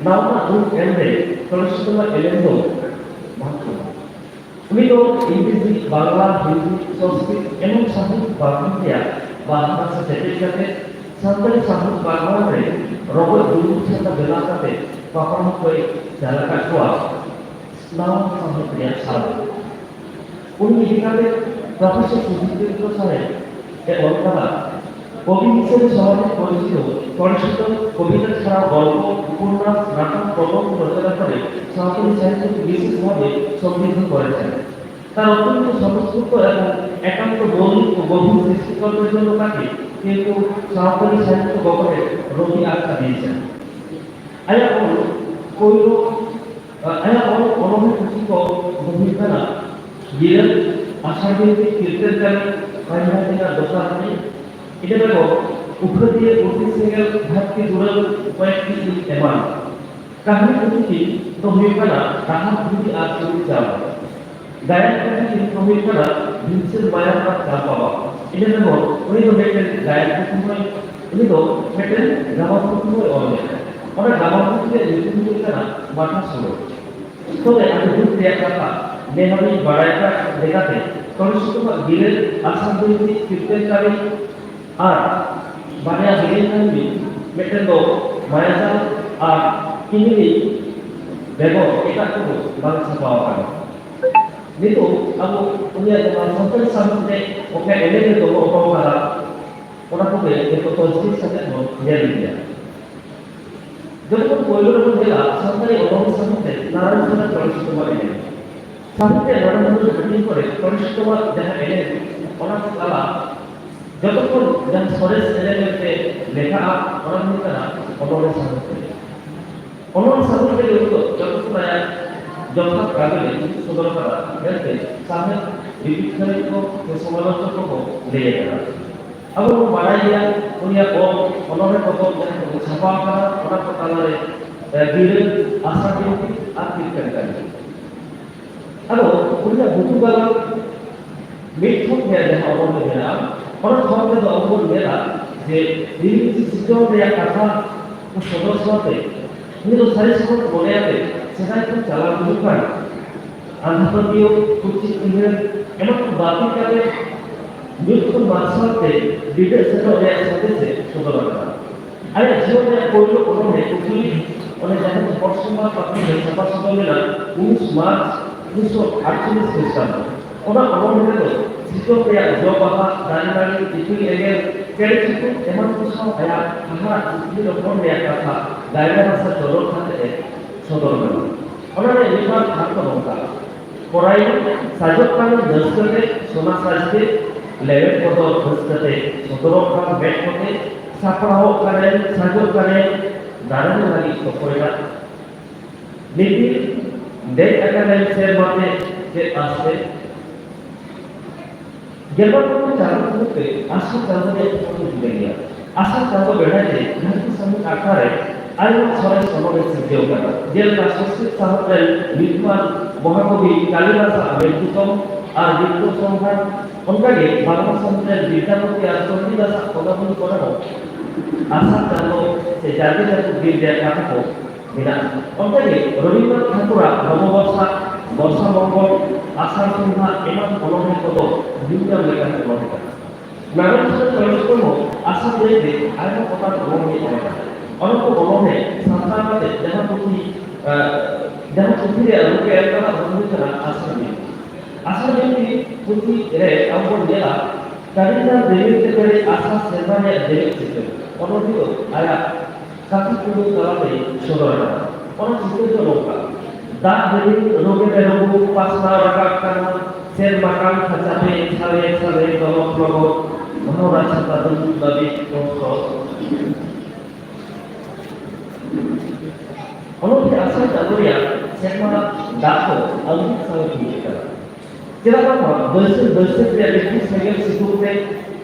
ᱱᱟᱣᱟ ᱨᱩᱯ ᱮᱢ ᱨᱮ ᱛᱚᱲᱮ ᱥᱩᱛᱟᱹᱢᱟᱜ ᱮᱱᱮᱢ ᱫᱚ ᱵᱟᱝ ᱠᱟᱱᱟ᱾ ᱩᱱᱤ ᱫᱚ ᱤᱝᱨᱮᱡᱤ, ᱵᱟᱝᱞᱟ, ᱦᱤᱱᱫᱤ, ᱥᱚᱝᱥᱠᱨᱤᱛ ᱮᱢᱚᱱ ᱥᱟᱦᱤᱛ ᱵᱟᱝᱞᱟ ᱨᱮᱭᱟᱜ ᱵᱟᱦᱱᱟ ᱥᱮ ᱥᱮᱴᱮᱡ ᱠᱟᱛᱮ ᱥᱟᱱᱛᱟᱲᱤ ᱥᱟᱦᱤᱛ ᱵᱟᱝᱞᱟ ᱨᱮ ᱨᱚᱵᱚᱡ ᱫᱩᱲᱩᱵ ᱪᱷᱟᱛᱟ ᱵᱮᱱᱟᱣ ᱠᱟᱛᱮ ᱯᱟᱯᱲᱟᱢ ᱠᱚᱭ ᱪᱟᱞ ᱟᱠᱟᱫ ᱠᱚᱣᱟ᱾ ᱱᱟᱣᱟ ᱥᱟᱦᱤᱛ ᱨᱮᱭᱟᱜ ᱥᱟᱞ᱾ ᱩᱱᱤ ᱤᱫᱤ ᱠᱟᱛᱮ ᱯᱨᱚᱯᱷᱮᱥᱚᱨ ᱥᱩᱡᱤᱛ ᱪᱚᱱᱫᱨᱚ ᱥᱚᱨᱮᱱ ᱮ ᱚᱞ ᱠᱟᱫᱟ, ᱠᱚᱵᱤ ᱦᱤᱥᱟᱹᱵ ᱥᱚᱢᱟᱡᱽ ᱯᱚᱨᱤᱪᱤᱛ ᱛᱚᱲᱮ ᱥᱩᱛᱟᱹᱢ ᱠᱚᱵᱤᱛᱟ ᱪᱷᱟᱲᱟ ᱜᱚᱞᱯᱚ, ᱩᱯᱚᱱᱱᱟᱥ, ᱱᱟᱴᱚᱠ, ᱯᱚᱛᱚᱵ ᱨᱚᱪᱚᱱᱟ ᱠᱚᱨᱮ ᱥᱟᱶᱛᱟᱞᱤ ᱥᱟᱦᱤᱛᱭᱚ ᱵᱤᱥᱮᱥ ᱵᱷᱟᱵᱮ ᱥᱚᱢᱨᱤᱫᱷᱤ ᱠᱚᱨᱮ ᱪᱟᱞᱟᱜ᱾ তার অত্যন্ত সংস্কৃত এবং একান্ত মৌলিক ও গভীর সৃষ্টিকর্মের জন্য তাকে কেউ কেউ সাঁওতালি সাহিত্য গঠনে রবি আখ্যা দিয়েছেন। ᱟᱭᱟᱜ ᱚᱞ ᱯᱳᱭᱞᱳ, ᱟᱭᱟᱜ ᱚᱞ ᱚᱱᱚᱬᱦᱮ ᱯᱩᱛᱷᱤ ᱠᱚ ᱫᱚ ᱦᱩᱭᱩᱜ ᱠᱟᱱᱟ ᱜᱤᱨᱟᱹ, ᱟᱥᱟᱲ ᱵᱤᱱᱛᱤ, ᱠᱤᱨᱛᱟᱹᱱ ᱠᱟᱹᱢᱤ, ᱯᱟᱸᱡᱟ ᱛᱮᱱᱟᱜ ᱫᱚᱥᱟᱨ ᱦᱟᱹᱴᱤᱧ, ᱤᱱᱟᱹ ᱵᱮᱜᱚᱨ ᱩᱴᱷᱟᱹ ᱫᱤᱭᱮ ᱩᱨᱢᱤ ᱥᱮᱸᱜᱮᱞ ᱫᱷᱟᱹᱨᱛᱤ ᱫᱩᱞᱟᱹᱲ ᱠᱚᱭᱮᱠᱴᱤ ᱤᱧ ᱮᱢᱟᱱ᱾ ᱠᱟᱹᱦᱱᱤ ᱯᱩᱛᱷᱤ ᱠᱤᱱ ᱫᱚ ᱦᱩᱭᱩᱜ ᱠᱟᱱᱟ ᱰᱟᱦᱟᱨ ᱫᱷᱤᱨᱤ ᱟᱨ ᱪᱩᱲᱤ ᱪᱟᱣᱞᱮ᱾ ᱜᱟᱭᱟᱱ ᱯᱩᱛᱷᱤ ᱠᱤᱱ ᱫᱚ ᱦᱩᱭᱩᱜ ᱠᱟᱱᱟ ᱵᱷᱤᱢᱥᱮᱱ ᱢᱟᱭᱟᱢ ᱟᱨ ᱪᱟᱢᱯᱟ ᱵᱟᱵᱟ᱾ ᱤᱱᱟᱹ ᱵᱮᱜᱚᱨ ᱩᱱᱤ ᱫᱚ ᱢᱤᱫᱴᱮᱱ ᱜᱟᱭᱟᱱ ᱯᱩᱛᱷᱤ ᱦᱚᱸᱭ, ᱩᱱᱤ ᱫᱚ ᱢᱤᱫᱴᱮᱱ ᱜᱟᱢᱟᱢ ᱯᱩᱛᱷᱤ ᱦᱚᱸᱭ ᱚᱞ ᱞᱮᱫᱟ᱾ ᱚᱱᱟ ᱜᱟᱢᱟᱢ ᱯᱩᱛᱷᱤ ᱨᱮᱭᱟᱜ ᱧᱩᱛᱩᱢ ᱦᱩᱭᱩᱜ ᱠᱟᱱᱟ ᱢᱟᱴᱷᱟ ᱥᱩᱲᱟᱹ᱾ ᱛᱚᱵᱮ ᱟᱹᱰᱤ ᱫᱩᱠ ᱨᱮᱭᱟᱜ ᱠᱟᱛᱷᱟ, ᱱᱮ ᱦᱟᱹᱵᱤᱡ ᱵᱟᱲᱟᱭ ᱠᱟᱜ ᱞᱮᱠᱟᱛᱮ ᱛᱚᱲᱮ ᱥᱩᱛᱟᱹᱢᱟᱜ ᱜᱤᱨᱟᱹ, ᱟᱥᱟᱲ ᱵᱤᱱᱛᱤ, ᱠᱤᱨᱛᱟᱹᱱ ᱠᱟᱹᱢᱤ ᱟᱨ ᱵᱟᱨᱭᱟ ᱵᱤᱞᱤᱭᱟᱹ ᱠᱟᱹᱦᱱᱤ, ᱢᱤᱫᱴᱮᱱ ᱫᱚ ᱢᱟᱭᱟᱡᱟᱞ ᱟᱨ ᱠᱤᱢᱤᱱᱤ ᱵᱮᱜᱚᱨ ᱮᱴᱟᱜ ᱠᱚᱫᱚ ᱵᱟᱝ ᱪᱷᱟᱯᱟ ᱟᱠᱟᱱᱟ᱾ ᱱᱤᱛᱚᱜ ᱟᱵᱚ ᱩᱱᱤᱭᱟᱜ ᱡᱟᱦᱟᱸ ᱥᱟᱱᱛᱟᱲᱤ ᱥᱟᱶᱦᱮᱫ ᱨᱮ ᱚᱠᱟ ᱮᱱᱮᱢ ᱮ ᱫᱚᱦᱚ ᱦᱚᱴᱚ ᱠᱟᱫᱟ, ᱚᱱᱟ ᱠᱚᱜᱮ ᱡᱚᱛᱚ ᱛᱚᱡᱽᱵᱤᱡᱽ ᱠᱟᱛᱮ ᱵᱚᱱ ᱧᱮᱞ ᱤᱫᱤᱭᱟ᱾ ᱡᱚᱛᱚ ᱠᱷᱚᱱ ᱯᱳᱭᱞᱳ ᱨᱮᱵᱚᱱ ᱧᱮᱞᱟ ᱥᱟᱱᱛᱟᱲᱤ ᱚᱱᱚᱞ ᱥᱟᱶᱦᱮᱫ ᱨᱮ ᱱᱟᱨᱟᱭᱚᱱ ᱥᱚᱨᱮᱱ ᱛᱚᱲᱮ ᱥᱩᱛᱟᱹᱢᱟᱜ ᱮᱱᱮᱢ᱾ ᱥᱟᱶᱦᱮᱫ ᱨᱮ ᱱᱟᱨᱟᱭᱚᱱ ᱦᱟᱹᱴᱤᱧ ᱠᱚᱨᱮ ᱛᱚᱲᱮ ᱥᱩᱛᱟᱹᱢᱟᱜ ᱡᱟᱦᱟᱸ ᱮᱱᱮᱢ, ᱚᱱᱟ ᱠᱚ ᱛᱟᱞᱟ ᱡᱚᱛᱚ ᱠᱷᱚᱱ ᱡᱟᱦᱟᱸ ᱥᱚᱨᱮᱥ ᱮᱱᱮᱢ ᱢᱮᱱᱛᱮ ᱞᱮᱠᱷᱟᱜᱼᱟ, ᱚᱱᱟ ᱫᱚ ᱦᱩᱭᱩᱜ ᱠᱟᱱᱟ ᱚᱱᱚᱞ ᱥᱟᱶᱦᱮᱫ ᱨᱮ᱾ ᱚᱱᱚᱞ ᱥᱟᱶᱦᱮᱫ ᱨᱮ ᱩᱱᱤ ᱫᱚ ᱡᱚᱛᱚ ᱠᱷᱚᱱ ᱟᱭᱟᱜ ᱡᱚᱛᱷᱟᱛ ᱠᱟᱹᱢᱤ ᱞᱮ ᱥᱚᱫᱚᱨ ᱠᱟᱫᱟ ᱢᱮᱱᱛᱮ ᱥᱟᱶᱦᱮᱫ ᱵᱤᱵᱤᱫ ᱠᱷᱟᱹᱱᱤᱡ ᱠᱚ ᱥᱮ ᱥᱚᱢᱟᱞᱳᱪᱚᱠ ᱠᱚᱠᱚ ᱞᱟᱹᱭ ᱟᱠᱟᱫᱟ᱾ ᱟᱵᱚ ᱵᱚᱱ ᱵᱟᱲᱟᱭ ᱜᱮᱭᱟ, ᱩᱱᱤᱭᱟᱜ ᱚᱞ ᱚᱱᱚᱬᱦᱮ ᱯᱚᱛᱚᱵ ᱡᱟᱦᱟᱸ ᱠᱚ ᱪᱷᱟᱯᱟ ᱟᱠᱟᱱᱟ, ᱚᱱᱟ ᱠᱚ ᱛᱟᱞᱟᱨᱮ, ᱮ, ᱜᱤᱨᱟᱹ, ᱟᱥᱟ ᱵᱤᱱᱛᱤ ᱟᱨ ᱠᱤᱨᱛᱟᱹᱱ ᱠᱟᱹᱦᱱᱤ᱾ ᱟᱫᱚ ᱩᱱᱤᱭᱟᱜ ᱜᱷᱩᱴᱩ ᱜᱟᱞᱟᱝ ᱢᱤᱫ ᱛᱷᱚᱠ ᱨᱮᱭᱟᱜ ᱡᱟᱦᱟᱸ ᱚᱱᱚᱬᱦᱮ ᱢᱮᱱᱟᱜᱼᱟ, ᱚᱱᱟ ᱛᱷᱚᱠ ᱨᱮᱫᱚ ᱟᱵᱚ ᱵᱚᱱ ᱧᱮᱞᱟ ᱡᱮ ᱱᱤᱨᱢᱤᱛ ᱥᱤᱨᱡᱚᱱ ᱨᱮᱭᱟᱜ ᱠᱟᱛᱷᱟ ᱠᱚ ᱥᱚᱫᱚᱨ ᱥᱟᱶᱛᱮ ᱩᱱᱤ ᱫᱚ ᱥᱟᱹᱨᱤ ᱥᱚᱢᱚᱛ ᱢᱚᱱᱮ ᱟᱛᱮ ᱥᱮᱫᱟᱭ ᱠᱷᱚᱱ ᱪᱟᱞᱟᱣ ᱦᱤᱡᱩᱜ ᱠᱟᱱ ᱟᱸᱫᱷᱟ ᱯᱟᱹᱛᱭᱟᱹᱣ, ᱠᱩᱥᱤ ᱩᱭᱦᱟᱹᱨ ᱮᱢᱟᱱ ᱠᱚ ᱵᱟᱹᱛᱤᱞ ᱠᱟᱛᱮ ᱧᱩᱛ ᱠᱷᱚᱱ ᱢᱟᱨᱥᱟᱞ ᱛᱮ ᱵᱤᱰᱟᱹᱜ ᱥᱮᱱᱚᱜ ᱨᱮᱭᱟᱜ ᱥᱟᱸᱫᱮᱥ ᱮ ᱥᱚᱫᱚᱨ ᱟᱠᱟᱫᱟ᱾ ᱟᱭᱟᱜ ᱡᱤᱭᱚᱱ ᱨᱮᱭᱟᱜ ᱯᱳᱭᱞᱳ ᱚᱱᱚᱬᱦᱮ ᱠᱩᱠᱞᱤ, ᱚᱱᱮ ᱡᱟᱦᱟᱸ ᱫᱚ ᱦᱚᱲ ᱥᱚᱢᱟᱡᱽ ᱯᱟᱛᱷᱟᱢ ᱨᱮ ᱪᱷᱟᱯᱟ ᱥᱚᱫᱚᱨ ᱞᱮᱱᱟ ᱩᱱᱤᱥ ᱢᱟᱨᱪ ᱩᱱᱤᱥᱥᱚ ᱟᱴᱪᱚᱞᱞᱤᱥ ᱠᱷᱨᱤᱥᱴᱟᱵᱫᱚ᱾ ᱚᱱᱟ ᱚᱱᱚᱬᱦᱮ ᱨᱮᱫᱚ ᱥᱤᱛᱩᱝ ᱨᱮᱭᱟᱜ ᱡᱚ ᱵᱟᱦᱟ, ᱫᱟᱨᱮ ᱱᱟᱹᱲᱤ, ᱤᱯᱤᱞ ᱮᱸᱜᱮᱞ, ᱪᱮᱬᱮ ᱪᱤᱯᱨᱩᱫ ᱮᱢᱟᱱ ᱠᱚ ᱥᱟᱶ ᱟᱭᱟᱜ ᱦᱟᱦᱟᱲᱟᱜ ᱠᱩᱠᱞᱤ ᱨᱚᱯᱚᱲ ᱨᱮᱭᱟᱜ ᱠᱟᱛᱷᱟ ᱜᱟᱭᱱᱟ ᱨᱟᱥᱟ ᱪᱚᱨᱚᱠ ᱠᱟᱛᱮ ᱮ ᱥᱚᱫᱚᱨ ᱞᱮᱱᱟ᱾ ᱚᱱᱟ ᱨᱮ ᱢᱤᱫ ᱵᱟᱨ ᱛᱷᱟᱱ ᱫᱚ ᱱᱚᱝᱠᱟ: ᱠᱚᱨᱟᱭ ᱥᱟᱡᱚᱜ ᱠᱟᱱ ᱨᱟᱹᱥᱠᱟᱹ ᱛᱮ ᱥᱚᱱᱟ ᱥᱟᱡᱽ ᱛᱮ, ᱞᱮᱣᱮᱫ ᱠᱚᱫᱚ ᱨᱟᱹᱥᱠᱟᱹ ᱛᱮ ᱥᱚᱫᱚᱨᱚᱜ ᱠᱟᱱ ᱢᱮᱫ ᱠᱚᱛᱮ, ᱥᱟᱯᱲᱟᱣᱚᱜ ᱠᱟᱱᱮᱢ ᱥᱟᱡᱚᱜ ᱠᱟᱱᱮᱢ ᱫᱟᱨᱟᱭ ᱞᱟᱹᱜᱤᱫ ᱛᱚᱠᱚᱭ ᱫᱟᱜ᱾ ᱱᱤᱛ ᱫᱮᱡ ᱟᱠᱟᱱᱮᱢ ᱥᱮᱨᱢᱟ ᱛᱮ ᱪᱮᱫ ᱟᱥᱛᱮ? ᱜᱮᱞᱵᱟᱨ ᱠᱚ ᱪᱟᱸᱫᱚ ᱢᱩᱫᱽᱨᱮ ᱟᱥᱟᱲ ᱪᱟᱸᱫᱚ ᱨᱮᱭᱟᱜ ᱯᱚᱨᱚᱵᱽ ᱡᱩᱫᱟᱹ ᱜᱮᱭᱟ᱾ ᱟᱥᱟᱲ ᱪᱟᱸᱫᱚ ᱵᱮᱲᱦᱟᱭ ᱛᱮ ᱫᱷᱟᱹᱨᱛᱤ ᱥᱟᱹᱢᱩᱫ ᱟᱠᱷᱲᱟ ᱨᱮ ᱟᱭᱢᱟ ᱥᱚᱨᱮᱥ ᱚᱱᱚᱬᱦᱮ ᱥᱤᱨᱡᱟᱹᱣ ᱠᱟᱱᱟ᱾ ᱡᱮᱞᱮᱠᱟ ᱥᱚᱝᱥᱠᱨᱤᱛ ᱥᱟᱶᱦᱮᱫ ᱨᱮᱱ ᱧᱩᱛᱩᱢᱟᱱ ᱢᱚᱦᱟᱠᱚᱵᱤ ᱠᱟᱞᱤᱫᱟᱥᱟᱜ ᱢᱮᱜᱷᱫᱩᱛᱚᱢ ᱟᱨ ᱵᱤᱯᱨᱚ ᱥᱚᱝᱜᱷᱟᱛ, ᱚᱱᱠᱟᱜᱮ ᱵᱟᱝᱞᱟ ᱥᱟᱶᱦᱮᱫ ᱨᱮᱱ ᱵᱤᱫᱽᱭᱟᱯᱚᱛᱤ ᱟᱨ ᱪᱚᱱᱰᱤᱫᱟᱥᱟᱜ ᱯᱚᱫᱟᱵᱚᱞᱤ ᱠᱚᱨᱮ ᱦᱚᱸ ᱟᱥᱟᱲ ᱪᱟᱸᱫᱚ ᱥᱮ ᱡᱟᱹᱛᱤ ᱡᱟᱹᱯᱩᱫ ᱫᱤᱱ ᱨᱮᱭᱟᱜ ᱠᱟᱛᱷᱟ ᱠᱚ ᱢᱮᱱᱟᱜᱼᱟ᱾ ᱚᱱᱠᱟᱜᱮ ᱨᱚᱵᱤᱱᱫᱨᱚᱱᱟᱛᱷ ᱴᱷᱟᱠᱩᱨᱟᱜ ᱱᱚᱵᱚᱵᱚᱨᱥᱟ, ᱵᱚᱨᱥᱟ ᱢᱚᱝᱜᱚᱞ, ᱟᱥᱟᱲ ᱥᱚᱸᱫᱷᱟ ᱮᱢᱟᱱ ᱚᱱᱚᱬᱦᱮ ᱠᱚᱫᱚ ᱧᱩᱢ ᱧᱟᱢ ᱞᱮᱠᱟᱱ ᱚᱱᱚᱬᱦᱮ ᱠᱟᱱᱟ᱾ ᱱᱟᱨᱟᱭᱚᱱ ᱪᱚᱸᱫᱽᱨᱚ ᱪᱚᱞᱚᱪᱤᱛᱨᱚ ᱦᱚᱸ ᱟᱥᱟᱲ ᱫᱟᱹᱭ ᱛᱮ ᱟᱭᱢᱟ ᱜᱚᱴᱟᱝ ᱚᱱᱚᱬᱦᱮ ᱚᱞ ᱟᱠᱟᱫᱟ᱾ ᱚᱱᱟ ᱠᱚ ᱚᱱᱚᱬᱦᱮ ᱥᱟᱱᱛᱟᱲ ᱠᱟᱛᱮ ᱡᱟᱦᱟᱸ ᱯᱩᱛᱷᱤ, ᱟᱸ, ᱡᱟᱦᱟᱸ ᱯᱩᱛᱷᱤ ᱨᱮᱭᱟᱜ ᱨᱩᱯ ᱮ ᱮᱢ ᱠᱟᱫᱟ, ᱚᱱᱟ ᱦᱩᱭᱩᱜ ᱠᱟᱱᱟ ᱟᱥᱟᱲ ᱵᱤᱱᱛᱤ᱾ ᱟᱥᱟᱲ ᱵᱤᱱᱛᱤ ᱯᱩᱛᱷᱤ ᱨᱮ ᱟᱵᱚ ᱵᱚᱱ ᱧᱮᱞᱟ, ᱠᱟᱹᱨᱤ ᱛᱟᱨ ᱫᱮᱣᱤ ᱛᱮ ᱯᱮᱨᱮᱡ ᱟᱥᱟᱲ ᱥᱮᱨᱢᱟ ᱨᱮᱭᱟᱜ ᱡᱮᱜᱮᱫ ᱪᱤᱛᱟᱹᱨ᱾ ᱚᱱᱚᱬᱦᱤᱭᱟᱹ ᱫᱚ ᱟᱭᱟᱜ ᱠᱟᱛᱷᱟ ᱠᱩᱲᱤ ᱛᱟᱞᱟᱛᱮ ᱥᱚᱫᱚᱨ ᱟᱠᱟᱫᱟ᱾ ᱚᱱᱟ ᱪᱤᱛᱟᱹᱨ ᱫᱚ ᱱᱚᱝᱠᱟ: ᱫᱟᱜ ᱨᱤᱢᱤᱞ ᱨᱚᱜᱮ ᱨᱚᱜᱩ ᱯᱟᱥᱱᱟᱣ ᱨᱟᱠᱟᱵ ᱠᱟᱱᱟ, ᱥᱮᱨᱢᱟ ᱠᱟᱱᱛᱷᱟ ᱪᱟᱯᱮ ᱪᱷᱟᱞᱮ ᱪᱷᱟᱞᱮ ᱫᱚᱞᱚᱛ ᱞᱚᱜᱚ ᱵᱷᱟᱣᱨᱟ ᱪᱷᱟᱛᱟ ᱫᱩᱲᱩᱵ ᱞᱟᱹᱵᱤᱫ ᱠᱚᱥᱴᱚ᱾ ᱚᱱᱚᱱᱛᱮ ᱟᱥᱟᱲ ᱪᱟᱸᱫᱚ ᱨᱮᱭᱟᱜ ᱥᱮᱨᱢᱟ ᱫᱟᱜ ᱫᱚ ᱟᱹᱣᱨᱤ ᱥᱟᱶ ᱦᱩᱭ ᱟᱠᱟᱱᱟ᱾ ᱪᱮᱫᱟᱜ ᱵᱟᱝᱢᱟ ᱵᱟᱹᱭᱥᱟᱹᱠᱷ, ᱵᱟᱹᱭᱥᱟᱹᱠᱷ ᱨᱮᱭᱟᱜ ᱢᱤᱫᱴᱤᱡ ᱥᱮᱸᱜᱮᱞ ᱥᱤᱛᱩᱝ ᱛᱮ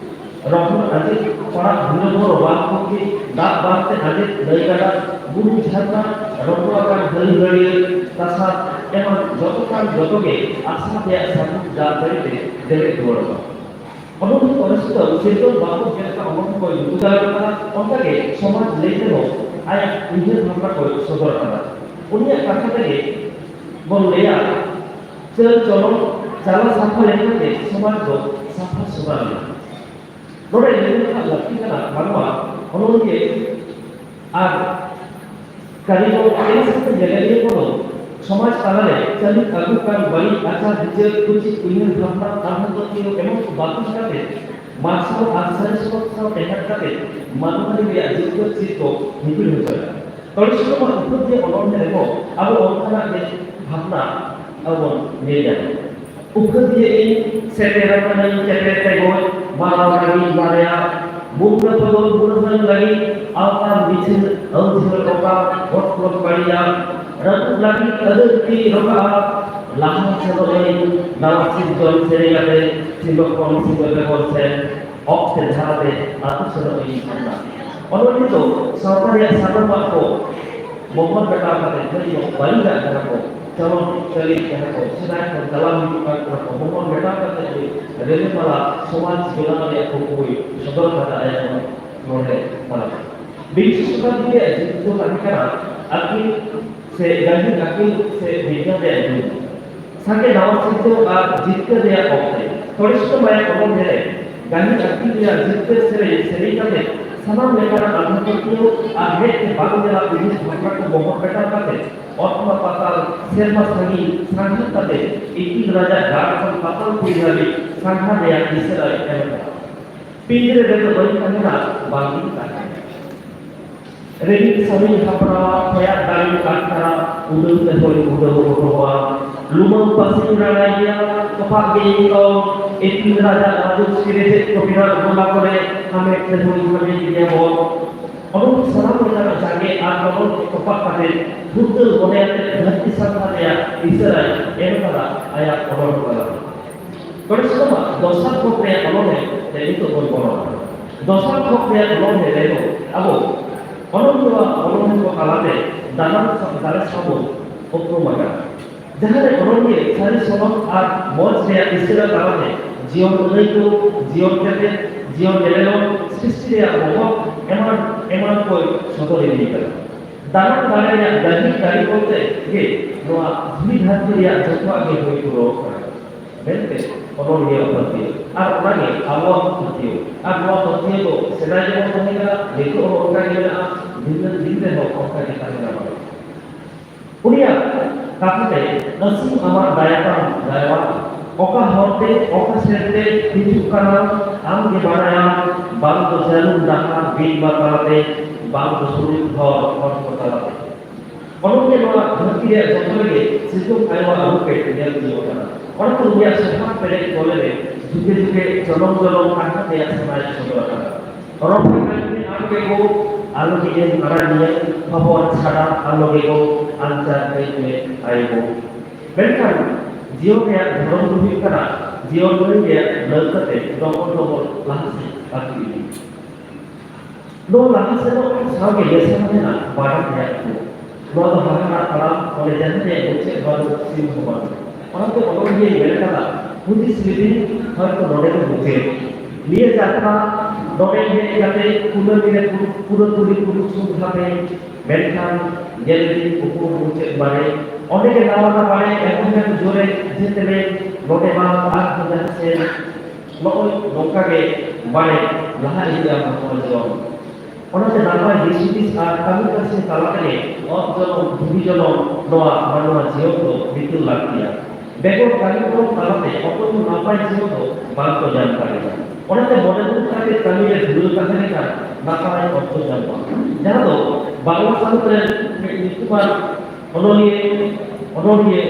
ᱨᱚᱦᱚᱲ ᱟᱸᱡᱮᱫ ᱯᱟᱲᱟᱜ ᱦᱩᱲᱟᱹ ᱵᱚᱨᱚ ᱵᱟᱸᱫᱽ ᱯᱩᱠᱷᱨᱤ, ᱫᱟᱜ ᱵᱟᱸᱫᱽ ᱛᱮ ᱟᱸᱡᱮᱫ ᱱᱟᱹᱭ ᱜᱟᱰᱟ, ᱵᱩᱨᱩ ᱡᱷᱟᱨᱱᱟ, ᱨᱚᱸᱜᱚ ᱟᱠᱟᱱ ᱦᱟᱹᱞᱤ ᱦᱟᱹᱲᱭᱟᱹ ᱛᱟᱥᱟᱫ ᱮᱢᱟᱱ ᱡᱚᱛᱚ ᱠᱷᱟᱱ ᱡᱚᱛᱚ ᱜᱮ ᱟᱥᱟᱲ ᱨᱮᱭᱟᱜ ᱥᱟᱹᱜᱩᱱ ᱫᱟᱜ ᱡᱟᱹᱲᱤ ᱛᱮ ᱡᱮᱨᱮᱫ ᱨᱩᱣᱟᱹᱲᱚᱜᱼᱟ᱾ ᱚᱱᱚᱱᱛᱚ ᱠᱚᱞᱮᱡᱽ ᱫᱚ ᱥᱤᱨᱡᱚᱱ ᱵᱟᱵᱚᱫ ᱡᱮᱞᱮᱠᱟ ᱚᱱᱚᱱᱛᱚ ᱠᱚᱭ ᱩᱫᱩᱜ ᱫᱟᱲᱮ ᱠᱟᱱᱟ, ᱚᱱᱠᱟᱜᱮ ᱥᱚᱢᱟᱡᱽ ᱞᱟᱹᱭ ᱛᱮᱦᱚᱸ ᱟᱭᱟᱜ ᱩᱭᱦᱟᱹᱨ ᱵᱷᱟᱵᱽᱱᱟ ᱠᱚᱭ ᱥᱚᱫᱚᱨ ᱟᱠᱟᱫᱟ᱾ ᱩᱱᱤᱭᱟᱜ ᱠᱟᱛᱷᱟ ᱛᱮᱜᱮ ᱵᱚᱱ ᱞᱟᱹᱭᱟ, ᱪᱟᱹᱞ ᱪᱚᱞᱚᱱ ᱪᱟᱞᱟ ᱥᱟᱯᱷᱟ ᱞᱮᱠᱟᱛᱮ ᱥᱚᱢᱟᱡᱽ ᱫᱚ ᱥᱟᱯᱷᱟ ᱥᱚᱫᱷᱟ ᱞᱮᱱᱟ᱾ ᱱᱚᱰᱮ ᱞᱟᱹᱭ ᱨᱮᱱᱟᱜ ᱞᱟᱹᱠᱛᱤ ᱠᱟᱱᱟ, ᱵᱟᱝᱢᱟ ᱚᱱᱚᱞᱤᱭᱟᱹ ᱟᱨ ᱠᱟᱹᱨᱤᱜᱚᱞ ᱮᱱ ᱥᱟᱶᱛᱮ ᱧᱮᱧᱮᱞᱤᱭᱟᱹ ᱠᱚᱫᱚ ᱥᱚᱢᱟᱡᱽ ᱛᱟᱞᱟᱨᱮ ᱪᱟᱹᱞᱩ ᱟᱹᱜᱩ ᱠᱟᱱ ᱵᱟᱹᱲᱤᱡ ᱟᱪᱟᱨ ᱵᱤᱪᱟᱹᱨ, ᱠᱩᱪᱤᱛ ᱩᱭᱦᱟᱹᱨ ᱵᱷᱟᱵᱽᱱᱟ, ᱟᱸᱫᱷᱟ ᱯᱟᱹᱛᱭᱟᱹᱣ ᱮᱢᱟᱱ ᱠᱚ ᱵᱟᱹᱜᱤ ᱠᱟᱛᱮ ᱢᱟᱨᱥᱟᱞ ᱟᱨ ᱥᱟᱹᱨᱤ ᱥᱚᱱᱚᱛ ᱥᱟᱶ ᱴᱮᱦᱟᱴ ᱠᱟᱛᱮ ᱢᱟᱱᱣᱟᱨᱤ ᱨᱮᱭᱟᱜ ᱡᱤᱛᱠᱟᱹᱨ ᱪᱤᱛ ᱠᱚ ᱦᱤᱯᱤᱲ ᱦᱚᱪᱚᱭᱟ᱾ ᱛᱚᱲᱤ ᱥᱩᱛᱟᱹᱢᱟᱜ ᱩᱯᱟᱹᱫᱷᱤᱭᱟᱹ ᱚᱱᱚᱞ ᱨᱮᱦᱚᱸ ᱟᱵᱚ ᱚᱱᱠᱟᱱᱟᱜ ᱜᱮ ᱵᱷᱟᱵᱽᱱᱟ ᱟᱵᱚ ᱵᱚᱱ ᱧᱮᱞ ᱧᱟᱢᱟ᱾ ᱩᱯᱟᱹᱫᱷᱤᱭᱟᱹ ᱤᱧ ᱥᱮᱴᱮᱨ ᱟᱠᱟᱱᱟᱹᱧ ᱪᱮᱯᱮᱫ ᱛᱮ ᱜᱚᱡ, ᱢᱟᱨᱟᱣ ᱞᱟᱹᱜᱤᱫ ᱵᱟᱨᱭᱟ, ᱢᱩᱱᱜᱟᱹ ᱵᱚᱫᱚᱞ ᱢᱩᱱᱦᱟᱹᱱ ᱞᱟᱹᱜᱤᱫ ᱟᱣᱛᱟᱨ ᱵᱤᱪᱷᱟᱹ, ᱟᱹᱣᱡᱷᱟᱹ ᱨᱚᱠᱟ, ᱵᱚᱴ ᱠᱷᱚᱱ ᱵᱟᱲᱤᱭᱟ, ᱨᱟᱹᱯᱩᱫ ᱞᱟᱹᱜᱤᱫ ᱟᱹᱫᱟᱹᱨ ᱛᱤ ᱨᱚᱠᱟᱜᱼᱟ, ᱞᱟᱦᱟ ᱥᱮᱱᱚᱜ ᱟᱹᱧ ᱱᱟᱣᱟ ᱥᱤᱨᱡᱚᱱ ᱥᱮᱨᱮᱧ ᱟᱛᱮ, ᱥᱤᱸᱜᱚ ᱠᱷᱚᱱ ᱥᱤᱸᱜᱚ ᱵᱮᱜᱚᱨ ᱥᱮᱱ, ᱚᱠᱛᱮ ᱫᱷᱟᱨᱟᱛᱮ ᱟᱹᱛᱩ ᱥᱮᱱᱚᱜ ᱤᱧ ᱠᱟᱱᱟ᱾ ᱚᱱᱚᱞᱤᱭᱟᱹ ᱫᱚ ᱥᱟᱶᱛᱟ ᱨᱮᱭᱟᱜ ᱥᱟᱱᱟᱢᱟᱜ ᱠᱚ ᱢᱚᱦᱚᱨ ᱢᱮᱴᱟᱣ ᱠᱟᱛᱮ ᱡᱟᱦᱟᱸ ᱫᱚ ᱵᱟᱹᱲᱤᱡᱟᱜ ᱡᱟᱦᱟᱸ ᱠᱚ ᱪᱚᱞᱚᱱ ᱪᱟᱹᱞᱤ ᱡᱟᱦᱟᱸ ᱠᱚ ᱥᱮᱫᱟᱭ ᱠᱷᱚᱱ ᱪᱟᱞᱟᱣ ᱦᱤᱡᱩᱜ ᱠᱟᱱ ᱚᱱᱟ ᱠᱚ ᱢᱚᱦᱚᱨ ᱢᱮᱴᱟᱣ ᱠᱟᱛᱮ ᱜᱮ ᱨᱤᱞᱟᱹᱢᱟᱞᱟ ᱥᱚᱢᱟᱡᱽ ᱵᱮᱱᱟᱣ ᱨᱮᱭᱟᱜ ᱠᱩᱠᱢᱩᱭ ᱥᱚᱫᱚᱨ ᱠᱟᱫᱟ ᱟᱭᱟᱜ ᱱᱚᱰᱮ ᱛᱟᱞᱟ᱾ ᱵᱤᱝᱥᱚ ᱥᱚᱛᱟᱵᱫᱤ ᱨᱮᱭᱟᱜ ᱡᱤᱵᱽ ᱫᱚ ᱛᱟᱦᱮᱸ ᱠᱟᱱᱟ ᱟᱹᱠᱤᱞ ᱥᱮ ᱜᱟᱹᱦᱤᱨ ᱟᱹᱠᱤᱞ ᱥᱮ ᱵᱤᱜᱽᱜᱟᱱ ᱨᱮᱭᱟᱜ ᱡᱩᱜᱽ᱾ ᱥᱟᱸᱜᱮ ᱱᱟᱣᱟ ᱥᱤᱨᱡᱟᱹᱣ ᱟᱨ ᱡᱤᱛᱠᱟᱹᱨ ᱨᱮᱭᱟᱜ ᱚᱠᱛᱮ᱾ ᱛᱚᱲᱤᱥᱩᱛᱟᱹᱢ ᱟᱭᱟᱜ ᱚᱱᱚᱞ ᱨᱮ ᱜᱟᱹᱦᱤᱨ ᱟᱹᱠᱤᱞ ᱨᱮᱭᱟᱜ ᱡᱤᱛᱠᱟᱹᱨ ᱥᱮᱨᱮᱧ ᱥᱮᱨᱮᱧ ᱠᱟᱛᱮ ᱥᱟᱱᱟᱢ ᱞᱮᱠᱟᱱᱟᱜ ᱟᱸᱫᱷᱟ ᱯᱟᱹᱛᱭᱟᱹᱣ ᱟᱨ ᱢᱮᱫ ᱛᱮ ᱵᱟᱝ ᱧᱮᱞᱟᱜ ᱩᱭᱦᱟᱹᱨ ᱵᱷᱟᱵᱽᱱᱟ ᱠᱚ ᱢᱚᱦᱚᱨ ᱢᱮᱴᱟᱣ ᱠᱟᱛᱮ ᱚᱛ ᱠᱷᱚᱱ ᱯᱟᱛᱟᱞ, ᱥᱮᱨᱢᱟ ᱥᱟᱺᱜᱤᱧ ᱥᱟᱸᱜᱷᱟᱨ ᱠᱟᱛᱮ ᱤᱯᱤᱞ ᱨᱟᱡᱟ ᱜᱟᱲ ᱠᱷᱚᱱ ᱯᱟᱛᱟᱞ ᱯᱩᱨᱤ ᱫᱷᱟᱹᱵᱤᱡ ᱥᱟᱸᱜᱷᱟᱨ ᱨᱮᱭᱟᱜ ᱤᱥᱟᱹᱨᱟᱭ ᱮᱢ ᱟᱠᱟᱫᱟ᱾ ᱯᱤᱸᱰ ᱨᱮ ᱨᱮᱫᱚ ᱵᱟᱹᱧ ᱛᱟᱦᱮᱱᱟ, ᱵᱟᱝ ᱜᱤᱧ ᱛᱟᱦᱮᱱᱟ᱾ ᱨᱤᱢᱤᱞ ᱥᱟᱹᱢᱤᱞ ᱦᱟᱯᱲᱟᱣᱟ, ᱦᱚᱭᱟᱜ ᱫᱟᱲᱮ ᱟᱴᱠᱟᱨᱟ, ᱩᱰᱟᱹᱣ ᱛᱮ ᱦᱚᱭ ᱩᱰᱟᱹᱣ ᱚᱰᱚᱠᱚᱜᱼᱟ᱾ ᱞᱩᱢᱟᱹᱝ ᱯᱟᱹᱥᱤᱧ ᱨᱟᱲᱟᱭ ᱜᱮᱭᱟ, ᱛᱚᱯᱟᱜ ᱜᱮ ᱤᱧ ᱫᱚ᱾ ᱤᱯᱤᱞ ᱨᱟᱡᱟ ᱨᱟᱡᱚᱥᱨᱤ ᱨᱮ ᱪᱮᱫ ᱠᱚ ᱵᱮᱱᱟᱣ ᱜᱚᱞᱟ ᱠᱚᱨᱮ ᱦᱟᱢᱮᱴ ᱛᱮ ᱦᱚᱭ ᱦᱟᱢᱮᱴ ᱜᱮᱭᱟ ᱵᱚᱱ᱾ ᱚᱱᱚᱞ ᱥᱟᱱᱟᱢ ᱞᱮᱠᱟᱱᱟᱜ ᱡᱟᱸᱜᱮ ᱟᱨ ᱚᱱᱚᱞ ᱛᱚᱯᱟᱜ ᱠᱟᱛᱮ ᱯᱷᱩᱨᱜᱟᱹᱞ ᱢᱚᱱᱮ ᱟᱛᱮ ᱫᱷᱟᱹᱨᱛᱤ ᱥᱟᱱᱛᱷᱟ ᱨᱮᱭᱟᱜ ᱤᱥᱟᱹᱨᱟᱭ ᱮᱢ ᱠᱟᱫᱟ ᱟᱭᱟᱜ ᱚᱱᱚᱞ ᱛᱟᱞᱟ᱾ ᱛᱚᱵᱮ ᱥᱟᱱᱟᱢᱟᱜ ᱫᱚᱥᱟᱨ ᱯᱚᱠᱷ ᱨᱮᱭᱟᱜ ᱚᱱᱚᱞ ᱨᱮ ᱱᱤᱛᱚᱜ ᱵᱚᱱ ᱵᱚᱞᱚᱱᱟ᱾ ᱫᱚᱥᱟᱨ ᱯᱚᱠᱷ ᱨᱮᱭᱟᱜ ᱚᱱᱚᱞ ᱨᱮ ᱨᱮᱫᱚ ᱟᱵᱚ ᱚᱱᱚᱞᱤᱭᱟᱹᱣᱟᱜ ᱚᱱᱚᱞ ᱠᱚ ᱛᱟᱞᱟᱛᱮ ᱫᱟᱱᱟᱝ ᱥᱟᱶ ᱫᱟᱲᱮ ᱥᱟᱶ ᱵᱚᱱ ᱩᱯᱨᱩᱢ ᱟᱠᱟᱱᱟ᱾ ᱡᱟᱦᱟᱸ ᱨᱮ ᱚᱱᱚᱞᱤᱭᱟᱹ ᱥᱟᱹᱨᱤ ᱥᱚᱱᱚᱛ ᱟᱨ ᱢᱚᱸᱪ ᱨᱮᱭᱟᱜ ᱤᱥᱟᱹᱨᱟ ᱛᱟᱞᱟᱛᱮ ᱡᱤᱭᱚᱱ ᱟᱹᱱᱟᱹᱭᱠᱟᱹᱣ, ᱡᱤᱭᱚᱱ ᱛᱮᱛᱮᱫ, ᱡᱤᱭᱚᱱ ᱧᱮᱱᱮᱞᱚᱢ, ᱥᱨᱤᱥᱴᱤ ᱨᱮᱭᱟᱜ ᱵᱚᱦᱚᱜ ᱮᱢᱟᱱ ᱮᱢᱟᱱ ᱠᱚᱭ ᱥᱚᱫᱚᱨ ᱤᱫᱤ ᱠᱟᱫᱟ᱾ ᱫᱟᱱᱟᱝ ᱫᱟᱲᱮ ᱨᱮᱭᱟᱜ ᱫᱟᱹᱵᱤ ᱫᱟᱲᱮ ᱵᱚᱞᱛᱮ ᱜᱮ ᱱᱚᱣᱟ ᱫᱷᱩᱲᱤ ᱫᱷᱟᱹᱨᱛᱤ ᱨᱮᱭᱟᱜ ᱡᱚᱛᱚᱣᱟᱜ ᱜᱮ ᱦᱩᱭ ᱯᱩᱨᱟᱹᱣ ᱠᱟᱱᱟ ᱢᱮᱱᱛᱮ ᱚᱱᱚᱞᱤᱭᱟᱹᱣᱟᱜ ᱯᱟᱹᱛᱭᱟᱹᱣ᱾ ᱟᱨ ᱚᱱᱟᱜᱮ ᱟᱵᱚᱣᱟᱜ ᱯᱟᱹᱛᱭᱟᱹᱣ᱾ ᱟᱨ ᱱᱚᱣᱟ ᱯᱟᱹᱛᱭᱟᱹᱣ ᱫᱚ ᱥᱮᱫᱟᱭ ᱡᱮᱢᱚᱱ ᱛᱟᱦᱮᱸ ᱠᱟᱱᱟ, ᱱᱤᱛᱚᱜ ᱦᱚᱸ ᱚᱱᱠᱟ ᱜᱮ ᱢᱮᱱᱟᱜᱼᱟ, ᱫᱤᱱᱟᱹᱢ ᱫᱤᱱ ᱨᱮᱦᱚᱸ ᱚᱱᱠᱟ ᱜᱮ ᱛᱟᱦᱮᱸ ᱜᱟᱱᱚᱜᱼᱟ᱾ ᱩᱱᱤᱭᱟᱜ ᱠᱟᱛᱷᱟ ᱛᱮ, "ᱟᱹᱥᱩᱞ ᱟᱢᱟᱜ ᱫᱟᱭᱟ ᱛᱟᱢ ᱫᱟᱭᱟᱣᱟᱱ, ᱚᱠᱟ ᱦᱚᱨ ᱛᱮ, ᱚᱠᱟ ᱥᱮᱫ ᱛᱮ ᱦᱤᱡᱩᱜ ᱠᱟᱱᱟ, ᱟᱢ ᱜᱮ ᱵᱟᱲᱟᱭᱟᱢ, ᱵᱟᱝ ᱫᱚ ᱡᱟᱹᱱᱩᱢ ᱰᱟᱦᱟᱨ ᱵᱤᱱ ᱵᱟᱛᱟᱞᱟᱛᱮ, ᱵᱟᱝ ᱫᱚ ᱥᱩᱲᱤ ᱦᱚᱨ ᱦᱚᱨ ᱠᱚ ᱛᱟᱞᱟᱛᱮ᱾" ᱚᱱᱚᱞᱤᱭᱟᱹ ᱱᱚᱣᱟ ᱫᱷᱟᱹᱨᱛᱤ ᱨᱮᱭᱟᱜ ᱡᱚᱛᱚ ᱨᱮᱜᱮ ᱥᱤᱛᱩᱝ ᱟᱭᱳᱣᱟᱜ ᱨᱩᱯ ᱮ ᱧᱮᱞ ᱛᱤᱭᱳᱜ ᱟᱠᱟᱫᱟ᱾ ᱚᱱᱟᱛᱮ ᱩᱱᱤᱭᱟᱜ ᱥᱚᱵᱷᱟᱵ ᱯᱮᱨᱮᱡ ᱠᱚᱞᱮ ᱨᱮ ᱡᱩᱫᱟᱹ ᱡᱩᱫᱟᱹ ᱡᱚᱱᱚᱢ ᱡᱚᱱᱚᱢ ᱠᱟᱛᱷᱟ ᱛᱮᱭᱟᱜ ᱥᱟᱱᱟᱭ ᱥᱚᱫᱚᱨ ᱟᱠᱟᱫᱟ᱾ ᱨᱚᱦᱚᱭ ᱠᱟᱹᱢᱤ ᱟᱢ ᱜᱮᱠᱚ, ᱟᱞᱚ ᱜᱮ ᱮᱢ ᱟᱲᱟᱜ ᱱᱤᱭᱟᱹ ᱠᱷᱚᱵᱚᱨ ᱪᱷᱟᱰᱟ ᱟᱞᱚ ᱜᱮᱠᱚ ᱟᱧᱪᱟᱨ ᱠᱟᱹᱡ ᱢᱮ ᱟᱭᱳ᱾ ᱢᱮᱱᱠᱷᱟᱱ ᱡᱤᱭᱚᱱ ᱨᱮᱭᱟᱜ ᱫᱷᱚᱨᱚᱢ ᱫᱚ ᱦᱩᱭᱩᱜ ᱠᱟᱱᱟ ᱡᱤᱭᱚᱱ ᱨᱮ ᱨᱮᱭᱟᱜ ᱞᱟᱹᱭ ᱠᱟᱛᱮ ᱰᱚᱵᱚᱞ ᱰᱚᱵᱚᱞ ᱞᱟᱦᱟ ᱥᱮᱫ ᱟᱹᱛᱩ ᱤᱫᱤ᱾ ᱱᱚᱣᱟ ᱞᱟᱦᱟ ᱥᱮᱱᱚᱜ ᱥᱟᱶᱜᱮ ᱢᱮᱥᱟ ᱢᱮᱱᱟᱜ ᱵᱟᱰᱟᱭ ᱨᱮᱭᱟᱜ ᱠᱚ᱾ ᱱᱚᱣᱟ ᱫᱚ ᱦᱟᱦᱟᱲᱟ ᱛᱟᱲᱟᱢ, ᱚᱸᱰᱮ ᱡᱟᱦᱟᱸ ᱨᱮᱭᱟᱜ ᱢᱩᱪᱟᱹᱫ ᱵᱟᱹᱱᱩᱜ, ᱥᱤᱢ ᱦᱚᱸ ᱵᱟᱹᱱᱩᱜ᱾ ᱚᱱᱟᱛᱮ ᱚᱱᱚᱞᱤᱭᱟᱹᱭ ᱢᱮᱱ ᱠᱟᱫᱟ, ᱦᱩᱫᱤᱥ ᱞᱤᱫᱟᱹᱧ ᱦᱚᱭᱛᱚ ᱱᱚᱰᱮ ᱫᱚ ᱢᱩᱪᱟᱹᱫ᱾ ᱱᱤᱭᱟᱹ ᱡᱟᱛᱨᱟ ᱱᱚᱰᱮ ᱦᱮᱡ ᱠᱟᱛᱮ ᱠᱩᱱᱟᱹᱢᱤ ᱨᱮ ᱯᱩᱨᱟᱹ, ᱯᱩᱨᱟᱹ ᱛᱩᱞᱤ ᱯᱩᱨᱩ ᱥᱩᱫ ᱦᱟᱯᱮ, ᱢᱮᱱᱠᱷᱟᱱ ᱧᱮᱞ ᱤᱫᱟᱹᱧ ᱩᱠᱩᱨ ᱢᱩᱪᱟᱹᱫ ᱵᱟᱲᱮ᱾ ᱚᱸᱰᱮ ᱜᱮ ᱱᱟᱣᱟ ᱱᱟᱣᱟ ᱵᱟᱲᱮ ᱮᱢ ᱮᱢ ᱡᱳᱨᱮ ᱡᱮᱛᱮᱞᱮ ᱱᱚᱰᱮ ᱢᱟ ᱟᱨ ᱦᱚᱸ ᱡᱟᱦᱟᱸ ᱥᱮᱫ ᱱᱚᱜᱼᱚᱭ ᱱᱚᱝᱠᱟ ᱜᱮ ᱵᱟᱲᱮ ᱞᱟᱦᱟ ᱤᱫᱤᱜᱼᱟ ᱢᱟᱱᱣᱟ ᱡᱤᱭᱚᱱ᱾ ᱚᱱᱟᱛᱮ ᱱᱟᱯᱟᱭ ᱫᱤᱥ ᱦᱩᱫᱤᱥ ᱟᱨ ᱠᱟᱹᱢᱤ ᱠᱟᱹᱥᱱᱤ ᱛᱟᱞᱟ ᱛᱮᱜᱮ ᱚᱛ ᱡᱚᱱᱚᱢ, ᱫᱷᱩᱲᱤ ᱡᱚᱱᱚᱢ ᱱᱚᱣᱟ ᱢᱟᱱᱣᱟ ᱡᱤᱭᱚᱱ ᱫᱚ ᱵᱤᱛᱟᱹᱣ ᱞᱟᱹᱠᱛᱤᱭᱟ᱾ ᱵᱮᱜᱚᱨ ᱠᱟᱹᱢᱤ ᱠᱚ ᱛᱟᱞᱟᱛᱮ ᱚᱠᱚᱭ ᱦᱚᱸ ᱱᱟᱯᱟᱭ ᱡᱤᱭᱚᱱ ᱫᱚ ᱵᱟᱝ ᱠᱚ ᱧᱟᱢ ᱫᱟᱲᱮᱭᱟᱜᱼᱟ᱾ ᱚᱱᱟᱛᱮ ᱢᱚᱱᱮ ᱢᱚᱱ ᱠᱟᱛᱮ ᱠᱟᱹᱢᱤ ᱨᱮ ᱫᱷᱩᱨᱟᱹᱣ ᱛᱟᱦᱮᱸ ᱞᱮᱱᱠᱷᱟᱱ ᱱᱟᱯᱟᱭ ᱚᱨᱡᱚ ᱧᱟᱢᱚᱜᱼᱟ᱾ ᱡᱟᱦᱟᱸ ᱫᱚ ᱵᱟᱝᱞᱟ ᱥᱟᱶᱦᱮᱫ ᱨᱮ ᱢᱤᱫ ᱧᱩᱛᱩᱢᱟᱱ ᱚᱱᱚᱞᱤᱭᱟᱹ, ᱚᱱᱚᱞᱤᱭᱟᱹ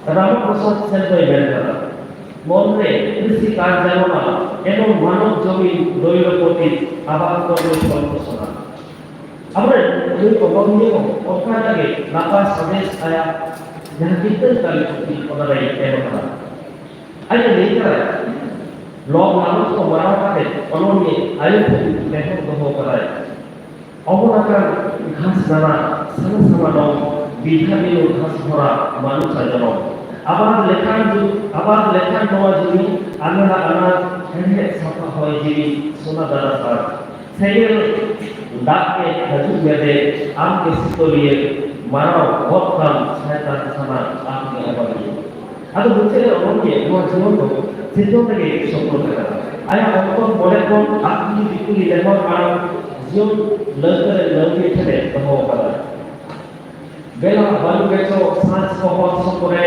ᱨᱟᱢᱟ ᱯᱨᱚᱥᱟᱫᱽ ᱥᱮᱱ ᱫᱚᱭ ᱢᱮᱱ ᱠᱟᱫᱟ, ᱢᱚᱱ ᱨᱮ ᱠᱨᱤᱥᱤ ᱠᱟᱨ ᱡᱟᱱᱚᱢᱟ, ᱮᱵᱚᱝ ᱢᱟᱱᱚᱵ ᱡᱚᱢᱤ ᱫᱳᱭᱞᱚᱯᱚᱛᱤ ᱟᱵᱟᱫ ᱠᱚᱨᱢᱮ ᱯᱷᱚᱞ ᱯᱷᱚᱥᱚᱞᱟ᱾ ᱟᱵᱚᱨᱮᱱ ᱱᱩᱭ ᱚᱱᱚᱞᱤᱭᱟᱹ ᱦᱚᱸ ᱚᱱᱠᱟᱱᱟᱜ ᱜᱮ ᱱᱟᱯᱟᱭ ᱥᱟᱸᱫᱮᱥ ᱟᱭᱟᱜ ᱡᱟᱦᱟᱸ ᱠᱤᱨᱛᱟᱹᱱ ᱠᱟᱹᱨᱤ ᱯᱩᱛᱷᱤ ᱚᱱᱟ ᱨᱮᱭ ᱮᱢ ᱟᱠᱟᱫᱟ᱾ ᱟᱡ ᱮ ᱞᱟᱹᱭ ᱠᱟᱫᱟ, ᱞᱚᱵᱽ ᱞᱟᱞᱚᱪ ᱠᱚ ᱢᱟᱨᱟᱣ ᱠᱟᱛᱮ ᱚᱱᱚᱞᱤᱭᱟᱹ ᱟᱭᱳ ᱴᱷᱮᱱ ᱱᱮᱦᱚᱨ ᱫᱚᱦᱚ ᱠᱟᱫᱟᱭ᱾ ᱚᱢᱚᱱ ᱟᱠᱟᱱ ᱜᱷᱟᱥ ᱱᱟᱱᱟ ᱥᱟᱱᱟ ᱥᱟᱱᱟ ᱰᱚᱢ, ᱵᱤᱫᱷᱟ ᱵᱤᱱᱩ ᱜᱷᱟᱥ ᱵᱷᱚᱨᱟ ᱢᱟᱱᱩᱥᱟ ᱡᱚᱱᱚᱢ᱾ ᱟᱵᱟᱫ ᱞᱮᱠᱷᱟᱱ ᱡᱩ-, ᱟᱵᱟᱫ ᱞᱮᱠᱷᱟᱱ ᱱᱚᱣᱟ ᱡᱩᱢᱤ, ᱟᱞᱟᱫᱟ ᱟᱱᱟᱴ ᱦᱮᱲᱦᱮᱫ ᱥᱟᱯᱷᱟ ᱦᱚᱭ ᱡᱤᱣᱤ ᱥᱚᱱᱟ ᱫᱟᱨᱟ ᱥᱟᱨ᱾ ᱥᱮᱸᱜᱮᱞ ᱫᱟᱜ ᱮ ᱦᱟᱹᱡᱩᱜ ᱢᱮᱫᱮ, ᱟᱢ ᱜᱮ ᱥᱤᱠᱚᱞᱤᱭᱟᱹ, ᱢᱟᱨᱟᱣ ᱜᱚᱫ ᱠᱟᱢ ᱥᱟᱭᱛᱟᱱ ᱥᱟᱱᱟ, ᱟᱢ ᱜᱮ ᱟᱵᱟᱫᱤᱭᱟᱹ᱾ ᱟᱫᱚ ᱢᱩᱪᱟᱹᱫ ᱨᱮ ᱚᱱᱚᱞᱤᱭᱟᱹ ᱱᱚᱣᱟ ᱡᱤᱭᱚᱱ ᱫᱚ ᱥᱤᱨᱡᱚᱱ ᱨᱮᱜᱮ ᱥᱚᱯᱱᱚ ᱟᱠᱟᱫᱟ᱾ ᱟᱭᱟᱜ ᱦᱚᱯᱚᱱ ᱢᱚᱱᱮ ᱠᱷᱚᱱ ᱟᱛᱢᱤ ᱫᱤᱠᱩᱞᱤ ᱞᱮᱦᱚᱨ ᱟᱲᱟᱝ ᱡᱤᱭᱚᱱ ᱞᱟᱹᱣᱠᱟᱹ ᱨᱮ ᱞᱟᱹᱣᱠᱤ ᱴᱷᱮᱱᱮ ᱫᱚᱦᱚ ᱟᱠᱟᱫᱟ᱾ ᱵᱮᱞᱟ ᱵᱟᱹᱱᱩ ᱜᱮᱪᱚ ᱥᱟᱸᱡ ᱯᱚᱦᱚᱨ ᱥᱚᱠᱚᱨᱮ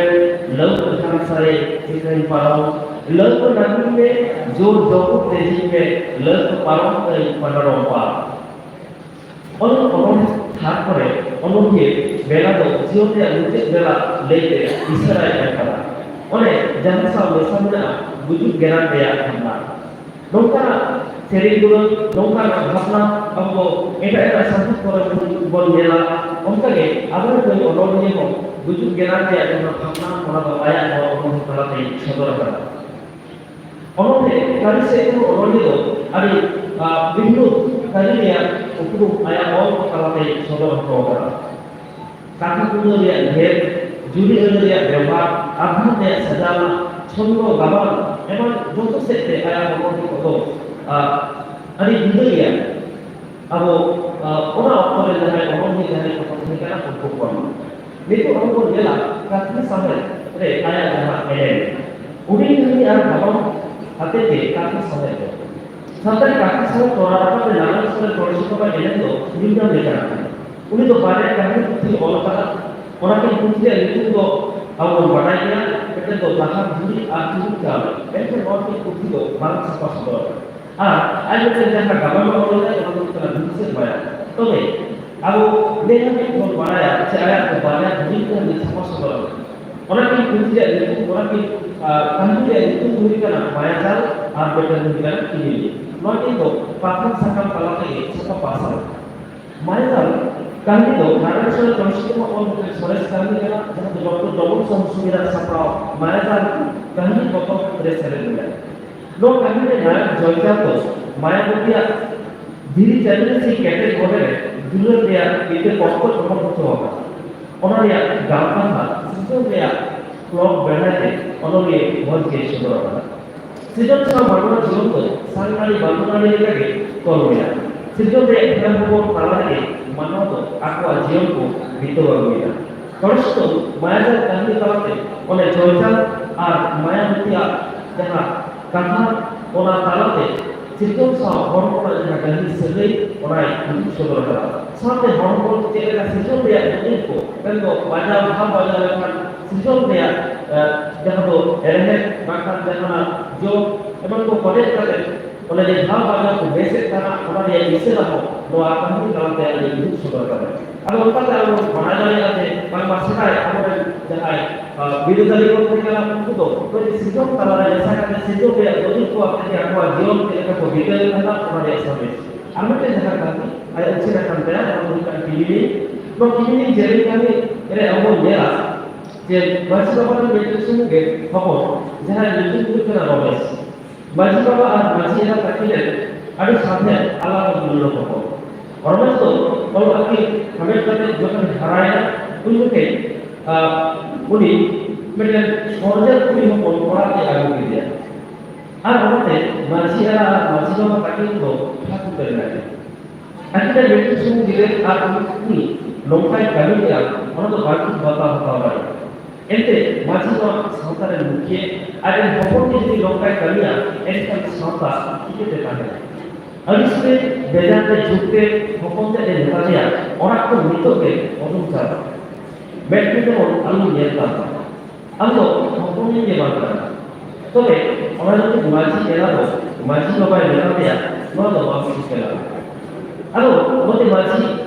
ᱞᱟᱹᱣᱠᱟᱹ ᱠᱷᱟᱱ ᱥᱟᱨᱮ ᱪᱤᱠᱟᱹᱧ ᱯᱟᱨᱚᱢ, ᱞᱟᱹᱣᱠᱟᱹ ᱱᱟᱹᱜᱤᱧ ᱢᱮ ᱡᱳᱨ ᱡᱚᱯᱩᱫ ᱛᱮᱡᱤᱧ ᱢᱮ, ᱞᱟᱹᱣᱠᱟᱹ ᱯᱟᱨᱚᱢ ᱠᱟᱹᱧ ᱯᱟᱱᱟᱨᱚᱢ ᱯᱟ᱾ ᱚᱱᱟ ᱚᱱᱚᱬᱦᱮ ᱛᱷᱟᱨ ᱠᱚᱨᱮ ᱚᱱᱚᱞᱤᱭᱟᱹ ᱵᱮᱞᱟ ᱫᱚ ᱡᱤᱭᱚᱱ ᱨᱮᱭᱟᱜ ᱢᱩᱪᱟᱹᱫ ᱵᱮᱞᱟ ᱞᱟᱹᱭᱛᱮ ᱤᱥᱟᱹᱨᱟᱭ ᱮᱢ ᱠᱟᱫᱟ᱾ ᱚᱱᱮ ᱡᱟᱦᱟᱸ ᱥᱟᱶ ᱢᱮᱥᱟ ᱢᱮᱱᱟᱜᱼᱟ ᱜᱩᱡᱩᱜ ᱜᱮᱨᱟᱱ ᱨᱮᱭᱟᱜ ᱵᱷᱟᱵᱽᱱᱟ᱾ ᱱᱚᱝᱠᱟᱱᱟᱜ ᱥᱮᱨᱮᱧ ᱫᱩᱨᱟᱹᱝ, ᱱᱚᱝᱠᱟᱱᱟᱜ ᱵᱷᱟᱵᱽᱱᱟ ᱟᱵᱚ ᱫᱚ ᱮᱴᱟᱜ ᱮᱴᱟᱜ ᱥᱟᱶᱦᱮᱫ ᱠᱚᱨᱮ ᱵᱚᱱ ᱧᱮᱞᱟ᱾ ᱚᱱᱠᱟᱜᱮ ᱟᱵᱚᱨᱮᱱ ᱱᱩᱭ ᱚᱱᱚᱞᱤᱭᱟᱹ ᱦᱚᱸ ᱜᱩᱡᱩᱜ ᱜᱮᱨᱟᱱ ᱨᱮᱭᱟᱜ ᱡᱟᱦᱟᱸ ᱵᱷᱟᱵᱽᱱᱟ, ᱚᱱᱟ ᱫᱚ ᱟᱭᱟᱜ ᱱᱚᱣᱟ ᱚᱱᱚᱞ ᱛᱟᱞᱟᱛᱮᱭ ᱥᱚᱫᱚᱨ ᱟᱠᱟᱫᱟ᱾ ᱚᱱᱚᱞ ᱨᱮ ᱠᱟᱹᱨᱤ ᱥᱮᱫ ᱠᱷᱚᱱ ᱚᱱᱚᱞᱤᱭᱟᱹ ᱫᱚ ᱟᱹᱰᱤ, ᱟ, ᱵᱤᱦᱱᱩ ᱠᱟᱹᱨᱤ ᱨᱮᱭᱟᱜ ᱩᱯᱨᱩᱢ ᱟᱭᱟᱜ ᱚᱞ ᱛᱟᱞᱟᱛᱮᱭ ᱥᱚᱫᱚᱨ ᱦᱚᱴᱚ ᱟᱠᱟᱫᱟ᱾ ᱠᱟᱛᱷᱟ ᱠᱩᱲᱟᱹ ᱨᱮᱭᱟᱜ ᱰᱷᱮᱨ, ᱡᱩᱨᱤ ᱟᱹᱲᱟᱹ ᱨᱮᱭᱟᱜ ᱵᱮᱣᱦᱟᱨ, ᱟᱵᱷᱨᱟᱱ ᱨᱮᱭᱟᱜ ᱥᱟᱡᱟᱣᱱᱟ, ᱪᱷᱚᱱᱫᱚ ᱜᱟᱵᱟᱱ ᱮᱢᱟᱱ ᱡᱚᱛᱚ ᱥᱮᱫ ᱛᱮ ᱟᱭᱟᱜ ᱚᱱᱚᱞ ᱠᱚᱫᱚ, ᱟ, ᱟᱹᱰᱤ ᱡᱩᱫᱟᱹ ᱜᱮᱭᱟ᱾ ᱟᱵᱚ, ᱟ, ᱚᱱᱟ ᱚᱠᱛᱚ ᱨᱮ ᱡᱟᱦᱟᱸᱭ ᱚᱱᱚᱞᱤᱭᱟᱹ ᱡᱟᱦᱟᱸᱭ ᱠᱚᱠᱚ ᱛᱟᱦᱮᱸ ᱠᱟᱱᱟ, ᱩᱱᱠᱩ ᱠᱚᱣᱟᱜ᱾ ᱱᱤᱛᱚᱜ ᱟᱵᱚ ᱵᱚᱱ ᱧᱮᱞᱟ, ᱠᱟᱹᱨᱤ ᱥᱟᱶᱦᱮᱫ ᱨᱮ ᱟᱭᱟᱜ ᱡᱟᱦᱟᱸ ᱮᱱᱮᱢ, ᱩᱱᱤ ᱠᱟᱹᱦᱱᱤ ᱟᱨ ᱜᱟᱵᱟᱱ ᱟᱛᱮ ᱜᱮ ᱠᱟᱹᱨᱤ ᱥᱟᱶᱦᱮᱫ ᱫᱚ᱾ ᱥᱟᱱᱛᱟᱲᱤ ᱠᱟᱹᱨᱤ ᱥᱟᱶᱦᱮᱫ ᱛᱚᱨᱟᱣ ᱨᱟᱠᱟᱵ ᱨᱮ ᱱᱟᱜᱟᱢ ᱥᱟᱶᱦᱮᱫ ᱜᱚᱲᱚ ᱥᱚᱯᱚᱦᱚᱫ ᱮᱱᱮᱢ ᱫᱚ ᱧᱮᱞ ᱧᱟᱢ ᱞᱮᱠᱟᱱᱟᱜ ᱠᱟᱱᱟ᱾ ᱩᱱᱤ ᱫᱚ ᱵᱟᱨᱭᱟ ᱠᱟᱹᱦᱱᱤ ᱯᱩᱛᱷᱤ ᱚᱞ ᱟᱠᱟᱫᱟ᱾ ᱚᱱᱟ ᱠᱤᱱ ᱯᱩᱛᱷᱤ ᱨᱮᱭᱟᱜ ᱧᱩᱛᱩᱢ ᱫᱚ ᱟᱵᱚ ᱵᱚᱱ ᱵᱟᱰᱟᱭ ᱜᱮᱭᱟ, ᱢᱤᱫᱴᱮᱱ ᱫᱚ ᱰᱟᱦᱟᱨ ᱡᱩᱨᱤ ᱟᱨ ᱡᱩᱨᱤ ᱪᱟᱣᱞᱮ᱾ ᱢᱮᱱᱠᱷᱟᱱ ᱱᱚᱣᱟ ᱠᱤᱱ ᱯᱩᱛᱷᱤ ᱫᱚ ᱵᱟᱝ ᱪᱷᱟᱯᱟ ᱥᱚᱫᱚᱨ ᱟᱠᱟᱱᱟ᱾ ᱟᱨ ᱟᱡ ᱢᱤᱫᱴᱮᱱ ᱡᱟᱦᱟᱸ ᱜᱟᱵᱟᱱ ᱚᱞ ᱞᱮᱫᱟᱭ, ᱚᱱᱟ ᱫᱚ ᱦᱩᱭᱩᱜ ᱠᱟᱱᱟ ᱵᱤᱱᱥᱮᱱ ᱢᱟᱭᱟ᱾ ᱛᱚᱵᱮ ᱟᱵᱚ ᱱᱤᱭᱟᱹ ᱦᱟᱹᱵᱤᱡ ᱵᱚᱱ ᱵᱟᱲᱟᱭᱟ ᱡᱮ ᱟᱭᱟᱜ ᱫᱚ ᱵᱟᱨᱭᱟ ᱦᱩᱰᱤᱧ ᱠᱟᱹᱦᱱᱤ ᱪᱷᱟᱯᱟ ᱥᱚᱫᱚᱨ ᱟᱠᱟᱱᱟ᱾ ᱚᱱᱟ ᱠᱤᱱ ᱯᱩᱛᱷᱤ ᱨᱮᱭᱟᱜ ᱧᱩᱛᱩᱢ, ᱚᱱᱟ ᱠᱤᱱ, ᱟᱨ, ᱠᱟᱹᱦᱱᱤ ᱨᱮᱭᱟᱜ ᱧᱩᱛᱩᱢ ᱫᱚ ᱦᱩᱭᱩᱜ ᱠᱟᱱᱟ ᱢᱟᱭᱟᱡᱟᱞ ᱟᱨ ᱢᱤᱫᱴᱟᱝ ᱦᱩᱭᱩᱜ ᱠᱟᱱᱟ ᱠᱤᱢᱤᱞᱤ᱾ ᱱᱚᱣᱟ ᱠᱤᱱ ᱫᱚ ᱯᱟᱛᱷᱟᱢ ᱥᱟᱠᱟᱢ ᱛᱟᱞᱟ ᱛᱮᱜᱮ ᱪᱷᱟᱯᱟ ᱯᱟᱥᱱᱟᱣ ᱟᱠᱟᱱᱟ᱾ ᱢᱟᱭᱟᱡᱟᱞ ᱠᱟᱹᱦᱱᱤ ᱫᱚ ᱱᱟᱨᱟᱭᱚᱱ ᱥᱚᱨᱮᱱ ᱪᱚᱱᱫᱨᱚᱥᱮᱠᱷᱚᱨ ᱚᱞ ᱢᱤᱫᱴᱟᱝ ᱥᱚᱨᱮᱥ ᱠᱟᱹᱦᱱᱤ ᱠᱟᱱᱟ, ᱡᱟᱦᱟᱸ ᱫᱚ ᱰᱚᱠᱴᱚᱨ ᱰᱚᱢᱚᱱ ᱥᱚᱨᱮᱱ ᱥᱩᱢᱤᱨᱟᱜ ᱥᱟᱯᱲᱟᱣ ᱢᱟᱭᱟᱡᱟᱞ ᱠᱟᱹᱦᱱᱤ ᱯᱚᱛᱚᱵ ᱨᱮ ᱥᱮᱞᱮᱫ ᱢᱮᱱᱟᱜᱼᱟ᱾ ᱱᱚᱣᱟ ᱠᱟᱹᱦᱱᱤ ᱨᱮ ᱱᱟᱭᱚᱠ ᱡᱚᱭᱪᱟᱸᱫ ᱫᱚ ᱢᱟᱭᱟᱵᱚᱛᱤᱭᱟᱜ ᱫᱷᱤᱨᱤ ᱪᱟᱹᱴᱟᱹᱱᱤ ᱥᱮ ᱠᱮᱴᱮᱡ ᱢᱚᱱᱮ ᱨᱮ ᱫᱩᱞᱟᱹᱲ ᱨᱮᱭᱟᱜ ᱢᱤᱫᱴᱮᱱ ᱯᱚᱛᱚᱵ ᱚᱢᱚᱱ ᱦᱚᱪᱚ ᱟᱠᱟᱫᱟ᱾ ᱚᱱᱟ ᱨᱮᱭᱟᱜ ᱜᱟᱢ ᱠᱟᱛᱷᱟ ᱥᱤᱨᱡᱚᱱ ᱨᱮᱭᱟᱜ ᱠᱞᱚᱵ ᱵᱮᱲᱦᱟᱭ ᱛᱮ ᱚᱱᱚᱞᱤᱭᱟᱹ ᱢᱚᱡᱽ ᱜᱮ ᱥᱚᱫᱚᱨ ᱟᱠᱟᱫᱟ᱾ ᱥᱤᱨᱡᱚᱱ ᱥᱟᱶ ᱢᱟᱱᱣᱟ ᱡᱤᱭᱚᱱ ᱫᱚ ᱥᱟᱝ ᱟᱹᱲᱤ ᱵᱟᱹᱫᱩᱲ ᱟᱹᱲᱤ ᱞᱮᱠᱟᱜᱮ ᱛᱚᱞ ᱢᱮᱱᱟᱜᱼᱟ᱾ ᱥᱤᱨᱡᱚᱱ ᱨᱮᱭᱟᱜ ᱦᱮᱲᱮᱢ ᱦᱚᱯᱚᱱ ᱛᱟᱞᱟ ᱨᱮᱜᱮ ᱢᱟᱱᱣᱟ ᱫᱚ ᱟᱠᱚᱣᱟᱜ ᱡᱤᱭᱚᱱ ᱠᱚ ᱵᱤᱛᱟᱹᱣ ᱟᱹᱜᱩᱭᱮᱫᱟ᱾ ᱛᱚᱲᱮᱥ ᱫᱚ ᱢᱟᱭᱟᱡᱟᱞ ᱠᱟᱹᱦᱱᱤ ᱛᱟᱞᱟᱛᱮ ᱚᱱᱮ ᱡᱚᱭᱪᱟᱸᱫ ᱟᱨ ᱢᱟᱭᱟᱵᱚᱛᱤᱭᱟᱜ ᱡᱟᱦᱟᱸ ᱠᱟᱛᱷᱟ, ᱚᱱᱟ ᱛᱟᱞᱟᱛᱮ ᱥᱤᱨᱡᱚᱱ ᱥᱟᱶ ᱦᱚᱲ ᱦᱚᱯᱚᱱᱟᱜ ᱡᱟᱦᱟᱸ ᱜᱟᱹᱦᱤᱨ ᱥᱟᱹᱜᱟᱹᱭ, ᱚᱱᱟᱭ ᱩᱫᱩᱜ ᱥᱚᱫᱚᱨ ᱟᱠᱟᱫᱟ᱾ ᱥᱟᱶᱛᱮ ᱦᱚᱲ ᱦᱚᱯᱚᱱ ᱪᱮᱫ ᱞᱮᱠᱟ ᱥᱤᱨᱡᱚᱱ ᱨᱮᱭᱟᱜ ᱫᱩᱨᱤᱵ ᱠᱚ, ᱢᱮᱱᱫᱚ ᱵᱟᱡᱟᱣ, ᱵᱷᱟᱵᱽ ᱵᱟᱡᱟᱣ ᱞᱮᱠᱷᱟᱱ ᱥᱤᱨᱡᱚᱱ ᱨᱮᱭᱟᱜ, ᱮ, ᱡᱟᱦᱟᱸ ᱫᱚ ᱨᱮᱦᱮᱫ ᱵᱟᱝᱠᱷᱟᱱ ᱡᱟᱦᱟᱱᱟᱜ ᱡᱚ ᱮᱢᱟᱱ ᱠᱚ ᱠᱚᱴᱮᱡ ᱠᱟᱛᱮ ᱚᱱᱟ ᱡᱮ ᱵᱷᱟᱵᱽ ᱵᱟᱡᱟᱣ ᱠᱚ ᱵᱮᱥᱮᱫ ᱠᱟᱱᱟ, ᱚᱱᱟ ᱨᱮᱭᱟᱜ ᱤᱥᱟᱹᱨᱟ ᱦᱚᱸ ᱱᱚᱣᱟ ᱠᱟᱹᱦᱱᱤ ᱛᱟᱞᱟᱛᱮ ᱟᱹᱰᱤ ᱩᱫᱩᱜ ᱥᱚᱫᱚᱨ ᱠᱟᱫᱟ᱾ ᱟᱫᱚ ᱚᱱᱠᱟᱛᱮ ᱟᱵᱚ ᱵᱚᱱ ᱵᱟᱲᱟᱭ ᱫᱟᱲᱮᱭᱟᱜᱼᱟ ᱡᱮ ᱵᱟᱝᱢᱟ ᱥᱮᱫᱟᱭ ᱟᱵᱚᱨᱮᱱ ᱡᱟᱦᱟᱸᱭ, ᱟ, ᱵᱤᱨᱟᱹᱫᱟᱹᱞᱤ ᱠᱚ ᱛᱟᱦᱮᱸ ᱠᱟᱱᱟ, ᱩᱱᱠᱩ ᱫᱚ ᱱᱚᱜᱼᱚᱭ ᱡᱮ ᱥᱤᱨᱡᱚᱱ ᱛᱟᱞᱟᱨᱮ ᱢᱮᱥᱟ ᱠᱟᱛᱮ ᱥᱤᱨᱡᱚᱱ ᱨᱮᱭᱟᱜ ᱫᱚᱨᱤᱵ ᱠᱚ ᱟᱛᱮ ᱜᱮ ᱟᱠᱚᱣᱟᱜ ᱡᱤᱭᱚᱱ ᱪᱮᱫ ᱞᱮᱠᱟ ᱠᱚ ᱵᱤᱛᱟᱹᱣ ᱮᱫ ᱛᱟᱦᱮᱱᱟ, ᱚᱱᱟ ᱨᱮᱭᱟᱜ ᱥᱟᱸᱫᱮᱥ᱾ ᱟᱨ ᱢᱤᱫᱴᱮᱱ ᱡᱟᱦᱟᱸ ᱠᱟᱹᱦᱱᱤ ᱟᱭᱟᱜ ᱩᱪᱷᱟᱹᱱ ᱟᱠᱟᱱ ᱛᱟᱭᱟ, ᱚᱱᱟ ᱫᱚ ᱦᱩᱭᱩᱜ ᱠᱟᱱᱟ ᱠᱤᱢᱤᱱᱤ᱾ ᱱᱚᱣᱟ ᱠᱤᱢᱤᱱᱤ ᱡᱮᱞᱮᱧ ᱠᱟᱹᱦᱱᱤ ᱨᱮ ᱟᱵᱚ ᱵᱚᱱ ᱧᱮᱞᱟ ᱡᱮ ᱢᱟᱹᱡᱷᱤ ᱵᱟᱵᱟ ᱨᱮᱱ ᱢᱤᱫᱴᱮᱱ ᱥᱩᱢᱩᱝ ᱜᱮ ᱦᱚᱯᱚᱱ, ᱡᱟᱦᱟᱸᱭ ᱧᱩᱛᱩᱢ ᱦᱩᱭᱩᱜ ᱠᱟᱱᱟ ᱨᱚᱢᱮᱥ᱾ ᱢᱟᱹᱡᱷᱤ ᱵᱟᱵᱟ ᱟᱨ ᱢᱟᱹᱡᱷᱤ ᱮᱨᱟ ᱛᱟᱹᱠᱤᱱ ᱨᱮᱱ ᱟᱹᱰᱤ ᱥᱟᱶᱦᱮᱫ ᱟᱞᱟᱫᱟ ᱫᱩᱞᱟᱹᱲ ᱦᱚᱯᱚᱱ᱾ ᱨᱚᱢᱮᱥ ᱫᱚ ᱚᱞᱚᱜ ᱟᱹᱠᱤᱞ ᱦᱟᱢᱮᱴ ᱠᱟᱛᱮ ᱡᱚᱠᱷᱚᱱ ᱦᱟᱨᱟᱭᱮᱱᱟ, ᱩᱱ ᱡᱚᱠᱷᱮᱡ, ᱟ, ᱩᱱᱤ ᱢᱤᱫᱴᱮᱱ ᱥᱚᱨᱡᱟᱞ ᱠᱩᱲᱤ ᱦᱚᱯᱚᱱ ᱚᱲᱟᱜ ᱛᱮ ᱟᱹᱜᱩ ᱠᱮᱫᱮᱭᱟ᱾ ᱟᱨ ᱚᱱᱟᱛᱮ ᱢᱟᱹᱡᱷᱤ ᱮᱨᱟ ᱟᱨ ᱢᱟᱹᱡᱷᱤ ᱵᱟᱵᱟ ᱛᱟᱹᱠᱤᱱ ᱫᱚ ᱯᱷᱟᱹᱠ ᱩᱛᱟᱹᱨ ᱮᱱᱟ ᱠᱤᱱ᱾ ᱟᱹᱠᱤᱱᱟᱜ ᱢᱤᱫᱴᱮᱱ ᱥᱩᱢᱩᱝ ᱜᱤᱫᱽᱨᱟᱹ ᱟᱨ ᱩᱱᱤ ᱱᱚᱝᱠᱟᱭ ᱠᱟᱹᱢᱤ ᱠᱮᱫᱼᱟ, ᱚᱱᱟ ᱫᱚ ᱵᱟᱝᱠᱤᱱ ᱵᱟᱛᱟᱣ ᱦᱟᱛᱟᱣ ᱫᱟᱲᱮᱭᱟᱜᱼᱟ᱾ ᱮᱱᱛᱮ ᱢᱟᱹᱡᱷᱤ ᱱᱚᱣᱟ ᱥᱟᱶᱛᱟ ᱨᱮᱱ ᱢᱩᱠᱷᱤᱭᱟᱹ, ᱟᱡ ᱨᱮᱱ ᱦᱚᱯᱚᱱ ᱜᱮ ᱡᱩᱫᱤ ᱱᱚᱝᱠᱟᱭ ᱠᱟᱹᱢᱤᱭᱟ, ᱮᱱᱠᱷᱟᱱ ᱥᱟᱶᱛᱟ ᱪᱤᱠᱟᱹᱛᱮ ᱛᱟᱦᱮᱱᱟ? ᱟᱹᱲᱤᱥ ᱛᱮ ᱵᱮᱡᱟᱨ ᱛᱮ ᱡᱷᱩᱠ ᱛᱮ ᱦᱚᱯᱚᱱ ᱛᱮᱫ ᱮ ᱢᱮᱛᱟ ᱫᱮᱭᱟ, "ᱚᱲᱟᱜ ᱠᱷᱚᱱ ᱱᱤᱛᱚᱜ ᱜᱮ ᱚᱰᱚᱝ ᱪᱟᱞᱟᱜ ᱢᱮ᱾ ᱢᱮᱫ ᱛᱮ ᱡᱮᱢᱚᱱ ᱟᱞᱚᱢ ᱧᱮᱞ ᱛᱟᱢ᱾ ᱟᱢ ᱫᱚ ᱦᱚᱯᱚᱱ ᱤᱧ ᱜᱮ ᱵᱟᱝ ᱠᱟᱱᱟ᱾" ᱛᱚᱵᱮ ᱚᱱᱟ ᱡᱩᱫᱤ ᱢᱟᱹᱡᱷᱤ ᱮᱨᱟ ᱫᱚ ᱢᱟᱹᱡᱷᱤ ᱵᱟᱵᱟᱭ ᱢᱮᱛᱟ ᱫᱮᱭᱟ, ᱱᱚᱣᱟ ᱫᱚ ᱵᱟᱝ ᱴᱷᱤᱠ ᱠᱟᱱᱟ᱾ ᱟᱫᱚ ᱱᱚᱛᱮ ᱢᱟᱹᱡᱷᱤ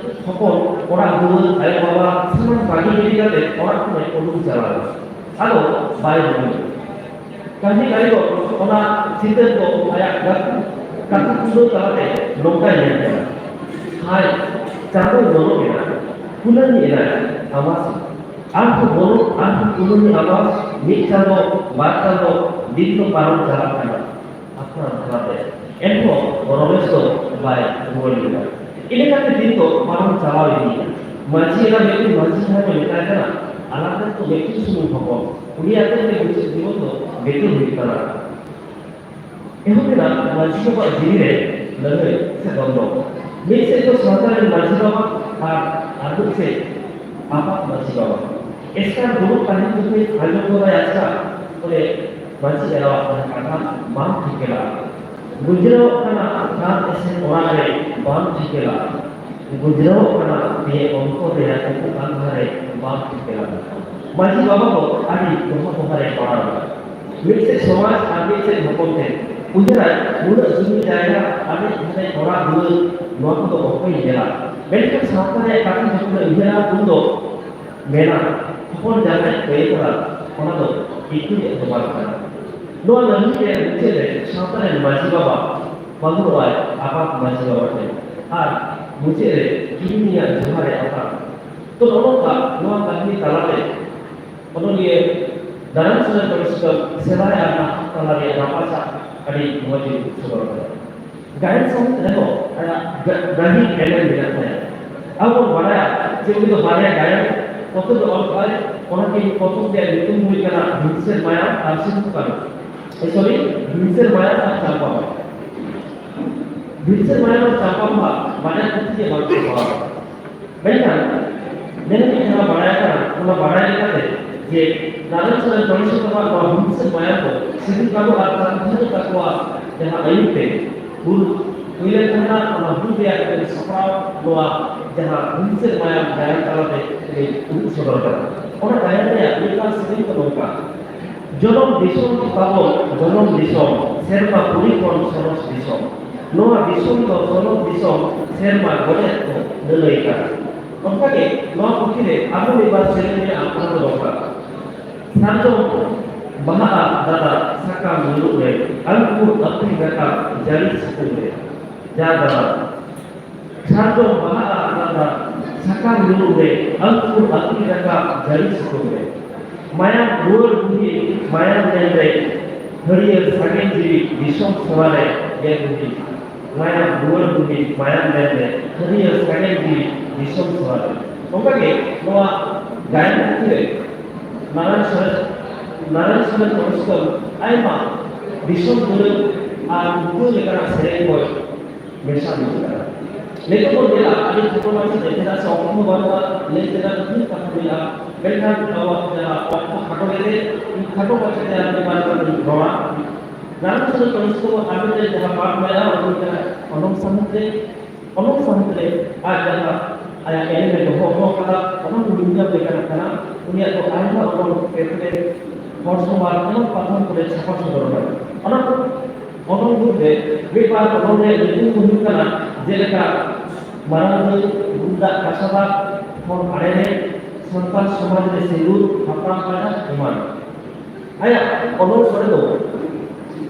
ᱦᱚᱯᱚᱱ ᱚᱲᱟᱜ ᱫᱩᱣᱟᱹᱨ, ᱟᱭᱳ ᱵᱟᱵᱟ ᱥᱟᱱᱟᱢ ᱵᱟᱹᱜᱤ ᱜᱤᱰᱤ ᱠᱟᱛᱮ ᱚᱲᱟᱜ ᱠᱷᱚᱱᱮ ᱩᱰᱩᱠ ᱪᱟᱞᱟᱣ ᱮᱱᱟ᱾ ᱟᱫᱚ ᱵᱟᱭ ᱨᱩᱣᱟᱹᱲ ᱮᱱᱟ᱾ ᱠᱟᱹᱦᱱᱤ ᱠᱟᱹᱨᱤᱜᱚᱞ ᱚᱱᱟ ᱪᱤᱛᱟᱹᱨ ᱫᱚ ᱟᱭᱟᱜ ᱜᱟᱹᱠᱷᱩᱲ ᱠᱟᱛᱷᱟ ᱠᱩᱸᱫᱟᱹᱣ ᱛᱟᱞᱟᱛᱮ ᱱᱚᱝᱠᱟᱭ ᱢᱮᱱ ᱠᱟᱫᱟ, "ᱦᱟᱭ, ᱪᱟᱸᱫᱚ ᱧᱮᱞᱚᱜ ᱮᱱᱟ, ᱠᱩᱱᱟᱹᱢᱤ ᱮᱱᱟᱭ ᱟᱢᱟᱥ᱾ ᱟᱨᱦᱚᱸ ᱵᱚᱞᱚ, ᱟᱨᱦᱚᱸ ᱠᱩᱱᱟᱹᱢᱤ ᱟᱢᱟᱥ, ᱢᱤᱫ ᱪᱟᱸᱫᱚ, ᱵᱟᱨ ᱪᱟᱸᱫᱚ, ᱫᱤᱱ ᱫᱚ ᱯᱟᱨᱚᱢ ᱪᱟᱞᱟᱜ ᱠᱟᱱᱟ ᱟᱯᱱᱟᱨ ᱫᱷᱟᱨᱟᱛᱮ᱾" ᱮᱱᱦᱚᱸ ᱨᱚᱢᱮᱥ ᱫᱚ ᱵᱟᱭ ᱨᱩᱣᱟᱹᱲ ᱞᱮᱱᱟ᱾ ᱤᱱᱟᱹ ᱠᱟᱛᱮ ᱫᱤᱱ ᱫᱚ ᱯᱟᱨᱚᱢ ᱪᱟᱞᱟᱣ ᱤᱫᱤᱭᱮᱱᱟ᱾ ᱢᱟᱹᱡᱷᱤ ᱮᱨᱟ ᱢᱤᱫ ᱫᱤᱱ ᱢᱟᱹᱡᱷᱤ ᱦᱟᱲᱟᱢᱮ ᱢᱮᱛᱟᱭ ᱠᱟᱱᱟ, ᱟᱞᱟᱝ ᱨᱮᱱ ᱫᱚ ᱢᱤᱫᱴᱤᱡ ᱥᱩᱢᱩᱝ ᱦᱚᱯᱚᱱ, ᱩᱱᱤᱭᱟᱜ ᱛᱮ ᱢᱩᱪᱟᱹᱫ ᱡᱤᱵᱚᱱ ᱫᱚ ᱵᱮᱛᱤᱞ ᱦᱩᱭᱩᱜ ᱠᱟᱱᱟ᱾ ᱮᱦᱚᱵ ᱮᱱᱟ ᱢᱟᱹᱡᱷᱤ ᱵᱟᱵᱟᱣᱟᱜ ᱡᱤᱣᱤ ᱨᱮ ᱞᱟᱹᱲᱦᱟᱹᱭ ᱥᱮ ᱫᱚᱱᱫᱚ᱾ ᱢᱤᱫ ᱥᱮᱫ ᱫᱚ ᱥᱟᱶᱛᱟ ᱨᱮᱱ ᱢᱟᱹᱡᱷᱤ ᱵᱟᱵᱟ ᱟᱨ ᱟᱨ ᱢᱤᱫ ᱥᱮᱫ ᱟᱯᱟᱛ ᱢᱟᱹᱡᱷᱤ ᱵᱟᱵᱟ᱾ ᱮᱥᱠᱟᱨ ᱫᱩᱲᱩᱵ ᱛᱟᱦᱮᱸ ᱠᱟᱛᱮ ᱟᱸᱡᱚᱢ ᱜᱚᱫᱟᱭ ᱟᱪᱠᱟ, ᱚᱸᱰᱮ ᱢᱟᱹᱡᱷᱤ ᱮᱨᱟᱣᱟᱜ ᱛᱟᱦᱮᱸ ᱠᱟᱛᱷᱟ ᱵᱟᱝ ᱴᱷᱤᱠᱟᱹ ᱞᱟᱜᱼᱟ᱾ ᱜᱩᱡᱽᱨᱟᱹᱣᱚᱜ ᱠᱟᱱᱟ ᱟᱯᱱᱟᱨ ᱤᱥᱤᱱ ᱚᱲᱟᱜ ᱨᱮ ᱵᱟᱝ ᱴᱷᱤᱠᱟᱹ ᱞᱟᱜᱼᱟ᱾ ᱜᱩᱡᱽᱨᱟᱹᱣᱚᱜ ᱠᱟᱱᱟ ᱫᱤᱭᱮ ᱚᱱᱛᱚᱨ ᱨᱮᱭᱟᱜ ᱠᱩᱠᱩ ᱠᱟᱱᱫᱷᱟ ᱨᱮ ᱵᱟᱝ ᱴᱷᱤᱠᱟᱹ ᱞᱟᱜᱼᱟ᱾ ᱢᱟᱹᱡᱷᱤ ᱵᱟᱵᱟ ᱫᱚ ᱟᱹᱰᱤ ᱫᱚᱦᱟ ᱫᱚᱦᱟ ᱨᱮ ᱯᱟᱲᱟᱣ ᱮᱱᱟ᱾ ᱢᱤᱫ ᱥᱮᱫ ᱥᱚᱢᱟᱡᱽ ᱟᱨ ᱢᱤᱫ ᱥᱮᱫ ᱦᱚᱯᱚᱱ ᱴᱷᱮᱱ ᱩᱭᱦᱟᱹᱨᱟᱭ, ᱱᱩᱱᱟᱹᱜ ᱡᱩᱢᱤ ᱡᱟᱭᱜᱟ, ᱟᱱᱮᱡ ᱫᱷᱟᱱᱮᱡ ᱚᱲᱟᱜ ᱫᱩᱣᱟᱹᱨ, ᱱᱚᱣᱟ ᱠᱚᱫᱚ ᱚᱠᱚᱭᱮ ᱧᱮᱞᱟ? ᱢᱮᱱᱠᱷᱟᱱ ᱥᱟᱶᱛᱟ ᱨᱮᱭᱟᱜ ᱠᱟᱛᱷᱟ ᱡᱚᱠᱷᱚᱱᱮ ᱩᱭᱦᱟᱹᱨᱟ, ᱩᱱ ᱫᱚ ᱢᱮᱱᱟ, ᱦᱚᱯᱚᱱ ᱡᱟᱦᱟᱸᱭ ᱠᱟᱹᱭ ᱠᱟᱫᱟ, ᱚᱱᱟ ᱫᱚ ᱤᱛᱩᱫ ᱫᱚ ᱵᱟᱝ ᱠᱟᱱᱟ᱾ ᱱᱚᱣᱟ ᱞᱟᱹᱲᱦᱟᱹᱭ ᱨᱮ ᱢᱩᱪᱟᱹᱫ ᱨᱮ ᱥᱟᱶᱛᱟ ᱨᱮᱱ ᱢᱟᱹᱡᱷᱤ ᱵᱟᱵᱟ ᱵᱟᱹᱦᱩᱲᱚᱜᱼᱟᱭ ᱟᱯᱟᱛ ᱢᱟᱹᱡᱷᱤ ᱵᱟᱵᱟ ᱴᱷᱮᱱ ᱟᱨ ᱢᱩᱪᱟᱹᱫ ᱨᱮ ᱠᱤᱨᱤᱧᱤᱭᱟᱹ ᱡᱚᱦᱟᱨ ᱮ ᱟᱛᱟᱝ᱾ ᱛᱚ, ᱱᱚᱜᱼᱚ ᱱᱚᱝᱠᱟ ᱱᱚᱣᱟ ᱠᱟᱹᱦᱱᱤ ᱛᱟᱞᱟᱛᱮ ᱚᱱᱚᱞᱤᱭᱟᱹ ᱱᱟᱨᱟᱭᱚᱱ ᱥᱚᱨᱮᱱ ᱵᱟᱹᱲᱤᱡ ᱥᱩᱛᱟᱹᱢ ᱥᱮᱫᱟᱭ ᱟᱨ ᱱᱟᱦᱟᱜ ᱛᱟᱞᱟ ᱨᱮᱭᱟᱜ ᱨᱟᱯᱟᱪᱟᱜ ᱟᱹᱰᱤ ᱢᱚᱡᱽ ᱮ ᱩᱫᱩᱜ ᱥᱚᱫᱚᱨ ᱠᱟᱫᱟ᱾ ᱜᱟᱭᱟᱱ ᱥᱟᱶᱦᱮᱫ ᱨᱮᱦᱚᱸ ᱟᱭᱟᱜ ᱜᱟ-, ᱜᱟᱹᱦᱤᱨ ᱮᱱᱮᱢ ᱢᱮᱱᱟᱜ ᱛᱟᱭᱟ᱾ ᱟᱵᱚ ᱵᱚᱱ ᱵᱟᱲᱟᱭᱟ ᱡᱮ ᱩᱱᱤ ᱫᱚ ᱵᱟᱨᱭᱟ ᱜᱟᱭᱟᱱ ᱯᱚᱛᱚᱵ ᱮ ᱚᱞ ᱠᱟᱜᱼᱟᱭ, ᱚᱱᱟ ᱠᱤᱱ ᱯᱚᱛᱚᱵ ᱨᱮᱭᱟᱜ ᱧᱩᱛᱩᱢ ᱦᱩᱭᱩᱜ ᱠᱟᱱᱟ ᱵᱷᱤᱢᱥᱮᱱ ᱢᱟᱭᱟᱢ ᱟᱨ ᱥᱤᱫᱷᱩ ᱠᱟᱹᱱᱦᱩ᱾ ᱮ, sorry, ᱵᱷᱤᱢᱥᱮᱱ ᱢᱟᱭᱟᱢ ᱟᱨ ᱪᱟᱢᱯᱟ ᱵᱟᱦᱟ᱾ ᱵᱷᱤᱢᱥᱮᱱ ᱢᱟᱭᱟᱢ ᱟᱨ ᱪᱟᱢᱯᱟ ᱵᱟᱦᱟ ᱵᱟᱨᱭᱟ ᱯᱩᱛᱷᱤ ᱜᱮ ᱵᱟᱝ ᱪᱷᱟᱯᱟᱣ ᱟᱠᱟᱱᱟ᱾ ᱢᱮᱱᱠᱷᱟᱱ ᱡᱟᱦᱟᱸ ᱢᱤᱫ ᱡᱟᱦᱟᱸ ᱵᱟᱲᱟᱭ ᱠᱟᱱᱟ, ᱚᱱᱟ ᱵᱟᱲᱟᱭ ᱞᱮᱠᱟᱛᱮ ᱡᱮ ᱱᱟᱨᱟᱭᱚᱱ ᱥᱚᱨᱮᱱ ᱯᱚᱨᱤᱥᱳᱫᱷ ᱟᱜ ᱱᱚᱣᱟ ᱦᱩᱞᱥᱟᱹᱭ ᱢᱟᱭᱟᱢ ᱫᱚ ᱥᱤᱫᱩ ᱠᱟᱹᱱᱦᱩ ᱟᱨ ᱪᱟᱸᱫᱽ ᱵᱷᱟᱭᱨᱳ ᱛᱟᱠᱚᱣᱟᱜ ᱡᱟᱦᱟᱸ ᱟᱹᱭᱩᱨ ᱛᱮ ᱦᱩᱞ ᱦᱩᱭ ᱞᱮᱱ ᱛᱟᱦᱮᱱᱟ, ᱚᱱᱟ ᱦᱩᱞ ᱨᱮᱭᱟᱜ ᱢᱤᱫᱴᱮᱱ ᱥᱟᱯᱲᱟᱣ ᱱᱚᱣᱟ ᱡᱟᱦᱟᱸ ᱦᱩᱞᱥᱟᱹᱭ ᱢᱟᱭᱟᱢ ᱜᱟᱭᱟᱱ ᱛᱟᱞᱟᱛᱮ ᱩᱫᱩᱜ ᱥᱚᱫᱚᱨ ᱠᱟᱱᱟ᱾ ᱚᱱᱟ ᱜᱟᱭᱟᱱ ᱨᱮᱭᱟᱜ ᱢᱤᱫ ᱵᱟᱨ ᱥᱮᱨᱮᱧ ᱫᱚ ᱱᱚᱝᱠᱟ, ᱡᱚᱱᱚᱢ ᱫᱤᱥᱚᱢ ᱛᱟᱵᱚᱱ, ᱡᱚᱱᱚᱢ ᱫᱤᱥᱚᱢ, ᱥᱮᱨᱢᱟ ᱯᱩᱨᱤ ᱠᱷᱚᱱ ᱥᱚᱨᱚᱥ ᱫᱤᱥᱚᱢ᱾ ᱱᱚᱣᱟ ᱫᱤᱥᱚᱢ ᱫᱚ ᱥᱚᱨᱚᱥ ᱫᱤᱥᱚᱢ, ᱥᱮᱨᱢᱟ ᱜᱚᱱᱮᱛ ᱠᱚ ᱞᱟᱹᱞᱟᱹᱭ ᱠᱟᱱᱟ᱾ ᱚᱱᱠᱟᱜᱮ ᱱᱚᱣᱟ ᱯᱩᱛᱷᱤ ᱨᱮ ᱟᱨᱦᱚᱸ ᱢᱤᱫ ᱵᱟᱨ ᱥᱮᱨᱮᱧ ᱢᱮᱱᱟᱜᱼᱟ, ᱚᱱᱟ ᱠᱚ ᱫᱚᱨᱠᱟᱨ᱾ ᱥᱟᱨᱡᱚᱢ ᱵᱟᱦᱟᱜᱼᱟ ᱫᱟᱫᱟ ᱥᱟᱠᱟᱢ ᱧᱩᱨᱩᱜ ᱨᱮ, ᱟᱹᱝᱠᱩᱨ ᱟᱹᱛᱤᱧ ᱨᱟᱠᱟᱵ ᱡᱟᱹᱲᱤ ᱥᱤᱛᱩᱝ ᱨᱮ᱾ ᱡᱟ ᱫᱟᱫᱟ, ᱥᱟᱨᱡᱚᱢ ᱵᱟᱦᱟ ᱟᱨ ᱨᱟᱫᱟ ᱥᱟᱠᱟᱢ ᱧᱩᱨᱩᱜ ᱨᱮ, ᱟᱹᱝᱠᱩᱨ ᱟᱹᱛᱤ ᱨᱟᱠᱟᱵ ᱡᱟᱹᱲᱤ ᱥᱤᱛᱩᱝ ᱨᱮ᱾ ᱢᱟᱭᱟᱢ ᱨᱩᱣᱟᱹᱲ ᱵᱩᱦᱤ ᱢᱟᱭᱟᱢ ᱞᱮᱱ ᱨᱮ, ᱦᱟᱹᱨᱭᱟᱹᱲ ᱥᱟᱜᱮᱱ ᱡᱤᱣᱤ ᱫᱤᱥᱚᱢ ᱥᱮᱣᱟ ᱨᱮ ᱜᱮ ᱵᱩᱦᱤ᱾ ᱢᱟᱭᱟᱢ ᱨᱩᱣᱟᱹᱲ ᱵᱩᱦᱤ ᱢᱟᱭᱟᱢ ᱞᱮᱱ ᱨᱮ, ᱦᱟᱹᱨᱭᱟᱹᱲ ᱥᱟᱜᱮᱱ ᱡᱤᱣᱤ ᱫᱤᱥᱚᱢ ᱥᱮᱣᱟ ᱨᱮ᱾ ᱚᱱᱠᱟᱜᱮ ᱱᱚᱣᱟ ᱜᱟᱭᱟᱱ ᱯᱩᱛᱷᱤ ᱨᱮ ᱱᱟᱨᱟᱭᱚᱱ ᱥᱚᱨᱮᱱ, ᱱᱟᱨᱟᱭᱚᱱ ᱥᱚᱨᱮᱱ ᱢᱚᱱᱚᱥᱠᱚᱨ ᱟᱭᱢᱟ ᱫᱤᱥᱚᱢ ᱫᱩᱞᱟᱹᱲ ᱟᱨ ᱩᱫᱽᱜᱟᱹᱣ ᱞᱮᱠᱟᱱᱟᱜ ᱥᱮᱨᱮᱧ ᱠᱚ ᱢᱮᱥᱟ ᱢᱮᱥᱟ ᱠᱟᱱᱟ᱾ ᱱᱤᱛᱚᱜ ᱵᱚᱱ ᱧᱮᱞᱟ, ᱟᱹᱰᱤ ᱠᱷᱟᱴᱚ ᱢᱟᱪᱷᱟ ᱛᱮ, ᱪᱮᱫᱟᱜ ᱥᱮ ᱚᱠᱛᱚ ᱦᱚᱸ ᱵᱟᱹᱱᱩᱜᱼᱟ, ᱞᱟᱹᱭ ᱛᱮᱱᱟᱜ ᱢᱤᱫ ᱠᱟᱛᱷᱟ ᱢᱮᱱᱟᱜᱼᱟ, ᱢᱮᱱᱠᱷᱟᱱ ᱟᱵᱚᱣᱟᱜ ᱡᱟᱦᱟᱸ ᱚᱠᱛᱚ ᱠᱷᱟᱴᱚ ᱜᱮᱛᱮ ᱤᱧ ᱠᱷᱟᱴᱚ ᱢᱟᱪᱷᱟ ᱛᱮ ᱟᱨ ᱢᱤᱫ ᱵᱟᱨ ᱠᱟᱛᱷᱟᱧ ᱨᱚᱲᱟ᱾ ᱱᱟᱨᱟᱭᱚᱱ ᱥᱚᱨᱮᱱ ᱢᱚᱱᱚᱥᱠᱚᱨ ᱟᱨ ᱢᱤᱫᱴᱮᱱ ᱡᱟᱦᱟᱸ ᱯᱟᱴ ᱢᱮᱱᱟᱜᱼᱟ, ᱚᱱᱟ ᱫᱚ ᱦᱩᱭᱩᱜ ᱠᱟᱱᱟ ᱚᱱᱚᱞ ᱥᱟᱶᱦᱮᱫ ᱨᱮ ᱚᱱᱚᱞ ᱥᱟᱶᱦᱮᱫ ᱨᱮ ᱟᱡ ᱡᱟᱦᱟᱸ ᱟᱭᱟᱜ ᱮᱱᱮᱢ ᱮ ᱫᱚᱦᱚ ᱦᱚᱴᱚ ᱠᱟᱫᱟ, ᱚᱱᱟ ᱠᱚ ᱧᱩᱢᱧᱟᱢ ᱞᱮᱠᱟᱱᱟᱜ ᱠᱟᱱᱟ᱾ ᱩᱱᱤᱭᱟᱜ ᱫᱚ ᱟᱭᱢᱟ ᱚᱱᱚᱞ ᱯᱮᱯᱷᱞᱮᱴ, ᱦᱚᱲ ᱥᱚᱢᱟᱡᱽ ᱮᱢᱟᱱ ᱯᱟᱛᱷᱟᱢ ᱠᱚᱨᱮ ᱪᱷᱟᱯᱟ ᱥᱚᱫᱚᱨ ᱟᱠᱟᱱᱟ᱾ ᱚᱱᱟ ᱠᱚ ᱚᱱᱚᱞ ᱢᱩᱫᱽᱨᱮ ᱢᱤᱫ ᱵᱟᱨ ᱚᱱᱚᱞ ᱨᱮᱭᱟᱜ ᱧᱩᱛᱩᱢ ᱠᱚ ᱦᱩᱭᱩᱜ ᱠᱟᱱᱟ, ᱡᱮᱞᱮᱠᱟ ᱢᱟᱨᱟᱝ ᱫᱟᱹᱭ, ᱜᱩᱨᱩ ᱫᱟᱜ ᱠᱟᱥᱟ ᱫᱟᱜ, ᱦᱚᱲ ᱟᱲᱮ ᱨᱮ, ᱥᱟᱱᱛᱟᱲ ᱥᱚᱢᱟᱡᱽ ᱨᱮ ᱥᱤᱸᱫᱩᱨ, ᱦᱟᱯᱲᱟᱢ ᱠᱟᱰᱟ ᱮᱢᱟᱱ᱾ ᱟᱭᱟᱜ ᱚᱱᱚᱞ ᱠᱚᱨᱮ ᱫᱚ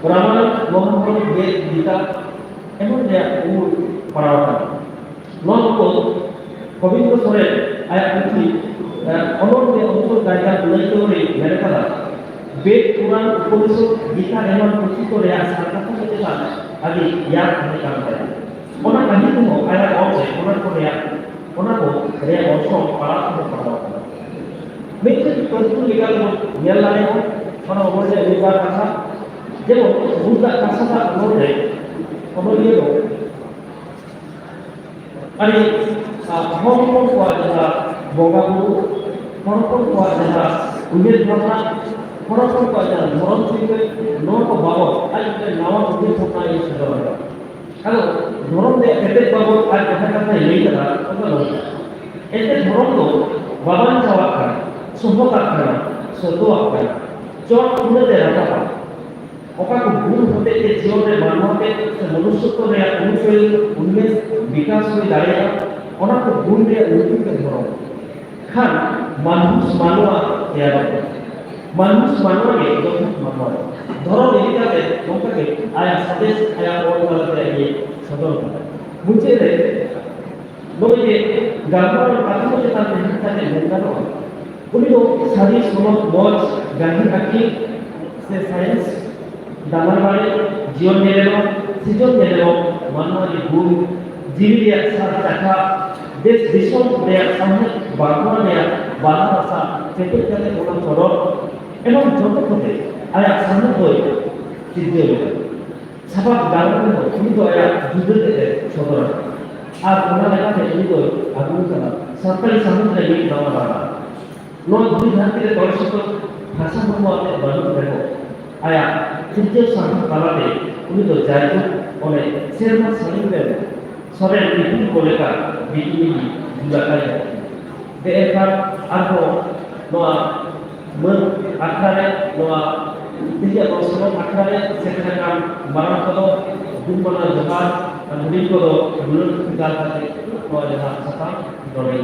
ᱨᱟᱢᱟᱭᱚᱱ, ᱢᱚᱦᱟᱵᱷᱟᱨᱚᱛ, ᱵᱮᱫ, ᱜᱤᱛᱟ ᱮᱢᱟᱱ ᱨᱮᱭᱟᱜ ᱩᱢᱩᱞ ᱯᱟᱲᱟᱣ ᱟᱠᱟᱱᱟ᱾ ᱱᱚᱣᱟ ᱠᱚ ᱜᱳᱵᱤᱱᱫᱚ ᱥᱚᱨᱮᱱ ᱟᱭᱟᱜ ᱯᱩᱛᱷᱤ, ᱮ, ᱚᱱᱚᱞ ᱨᱮ ᱚᱱᱛᱚᱨ ᱠᱟᱭᱫᱟ ᱞᱟᱹᱭ ᱛᱮᱣᱨᱤ ᱢᱮᱱ ᱠᱟᱫᱟ, ᱵᱮᱫ, ᱯᱩᱨᱟᱱ, ᱩᱯᱚᱱᱤᱥᱚᱫ, ᱜᱤᱛᱟ ᱮᱢᱟᱱ ᱯᱩᱛᱷᱤ ᱠᱚ ᱨᱮᱭᱟᱜ ᱥᱟᱨ ᱠᱟᱛᱷᱟ ᱠᱚ ᱪᱮᱛᱟᱱ ᱟᱹᱰᱤ ᱭᱟᱫ ᱛᱟᱦᱮᱸ ᱠᱟᱱ ᱛᱟᱭᱟ᱾ ᱚᱱᱟ ᱠᱟᱹᱦᱱᱤ ᱠᱚᱦᱚᱸ ᱟᱭᱟᱜ ᱚᱞ ᱨᱮ ᱚᱱᱟ ᱠᱚ ᱨᱮᱭᱟᱜ, ᱚᱱᱟ ᱠᱚ ᱨᱮᱭᱟᱜ ᱚᱨᱥᱚᱝ ᱯᱟᱲᱟᱣ ᱛᱮᱦᱚᱸ ᱯᱟᱲᱟᱣ ᱟᱠᱟᱱᱟ᱾ ᱢᱤᱫᱴᱮᱱ ᱯᱟᱹᱨᱠᱩᱞ ᱞᱮᱠᱟ ᱛᱮᱵᱚᱱ ᱧᱮᱞ ᱫᱟᱲᱮᱭᱟᱜᱼᱟ, ᱚᱱᱟ ᱚᱱᱚᱞ ᱨᱮᱭᱟᱜ ᱢᱤᱫ ᱵᱟᱨ ᱠᱟᱛᱷᱟ, ᱡᱮᱢᱚᱱ ᱜᱩᱨᱩ ᱫᱟᱜ ᱠᱟᱥᱟ ᱫᱟᱜ ᱚᱱᱚᱞ ᱨᱮ ᱚᱱᱚᱞᱤᱭᱟᱹ ᱫᱚ ᱟᱹᱰᱤ, ᱟ, ᱦᱚᱲ ᱦᱚᱯᱚᱱ ᱠᱚᱣᱟᱜ ᱡᱟᱦᱟᱸ ᱵᱚᱸᱜᱟ ᱵᱩᱨᱩ, ᱦᱚᱲ ᱦᱚᱯᱚᱱ ᱠᱚᱣᱟᱜ ᱡᱟᱦᱟᱸ ᱩᱭᱦᱟᱹᱨ ᱵᱷᱟᱵᱽᱱᱟ, ᱦᱚᱲ ᱦᱚᱯᱚᱱ ᱠᱚᱣᱟᱜ ᱡᱟᱦᱟᱸ ᱫᱷᱚᱨᱚᱢ ᱪᱤᱱᱛᱟᱹ, ᱱᱚᱣᱟ ᱠᱚ ᱵᱟᱵᱚᱫ ᱟᱡ ᱢᱤᱫᱴᱮᱱ ᱱᱟᱣᱟ ᱩᱭᱦᱟᱹᱨ ᱵᱷᱟᱵᱽᱱᱟ ᱮ ᱥᱚᱫᱚᱨ ᱟᱠᱟᱫᱟ᱾ ᱟᱫᱚ ᱫᱷᱚᱨᱚᱢ ᱨᱮᱭᱟᱜ ᱮᱴᱮᱫ ᱵᱟᱵᱚᱫ ᱟᱡ ᱡᱟᱦᱟᱸ ᱠᱟᱛᱷᱟᱭ ᱞᱟᱹᱭ ᱠᱟᱫᱟ, ᱚᱱᱟ ᱱᱚᱝᱠᱟ, ᱮᱱᱛᱮ ᱫᱷᱚᱨᱚᱢ ᱫᱚ ᱵᱟᱵᱟᱱ ᱪᱟᱵᱟᱜ ᱠᱟᱱᱟ, ᱥᱚᱦᱚᱛᱟᱜ ᱠᱟᱱᱟ, ᱥᱚᱛᱚᱣᱟᱜ ᱠᱟᱱᱟ, ᱪᱚᱴ ᱩᱱᱟᱹᱜ ᱮ ᱨᱟᱠᱟᱵᱟ᱾ ᱚᱠᱟ ᱠᱚ ᱜᱩᱱ ᱦᱚᱛᱮᱡ ᱛᱮ ᱡᱤᱭᱚᱱ ᱨᱮ ᱢᱟᱱᱣᱟ ᱛᱮ ᱥᱮ ᱢᱚᱱᱩᱥᱥᱚᱛᱛᱚ ᱨᱮᱭᱟᱜ ᱩᱱᱱᱚᱭᱚᱱ, ᱩᱱᱢᱮᱥ, ᱵᱤᱠᱟᱥ ᱦᱩᱭ ᱫᱟᱲᱮᱭᱟᱜᱼᱟ, ᱚᱱᱟ ᱠᱚ ᱜᱩᱱ ᱨᱮᱭᱟᱜ ᱧᱩᱛᱩᱢ ᱛᱮ ᱫᱷᱚᱨᱚᱢ᱾ ᱠᱷᱟᱱ ᱢᱟᱱᱦᱩᱥ ᱢᱟᱱᱣᱟ ᱛᱮᱭᱟᱨᱚᱜ ᱠᱟᱱᱟ᱾ ᱢᱟᱱᱦᱩᱥ ᱢᱟᱱᱣᱟ ᱜᱮ ᱡᱚᱛᱷᱟᱛ ᱢᱟᱱᱣᱟ᱾ ᱫᱷᱚᱨᱚᱢ ᱤᱫᱤ ᱠᱟᱛᱮ ᱱᱚᱝᱠᱟ ᱜᱮ ᱟᱭᱟᱜ ᱥᱟᱸᱫᱮᱥ, ᱟᱭᱟᱜ ᱚᱞ ᱛᱟᱞᱟ ᱛᱮ ᱟᱡ ᱮ ᱥᱚᱫᱚᱨ ᱠᱟᱫᱟ᱾ ᱢᱩᱪᱟᱹᱫ ᱨᱮ ᱱᱚᱜᱼᱚᱭ ᱡᱮ ᱜᱟᱞᱢᱟᱨᱟᱣ ᱠᱟᱛᱷᱟ ᱠᱚ ᱪᱮᱛᱟᱱ ᱛᱮ ᱦᱤᱡᱩᱜ ᱠᱟᱛᱮ ᱢᱮᱱ ᱜᱟᱱᱚᱜᱼᱟ, ᱩᱱᱤ ᱫᱚ ᱥᱟᱹᱨᱤ ᱥᱚᱱᱚᱛ ᱢᱚᱡᱽ ᱜᱟᱹᱦᱤᱨ ᱟᱹᱠᱤᱞ ᱥᱮ ᱥᱟᱭᱮᱱᱥ ᱫᱟᱢᱟᱱ ᱵᱟᱲᱮ, ᱡᱤᱭᱚᱱ ᱧᱮᱱᱮᱞᱚᱢ, ᱥᱤᱨᱡᱚᱱ ᱧᱮᱱᱮᱞᱚᱢ, ᱢᱟᱱᱣᱟ ᱨᱮ ᱜᱩᱱ, ᱡᱤᱣᱤ ᱨᱮᱭᱟᱜ ᱥᱟᱨ ᱪᱟᱠᱷᱟ, ᱫᱮᱥ ᱫᱤᱥᱚᱢ ᱨᱮᱭᱟᱜ ᱥᱟᱶᱦᱮᱫ ᱵᱟᱜᱽᱣᱟᱱ ᱨᱮᱭᱟᱜ ᱵᱟᱱᱟᱨ ᱨᱟᱥᱟ ᱠᱮᱴᱮᱡ ᱠᱟᱛᱮ ᱚᱱᱟ ᱪᱚᱨᱚᱠ ᱮᱵᱚᱝ ᱡᱚᱛᱚ ᱠᱚᱛᱮ ᱟᱭᱟᱜ ᱥᱟᱱᱟᱢ ᱫᱚᱭ ᱥᱤᱨᱡᱟᱹᱣ ᱞᱮᱫᱟ᱾ ᱥᱟᱯᱟᱵ ᱜᱟᱲ ᱨᱮᱦᱚᱸ ᱩᱱᱤ ᱫᱚ ᱟᱭᱟᱜ ᱡᱩᱫᱟᱹ ᱛᱮᱫ ᱮ ᱥᱚᱫᱚᱨ ᱟᱠᱟᱫᱟ᱾ ᱟᱨ ᱚᱱᱟ ᱞᱮᱠᱟᱛᱮ ᱩᱱᱤ ᱫᱚᱭ ᱟᱹᱜᱩ ᱟᱠᱟᱫᱟ ᱥᱟᱱᱛᱟᱲᱤ ᱥᱟᱶᱦᱮᱫ ᱨᱮ ᱢᱤᱫ ᱱᱟᱣᱟ ᱨᱟᱲᱟ᱾ ᱱᱚᱣᱟ ᱫᱷᱩᱲᱤ ᱫᱷᱟᱹᱨᱛᱤ ᱨᱮ ᱛᱚᱲᱮ ᱥᱩᱛᱟᱹᱢ ᱵᱷᱟᱥᱟ ᱦᱚᱲᱢᱚ ᱟᱛᱮ ᱵᱟᱹᱱᱩᱜ ᱨᱮᱦᱚᱸ, ᱟᱭᱟᱜ ᱥᱤᱨᱡᱟᱹᱣ ᱥᱟᱶᱦᱮᱫ ᱛᱟᱞᱟᱛᱮ ᱩᱱᱤ ᱫᱚ ᱡᱟᱭᱡᱩᱜᱽ ᱚᱱᱮ ᱥᱮᱨᱢᱟ ᱥᱟᱹᱜᱤᱧ ᱨᱮᱱ ᱥᱚᱨᱮᱱ ᱤᱯᱤᱞ ᱠᱚ ᱞᱮᱠᱟ ᱵᱤᱴᱤ ᱢᱤᱴᱤ ᱡᱩᱞᱟᱠᱟᱭ ᱮᱫᱟ᱾ ᱮᱱᱠᱷᱟᱱ ᱟᱨᱦᱚᱸ ᱱᱚᱣᱟ ᱢᱟᱹᱱ ᱟᱠᱷᱲᱟ ᱨᱮ, ᱱᱚᱣᱟ ᱛᱮᱦᱮᱧᱟᱜ ᱱᱚᱣᱟ ᱥᱚᱱᱚᱛ ᱟᱠᱷᱲᱟ ᱨᱮ ᱥᱮᱴᱮᱨ ᱟᱠᱟᱱ ᱢᱟᱨᱟᱝ ᱠᱚᱫᱚ ᱜᱩᱱᱢᱟᱱᱟᱣ ᱡᱚᱦᱟᱨ, ᱟᱨ ᱦᱩᱰᱤᱧ ᱠᱚᱫᱚ ᱫᱩᱞᱟᱹᱲ ᱜᱟᱞ ᱠᱟᱛᱮ ᱱᱚᱣᱟ ᱡᱟᱦᱟᱸ ᱥᱟᱛᱟᱢ ᱱᱚᱰᱮ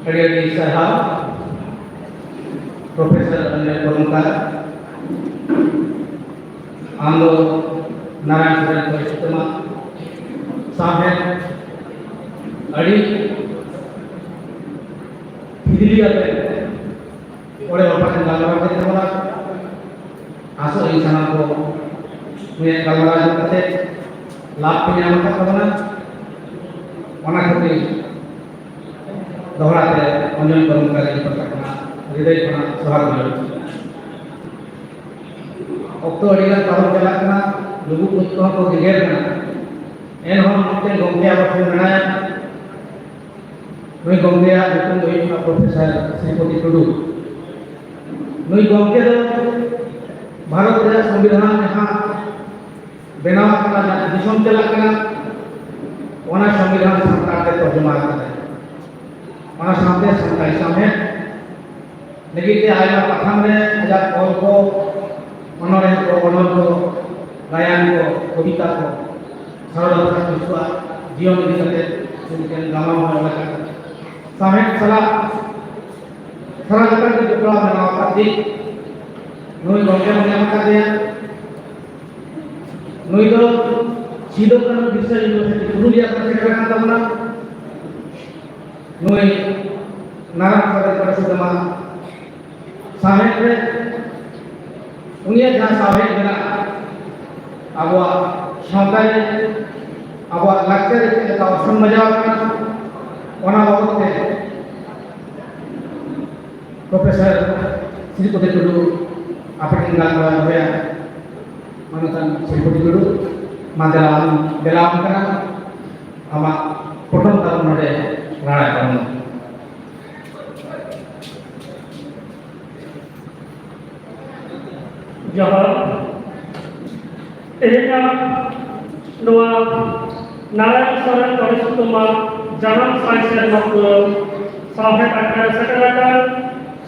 ᱟᱹᱰᱤ ᱟᱹᱰᱤ ᱥᱟᱨᱦᱟᱣ, ᱯᱨᱚᱯᱷᱮᱥᱚᱨ ᱚᱱᱤᱞ ᱠᱚᱨᱢᱚᱠᱟᱨ᱾ ᱟᱢ ᱫᱚ ᱱᱟᱨᱟᱭᱚᱱ ᱥᱚᱨᱮᱱ ᱠᱚ ᱥᱤᱛᱟᱹᱢᱟ ᱥᱟᱶᱦᱮᱫ ᱟᱹᱰᱤ ᱯᱷᱤᱫᱽᱞᱤ ᱟᱛᱮ ᱚᱸᱰᱮ ᱵᱟᱯᱞᱟ ᱨᱮᱱ ᱜᱟᱞᱢᱟᱨᱟᱣ ᱠᱮᱫ ᱛᱟᱵᱚᱱᱟ᱾ ᱟᱥᱚᱜ ᱟᱹᱧ ᱥᱟᱱᱟᱢ ᱠᱚ ᱱᱩᱭᱟᱜ ᱜᱟᱞᱢᱟᱨᱟᱣ ᱟᱸᱡᱚᱢ ᱠᱟᱛᱮ ᱞᱟᱵᱷ ᱯᱮ ᱧᱟᱢ ᱟᱠᱟᱫ ᱛᱟᱵᱚᱱᱟ᱾ ᱚᱱᱟ ᱠᱷᱟᱹᱛᱤᱨ ᱫᱚᱦᱲᱟ ᱛᱮ ᱚᱧᱡᱚᱱ ᱠᱚᱨᱢᱚᱠᱟᱨᱤ ᱯᱟᱦᱴᱟ ᱠᱷᱚᱱᱟᱜ ᱦᱨᱤᱫᱚᱭ ᱠᱷᱚᱱᱟᱜ ᱡᱚᱦᱟᱨ ᱜᱮ᱾ ᱚᱠᱛᱚ ᱟᱹᱰᱤ ᱜᱟᱱ ᱯᱟᱨᱚᱢ ᱪᱟᱞᱟᱜ ᱠᱟᱱᱟ, ᱞᱩᱜᱩ ᱵᱩᱨᱩ ᱠᱚᱦᱚᱸ ᱠᱚ ᱜᱮᱜᱮᱨ ᱠᱟᱱᱟ᱾ ᱮᱱᱦᱚᱸ ᱢᱤᱫᱴᱮᱱ ᱜᱚᱢᱠᱮ ᱟᱵᱚ ᱴᱷᱮᱱ ᱢᱮᱱᱟᱭᱟ᱾ ᱱᱩᱭ ᱜᱚᱢᱠᱮᱭᱟᱜ ᱧᱩᱛᱩᱢ ᱫᱚ ᱦᱩᱭᱩᱜ ᱠᱟᱱᱟ ᱯᱨᱚᱯᱷᱮᱥᱚᱨ ᱥᱨᱤᱯᱚᱛᱤ ᱴᱩᱰᱩ᱾ ᱱᱩᱭ ᱜᱚᱢᱠᱮ ᱫᱚ ᱵᱷᱟᱨᱚᱛ ᱨᱮᱭᱟᱜ ᱥᱚᱝᱵᱤᱫᱷᱟᱱ ᱡᱟᱦᱟᱸ ᱵᱮᱱᱟᱣ ᱟᱠᱟᱱᱟ, ᱡᱟᱦᱟᱸ ᱫᱤᱥᱚᱢ ᱪᱟᱞᱟᱜ ᱠᱟᱱᱟ, ᱚᱱᱟ ᱥᱚᱝᱵᱤᱫᱷᱟᱱ ᱥᱟᱱᱛᱟᱲ ᱛᱮ ᱛᱚᱨᱡᱚᱢᱟ ᱟᱠᱟᱫᱟᱭ᱾ ᱚᱱᱟ ᱥᱟᱶᱛᱮ ᱥᱟᱱᱛᱟᱲᱤ ᱥᱟᱶᱦᱮᱫ ᱞᱟᱹᱜᱤᱫ ᱛᱮ ᱟᱭᱢᱟ ᱯᱟᱛᱷᱟᱢ ᱨᱮ ᱟᱡᱟᱜ ᱚᱞ ᱠᱚ, ᱚᱱᱚᱬᱦᱮ ᱠᱚ, ᱚᱱᱚᱞ ᱠᱚ, ᱜᱟᱭᱟᱱ ᱠᱚ, ᱠᱚᱵᱤᱛᱟ ᱠᱚ, ᱥᱟᱨᱚᱫᱟ ᱯᱨᱚᱥᱟᱫᱽ ᱠᱤᱥᱠᱩᱣᱟᱜ ᱡᱤᱭᱚᱱ ᱤᱫᱤ ᱠᱟᱛᱮ ᱢᱤᱫᱴᱮᱱ ᱜᱟᱢᱟᱢ ᱦᱚᱸ ᱚᱞ ᱟᱠᱟᱫ᱾ ᱥᱟᱶᱦᱮᱫ ᱥᱟᱞᱟᱜ ᱥᱟᱨᱟ ᱞᱮᱠᱟᱛᱮ ᱡᱚᱯᱲᱟᱣ ᱢᱮᱱᱟᱜ ᱟᱠᱟᱫ ᱛᱮ ᱱᱩᱭ ᱜᱚᱢᱠᱮ ᱵᱚᱱ ᱧᱟᱢ ᱟᱠᱟᱫᱮᱭᱟ᱾ ᱱᱩᱭ ᱫᱚ ᱥᱤᱫᱩ ᱠᱟᱹᱱᱦᱩ ᱵᱤᱨᱥᱟ ᱤᱭᱩᱱᱤᱵᱷᱟᱨᱥᱤᱴᱤ ᱯᱩᱨᱩᱞᱤᱭᱟ ᱠᱷᱚᱱ ᱥᱮᱴᱮᱨ ᱟᱠᱟᱱ ᱛᱟᱵᱚᱱᱟ᱾ ᱱᱩᱭ ᱱᱟᱨᱟᱭᱚᱱ ᱥᱚᱨᱮᱱ ᱯᱟᱹᱨᱥᱤ ᱛᱮᱢᱟ ᱥᱟᱶᱦᱮᱫ ᱨᱮ ᱩᱱᱤᱭᱟᱜ ᱡᱟᱦᱟᱸ ᱥᱟᱶᱦᱮᱫ ᱢᱮᱱᱟᱜᱼᱟ, ᱟᱵᱚᱣᱟᱜ ᱥᱟᱶᱛᱟ ᱨᱮ, ᱟᱵᱚᱣᱟᱜ ᱞᱟᱠᱪᱟᱨ ᱨᱮ ᱪᱮᱫ ᱞᱮᱠᱟ ᱚᱨᱥᱚᱝ ᱵᱟᱡᱟᱣ ᱟᱠᱟᱱᱟ, ᱚᱱᱟ ᱵᱟᱵᱚᱫ ᱛᱮ ᱯᱨᱚᱯᱷᱮᱥᱚᱨ ᱥᱨᱤᱯᱚᱛᱤ ᱴᱩᱰᱩ ᱟᱯᱮ ᱴᱷᱮᱱ ᱜᱟᱞᱢᱟᱨᱟᱣ ᱫᱚᱦᱚᱭᱟ᱾ ᱢᱟᱱᱚᱛᱟᱱ ᱥᱨᱤᱯᱚᱛᱤ ᱴᱩᱰᱩ, ᱢᱟ ᱫᱮᱞᱟ, ᱫᱮᱞᱟ ᱟᱢ ᱠᱟᱱᱟ, ᱟᱢᱟᱜ ᱯᱚᱴᱚᱢ ᱛᱟᱵᱚᱱ ᱱᱚᱰᱮ ᱨᱟᱲᱟ ᱛᱟᱵᱚᱱ᱾ ᱡᱚᱦᱟᱨ᱾ ᱛᱮᱦᱮᱧᱟᱜ ᱱᱚᱣᱟ ᱱᱟᱨᱟᱭᱚᱱ ᱥᱚᱨᱮᱱ ᱛᱚᱲᱮ ᱥᱩᱛᱟᱹᱢᱟᱜ ᱡᱟᱱᱟᱢ ᱥᱟᱭ ᱥᱮᱨᱢᱟ ᱯᱩᱨᱟᱹᱣ ᱥᱟᱶᱦᱮᱫ ᱟᱠᱷᱲᱟ ᱨᱮ ᱥᱮᱴᱮᱨ ᱟᱠᱟᱱ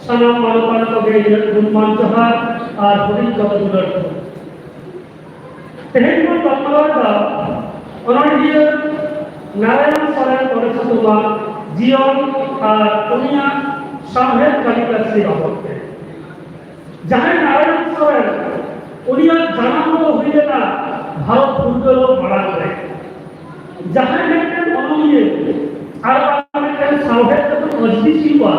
ᱥᱟᱱᱟᱢ ᱢᱟᱱᱚᱛᱟᱱ ᱠᱚᱜᱮ ᱤᱧᱟᱹᱜ ᱜᱩᱱᱢᱟᱱ ᱡᱚᱦᱟᱨ ᱟᱨ ᱦᱩᱰᱤᱧ ᱠᱚ ᱫᱩᱞᱟᱹᱲ ᱠᱚ᱾ ᱛᱮᱦᱮᱧ ᱵᱚᱱ ᱜᱟᱞᱢᱟᱨᱟᱣ ᱮᱫᱟ ᱚᱱᱚᱬᱦᱤᱭᱟᱹ ᱱᱟᱨᱟᱭᱚᱱ ᱥᱚᱨᱮᱱ ᱛᱚᱲᱮ ᱥᱩᱛᱟᱹᱢᱟᱜ ᱡᱤᱭᱚᱱ ᱟᱨ ᱩᱱᱤᱭᱟᱜ ᱥᱟᱶᱦᱮᱫ ᱠᱟᱹᱢᱤ ᱠᱟᱹᱥᱱᱤ ᱵᱟᱵᱚᱫ ᱛᱮ᱾ ᱡᱟᱦᱟᱸᱭ ᱱᱟᱨᱟᱭᱚᱱ ᱥᱚᱨᱮᱱ, ᱩᱱᱤᱭᱟᱜ ᱡᱟᱱᱟᱢ ᱫᱚ ᱦᱩᱭ ᱞᱮᱱᱟ ᱵᱷᱟᱨᱚᱛ ᱯᱷᱩᱨᱜᱟᱹᱞᱚᱜ ᱢᱟᱲᱟᱝ ᱨᱮ᱾ ᱡᱟᱦᱟᱸᱭ ᱢᱤᱫᱴᱮᱱ ᱚᱱᱚᱞᱤᱭᱟᱹ ᱟᱨ ᱵᱟᱝ ᱢᱤᱫᱴᱮᱱ ᱥᱟᱶᱦᱮᱫ ᱫᱚᱠᱚ ᱛᱚᱡᱵᱤᱡ ᱦᱩᱭᱩᱜᱼᱟ,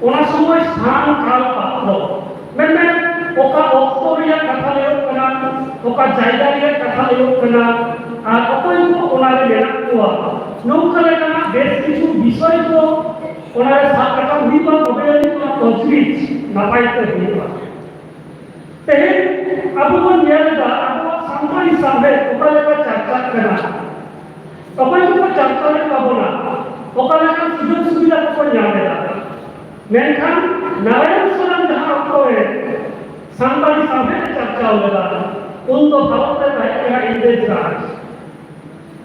ᱚᱱᱟ ᱥᱚᱢᱚᱭ ᱥᱛᱷᱟᱱ ᱠᱟᱞ ᱯᱟᱛᱨᱚ, ᱢᱮᱱᱢᱮ ᱚᱠᱟ ᱚᱠᱛᱚ ᱨᱮᱭᱟᱜ ᱠᱟᱛᱷᱟ ᱞᱟᱹᱭᱚᱜ ᱠᱟᱱᱟ, ᱚᱠᱟ ᱡᱟᱭᱜᱟ ᱨᱮᱭᱟᱜ ᱠᱟᱛᱷᱟ ᱞᱟᱹᱭᱚᱜ ᱠᱟᱱᱟ, ᱟᱨ ᱚᱠᱚᱭ ᱠᱚ ᱚᱱᱟ ᱨᱮ ᱢᱮᱱᱟᱜ ᱠᱚᱣᱟ, ᱱᱚᱝᱠᱟ ᱞᱮᱠᱟᱱᱟᱜ ᱵᱮᱥ ᱠᱤᱪᱷᱩ ᱵᱤᱥᱚᱭ ᱠᱚ ᱚᱱᱟ ᱨᱮ ᱥᱟᱵ ᱨᱟᱠᱟᱵ ᱦᱩᱭᱩᱜᱼᱟ, ᱛᱚᱵᱮ ᱟᱹᱱᱤᱡ ᱚᱱᱟ ᱛᱚᱡᱵᱤᱡ ᱱᱟᱯᱟᱭ ᱛᱮ ᱦᱩᱭᱩᱜᱼᱟ᱾ ᱛᱮᱦᱮᱧ ᱟᱵᱚ ᱵᱚᱱ ᱧᱮᱞ ᱮᱫᱟ, ᱟᱵᱚᱣᱟᱜ ᱥᱟᱱᱛᱟᱲᱤ ᱥᱟᱶᱦᱮᱫ ᱚᱠᱟ ᱞᱮᱠᱟ ᱪᱟᱨᱪᱟᱜ ᱠᱟᱱᱟ, ᱚᱠᱚᱭ ᱠᱚᱠᱚ ᱪᱟᱨᱪᱟᱣᱮᱫ ᱛᱟᱵᱚᱱᱟ, ᱚᱠᱟ ᱞᱮᱠᱟᱱ ᱥᱩᱡᱳᱜᱽ ᱥᱩᱵᱤᱫᱷᱟ ᱠᱚᱠᱚ ᱧᱟᱢ ᱮᱫᱟ᱾ ᱢᱮᱱᱠᱷᱟᱱ ᱱᱟᱨᱟᱭᱚᱱ ᱥᱚᱨᱮᱱ ᱡᱟᱦᱟᱸ ᱚᱠᱛᱚ ᱨᱮ ᱥᱟᱱᱛᱟᱲᱤ ᱥᱟᱶᱦᱮᱫ ᱮ ᱪᱟᱨᱪᱟᱣ ᱞᱮᱫᱟ, ᱩᱱ ᱫᱚ ᱵᱷᱟᱨᱚᱛ ᱨᱮ ᱛᱟᱦᱮᱸ ᱠᱟᱱᱟ ᱤᱝᱨᱮᱡᱽ ᱨᱟᱡᱽ᱾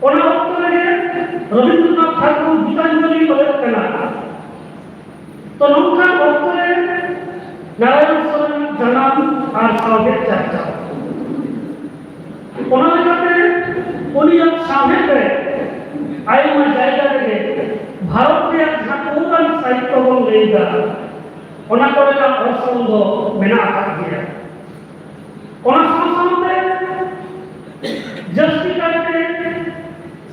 ᱚᱱᱟ ᱚᱠᱛᱚ ᱨᱮᱜᱮ ᱨᱚᱵᱤᱱᱫᱨᱚᱱᱟᱛᱷ ᱴᱷᱟᱠᱩᱨ ᱜᱤᱛᱟᱧᱡᱚᱞᱤ ᱚᱞᱮᱫ ᱠᱟᱱᱟ᱾ ᱛᱚ, ᱱᱚᱝᱠᱟᱱ ᱚᱠᱛᱚ ᱨᱮ ᱱᱟᱨᱟᱭᱚᱱ ᱥᱚᱨᱮᱱᱟᱜ ᱡᱟᱱᱟᱢ ᱟᱨ ᱥᱟᱶᱦᱮᱫ ᱪᱟᱨᱪᱟᱣ᱾ ᱚᱱᱟ ᱞᱮᱠᱟᱛᱮ ᱩᱱᱤᱭᱟᱜ ᱥᱟᱶᱦᱮᱫ ᱨᱮ ᱟᱭᱢᱟ ᱡᱟᱭᱜᱟ ᱨᱮᱜᱮ ᱵᱷᱟᱨᱚᱛ ᱨᱮᱭᱟᱜ ᱡᱟᱦᱟᱸ ᱯᱳᱣᱨᱟᱱᱤᱠ ᱥᱟᱦᱤᱛᱛᱚ ᱵᱚᱱ ᱞᱟᱹᱭ ᱮᱫᱟ, ᱚᱱᱟ ᱠᱚᱨᱮᱱᱟᱜ ᱚᱨᱥᱚᱝ ᱫᱚ ᱢᱮᱱᱟᱜ ᱟᱠᱟᱫ ᱜᱮᱭᱟ᱾ ᱚᱱᱟ ᱥᱟᱶ ᱥᱟᱶᱛᱮ ᱡᱟᱹᱥᱛᱤ ᱠᱟᱭᱛᱮ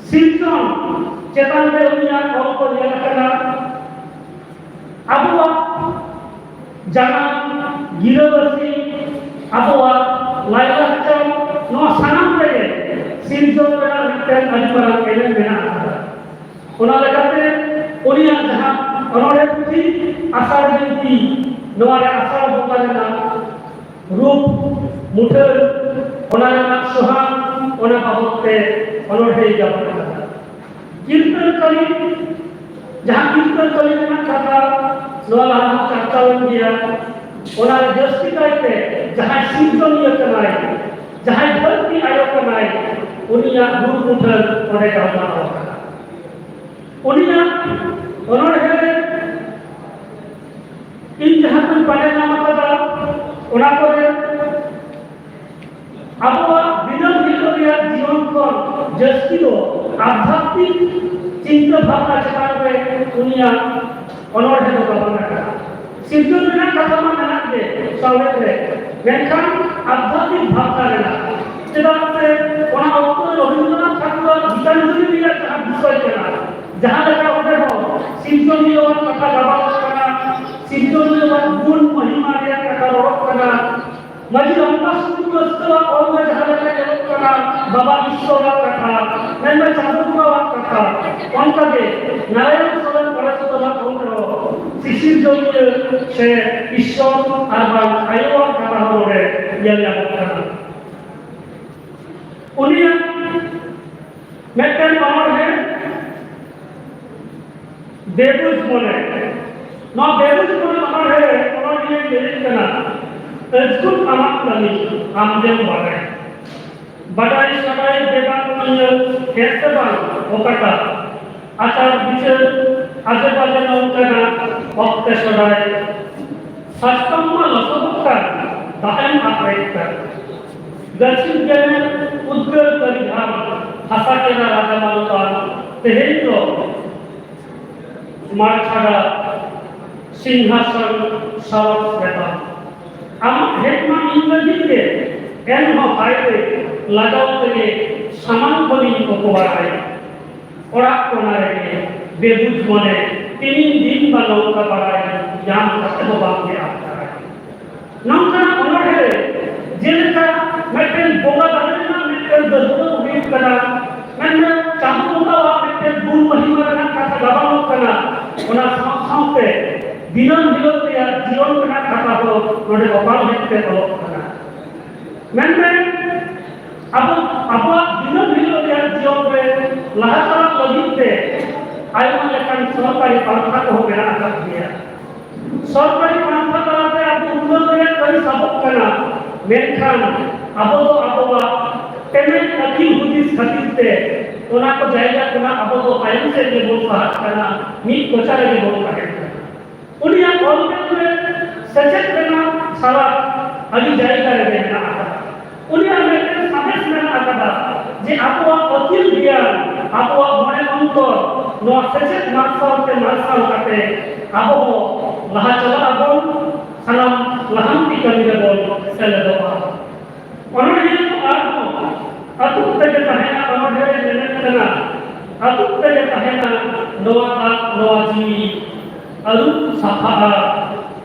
ᱥᱤᱨᱡᱚᱱ ᱪᱮᱛᱟᱱ ᱨᱮ ᱩᱱᱤᱭᱟᱜ ᱚᱞ ᱠᱚ ᱧᱮᱞ ᱟᱠᱟᱱᱟ᱾ ᱟᱵᱚᱣᱟᱜ ᱡᱟᱱᱟᱢ, ᱜᱤᱨᱟᱹᱵᱟᱹᱥᱤ ᱟᱵᱚᱣᱟᱜ ᱞᱟᱭᱼᱞᱟᱠᱪᱟᱨ, ᱱᱚᱣᱟ ᱥᱟᱱᱟᱢ ᱨᱮᱜᱮ ᱥᱤᱨᱡᱚᱱ ᱨᱮᱱᱟᱜ ᱢᱤᱫᱴᱮᱱ ᱟᱹᱰᱤ ᱢᱟᱨᱟᱝ ᱮᱱᱮᱢ ᱢᱮᱱᱟᱜ ᱟᱠᱟᱫᱟ᱾ ᱚᱱᱟ ᱞᱮᱠᱟᱛᱮ ᱩᱱᱤᱭᱟᱜ ᱡᱟᱦᱟᱸ ᱚᱱᱚᱬᱦᱮ ᱯᱩᱛᱷᱤ ᱟᱥᱟᱲ ᱵᱤᱱᱛᱤ, ᱱᱚᱣᱟ ᱨᱮ ᱟᱥᱟᱲ ᱵᱚᱸᱜᱟ ᱨᱮᱱᱟᱜ ᱨᱩᱯ ᱢᱩᱴᱷᱟᱹᱱ, ᱚᱱᱟ ᱨᱮᱱᱟᱜ ᱥᱚᱦᱟᱱ, ᱚᱱᱟ ᱵᱟᱵᱚᱫ ᱛᱮ ᱚᱱᱚᱬᱦᱮᱭ ᱜᱟᱵᱟᱱ ᱟᱠᱟᱫᱟ᱾ ᱠᱤᱨᱛᱟᱹᱱ ᱠᱟᱹᱞᱤ, ᱡᱟᱦᱟᱸ ᱠᱤᱨᱛᱟᱹᱱ ᱠᱟᱹᱞᱤ ᱨᱮᱱᱟᱜ ᱠᱟᱛᱷᱟ ᱱᱚᱣᱟ ᱞᱟᱦᱟ ᱦᱚᱸ ᱪᱟᱨᱪᱟᱣ ᱮᱱ ᱜᱮᱭᱟ, ᱚᱱᱟ ᱨᱮ ᱡᱟᱹᱥᱛᱤ ᱠᱟᱭᱛᱮ ᱡᱟᱦᱟᱸᱭ ᱥᱤᱨᱡᱚᱱᱤᱭᱟᱹ ᱠᱟᱱᱟᱭ, ᱡᱟᱦᱟᱸᱭ ᱫᱷᱟᱹᱨᱛᱤ ᱟᱭᱳ ᱠᱟᱱᱟᱭ, ᱩᱱᱤᱭᱟᱜ ᱨᱩᱯ ᱢᱩᱴᱷᱟᱹᱱ ᱚᱸᱰᱮ ᱜᱟᱞᱢᱟᱨᱟᱣ ᱟᱠᱟᱱᱟ᱾ ᱩᱱᱤᱭᱟᱜ ᱚᱱᱚᱬᱦᱮ ᱨᱮ ᱤᱧ ᱡᱟᱦᱟᱸ ᱠᱚᱧ ᱯᱟᱸᱡᱟ ᱧᱟᱢ ᱟᱠᱟᱫᱟ, ᱚᱱᱟ ᱠᱚᱨᱮ ᱟᱵᱚᱣᱟᱜ ᱫᱤᱱᱟᱹᱢ ᱦᱤᱞᱳᱜ ᱨᱮᱭᱟᱜ ᱡᱤᱭᱚᱱ ᱠᱷᱚᱱ ᱡᱟᱹᱥᱛᱤ ᱫᱚ ᱟᱫᱷᱟᱛᱢᱤᱠ ᱪᱤᱱᱛᱟᱹ ᱵᱷᱟᱵᱽᱱᱟ ᱪᱮᱛᱟᱱ ᱨᱮ ᱩᱱᱤᱭᱟᱜ ᱚᱱᱚᱬᱦᱮ ᱫᱚ ᱜᱟᱵᱟᱱ ᱟᱠᱟᱱᱟ᱾ ᱥᱤᱨᱡᱚᱱ ᱨᱮᱱᱟᱜ ᱠᱟᱛᱷᱟ ᱢᱟ ᱢᱮᱱᱟᱜ ᱜᱮ ᱥᱟᱶᱦᱮᱫ ᱨᱮ, ᱢᱮᱱᱠᱷᱟᱱ ᱟᱫᱷᱟᱛᱢᱤᱠ ᱵᱷᱟᱵᱽᱱᱟ ᱨᱮᱱᱟᱜ, ᱪᱮᱫᱟᱜ ᱥᱮ ᱚᱱᱟ ᱚᱠᱛᱚ ᱨᱮ ᱨᱚᱵᱤᱱᱫᱨᱚᱱᱟᱛᱷ ᱴᱷᱟᱠᱩᱨᱟᱜ ᱜᱤᱛᱟᱧᱡᱚᱞᱤ ᱨᱮᱭᱟᱜ ᱡᱟᱦᱟᱸ ᱵᱤᱥᱚᱭ ᱠᱟᱱᱟ, ᱡᱟᱦᱟᱸ ᱞᱮᱠᱟ ᱚᱸᱰᱮ ᱦᱚᱸ ᱥᱤᱨᱡᱚᱱᱤᱭᱟᱹᱣᱟᱜ ᱠᱟᱛᱷᱟ ᱜᱟᱵᱟᱱᱚᱜ ᱠᱟᱱᱟ, ᱥᱤᱨᱡᱚᱱᱤᱭᱟᱹᱣᱟᱜ ᱜᱩᱱ ᱢᱚᱦᱤᱢᱟ ᱨᱮᱭᱟᱜ ᱠᱟᱛᱷᱟ ᱨᱚᱲᱚᱜ ᱠᱟᱱᱟ, ᱢᱟᱹᱡᱷᱤ ᱨᱟᱢᱫᱟᱥ ᱴᱩᱰᱩ ᱨᱟᱹᱥᱠᱟᱹᱣᱟᱜ ᱚᱞ ᱨᱮ ᱡᱟᱦᱟᱸ ᱞᱮᱠᱟ ᱧᱮᱞᱚᱜ ᱠᱟᱱᱟ, ᱵᱟᱵᱟ ᱤᱥᱥᱚᱨᱟᱜ ᱠᱟᱛᱷᱟ, ᱢᱮᱱᱢᱮ ᱪᱟᱸᱫᱳ ᱵᱚᱸᱜᱟᱣᱟᱜ ᱠᱟᱛᱷᱟ, ᱚᱱᱠᱟᱜᱮ ᱱᱟᱨᱟᱭᱚᱱ ᱥᱚᱨᱮᱱ ᱯᱚᱨᱮᱥᱣᱚᱨᱟᱜ ᱚᱞ ᱨᱮᱦᱚᱸ ᱥᱤᱥᱤᱨ ᱡᱚᱢᱤᱭᱟᱹ ᱥᱮ ᱤᱥᱥᱚᱨ ᱟᱨ ᱵᱟᱝ ᱟᱭᱳᱣᱟᱜ ᱠᱟᱛᱷᱟ ᱦᱚᱸ ᱱᱚᱰᱮ ᱧᱮᱞ ᱧᱟᱢᱚᱜ ᱠᱟᱱᱟ᱾ ᱩᱱᱤᱭᱟᱜ ᱢᱤᱫᱴᱮᱱ ᱚᱱᱚᱬᱦᱮ ᱵᱮᱵᱩᱡ ᱢᱚᱱᱮ᱾ ᱱᱚᱣᱟ ᱵᱮᱵᱩᱡ ᱢᱚᱱᱮ ᱚᱱᱚᱬᱦᱮ ᱨᱮ ᱚᱱᱚᱬᱦᱤᱭᱟᱹ ᱞᱟᱹᱭᱮᱫ ᱠᱟᱱᱟ, ᱟᱹᱡᱽᱜᱩᱱ ᱟᱢᱟᱜ ᱠᱟᱹᱢᱤ ᱟᱢ ᱜᱮᱢ ᱵᱟᱰᱟᱭ᱾ ᱵᱟᱰᱟᱭ ᱥᱟᱰᱟᱭ ᱵᱮᱵᱟᱠ ᱱᱤᱭᱟᱹ ᱦᱮᱸ ᱥᱮ ᱵᱟᱝ ᱚᱠᱟᱴᱟᱜ? ᱟᱪᱟᱨ ᱵᱤᱪᱟᱹᱨ ᱟᱡᱮ ᱵᱟᱡᱮ ᱱᱚᱝᱠᱟᱱᱟᱜ ᱚᱠᱛᱮ ᱥᱚᱰᱟᱭ᱾ ᱥᱟᱥᱛᱟᱢ ᱢᱟ ᱞᱚᱥᱚᱫᱚᱜ ᱠᱟᱱ, ᱫᱟᱜ ᱮᱢ ᱟᱛᱨᱮᱫ ᱠᱟᱱ᱾ ᱜᱟᱹᱪᱷᱤ ᱜᱮᱢᱮᱨ ᱩᱫᱽᱜᱟᱹᱨ ᱠᱟᱹᱨᱤ ᱜᱷᱟᱢ, ᱦᱟᱥᱟ ᱠᱮᱫᱟ ᱨᱟᱡᱟ ᱢᱟᱞᱚᱛᱟᱱ᱾ ᱛᱮᱦᱮᱧ ᱫᱚ ᱢᱟᱨᱪᱷᱟᱰᱟ ᱥᱤᱝᱦᱟᱥᱚᱱ ᱥᱟᱨᱚᱥ ᱢᱮᱛᱟᱢ᱾ ᱟᱢᱟᱜ ᱦᱮᱡ ᱢᱟ ᱤᱧ ᱞᱟᱹᱜᱤᱫ ᱜᱮ, ᱮᱱᱦᱚᱸ ᱦᱟᱭᱨᱮ ᱞᱟᱡᱟᱣ ᱛᱮᱜᱮ ᱥᱟᱢᱟᱝ ᱠᱷᱚᱱᱤᱧ ᱚᱠᱚ ᱵᱟᱲᱟᱭᱟ᱾ ᱚᱲᱟᱜ ᱠᱚᱱᱟ ᱨᱮᱜᱮ ᱵᱮᱵᱩᱡ ᱢᱚᱱᱮ ᱛᱤᱢᱤᱱ ᱫᱤᱱ ᱵᱟ ᱱᱚᱝᱠᱟ ᱵᱟᱲᱟᱭ ᱧᱟᱢ ᱠᱟᱛᱮ ᱦᱚᱸ ᱵᱟᱝ ᱜᱮ ᱟᱴᱠᱟᱨᱟᱭ᱾ ᱱᱚᱝᱠᱟᱱᱟᱜ ᱚᱱᱚᱬᱦᱮ ᱨᱮ ᱡᱮᱞᱮᱠᱟ ᱢᱤᱫᱴᱮᱱ ᱵᱚᱸᱜᱟ ᱫᱟᱲᱮ ᱨᱮᱱᱟᱜ ᱢᱤᱫᱴᱮᱱ ᱫᱟᱹᱲᱩᱣᱟᱹ ᱦᱩᱭᱩᱜ ᱠᱟᱱᱟ, ᱢᱮᱱᱠᱷᱟᱱ ᱪᱟᱸᱫᱳ ᱵᱚᱸᱜᱟᱣᱟᱜ ᱢᱤᱫᱴᱮᱱ ᱜᱩᱱ ᱢᱚᱦᱤᱢᱟ ᱨᱮᱱᱟᱜ ᱠᱟᱛᱷᱟ ᱜᱟᱵᱟᱱᱚᱜ ᱠᱟᱱᱟ, ᱚᱱᱟ ᱥᱟᱶ ᱥᱟᱶᱛᱮ ᱫᱤᱱᱟᱹᱢ ᱦᱤᱞᱳᱜ ᱨᱮᱭᱟᱜ ᱡᱤᱭᱚᱱ ᱨᱮᱱᱟᱜ ᱠᱟᱛᱷᱟ ᱦᱚᱸ ᱱᱚᱰᱮ ᱚᱯᱟᱨ ᱢᱮᱫ ᱛᱮ ᱚᱞᱚᱜ ᱠᱟᱱᱟ᱾ ᱢᱮᱱᱢᱮ, ᱟᱵᱚ ᱟᱵᱚᱣᱟᱜ ᱫᱤᱱᱟᱹᱢ ᱦᱤᱞᱳᱜ ᱨᱮᱭᱟᱜ ᱡᱤᱭᱚᱱ ᱨᱮ ᱞᱟᱦᱟ ᱪᱟᱞᱟᱜ ᱞᱟᱹᱜᱤᱫ ᱛᱮ ᱟᱭᱢᱟ ᱞᱮᱠᱟᱱ ᱥᱚᱨᱠᱟᱨᱤ ᱯᱟᱱᱛᱷᱟ ᱠᱚᱦᱚᱸ ᱢᱮᱱᱟᱜ ᱟᱠᱟᱫ ᱜᱮᱭᱟ᱾ ᱥᱚᱨᱠᱟᱨᱤ ᱯᱟᱱᱛᱷᱟ ᱛᱟᱞᱟᱛᱮ ᱟᱵᱚ ᱩᱛᱱᱟᱹᱣ ᱨᱮᱭᱟᱜ ᱠᱟᱹᱢᱤ ᱥᱟᱵᱚᱜ ᱠᱟᱱᱟ, ᱢᱮᱱᱠᱷᱟᱱ ᱟᱵᱚ ᱫᱚ ᱟᱵᱚᱣᱟᱜ ᱮᱱᱮᱡ ᱟᱹᱠᱤᱞ ᱦᱩᱫᱤᱥ ᱠᱷᱟᱹᱛᱤᱨ ᱛᱮ ᱚᱱᱟ ᱠᱚ ᱡᱟᱭᱜᱟ ᱠᱷᱚᱱᱟᱜ ᱟᱵᱚ ᱫᱚ ᱛᱟᱭᱚᱢ ᱥᱮᱫ ᱜᱮᱵᱚᱱ ᱥᱟᱦᱟᱜ ᱠᱟᱱᱟ, ᱢᱤᱫ ᱠᱚᱪᱟ ᱨᱮᱜᱮ ᱵᱚᱱ ᱛᱟᱦᱮᱱ ᱠᱟᱱᱟ᱾ ᱩᱱᱤᱭᱟᱜ ᱚᱞ ᱵᱮᱞ ᱨᱮ ᱥᱮᱪᱮᱫ ᱨᱮᱱᱟᱜ ᱥᱟᱞᱟᱫ ᱟᱹᱰᱤ ᱡᱟᱭᱜᱟ ᱨᱮᱜᱮ ᱢᱮᱱᱟᱜ ᱟᱠᱟᱫᱟ᱾ ᱩᱱᱤᱭᱟᱜ ᱢᱤᱫᱴᱮᱱ ᱥᱟᱸᱫᱮᱥ ᱢᱮᱱᱟᱜ ᱟᱠᱟᱫᱟ ᱡᱮ ᱟᱵᱚᱣᱟᱜ ᱟᱹᱠᱤᱞ ᱜᱮᱭᱟᱱ, ᱟᱵᱚᱣᱟᱜ ᱢᱚᱱᱮ ᱚᱱᱛᱚᱨ ᱱᱚᱣᱟ ᱥᱮᱪᱮᱫ ᱢᱟᱨᱥᱟᱞ ᱛᱮ ᱢᱟᱨᱥᱟᱞ ᱠᱟᱛᱮ ᱟᱵᱚ ᱦᱚᱸ ᱞᱟᱦᱟ ᱪᱟᱞᱟᱜ ᱟᱵᱚᱱ, ᱥᱟᱱᱟᱢ ᱞᱟᱦᱟᱱᱛᱤ ᱠᱟᱹᱢᱤ ᱨᱮᱵᱚᱱ ᱥᱮᱞᱮᱫᱚᱜᱼᱟ᱾ ᱚᱱᱚᱬᱦᱤᱭᱟᱹ ᱠᱚ ᱟᱨᱦᱚᱸ ᱟᱹᱛᱩ ᱛᱮᱜᱮ ᱛᱟᱦᱮᱱᱟ, ᱚᱱᱚᱬᱦᱮ ᱨᱮ ᱢᱮᱱᱮᱫ ᱠᱟᱱᱟ, ᱟᱹᱛᱩ ᱛᱮᱜᱮ ᱛᱟᱦᱮᱱᱟ ᱱᱚᱣᱟ ᱫᱟᱜ, ᱱᱚᱣᱟ ᱡᱤᱣᱤ ᱟᱹᱨᱩᱵ ᱥᱟᱯᱷᱟᱜᱼᱟ᱾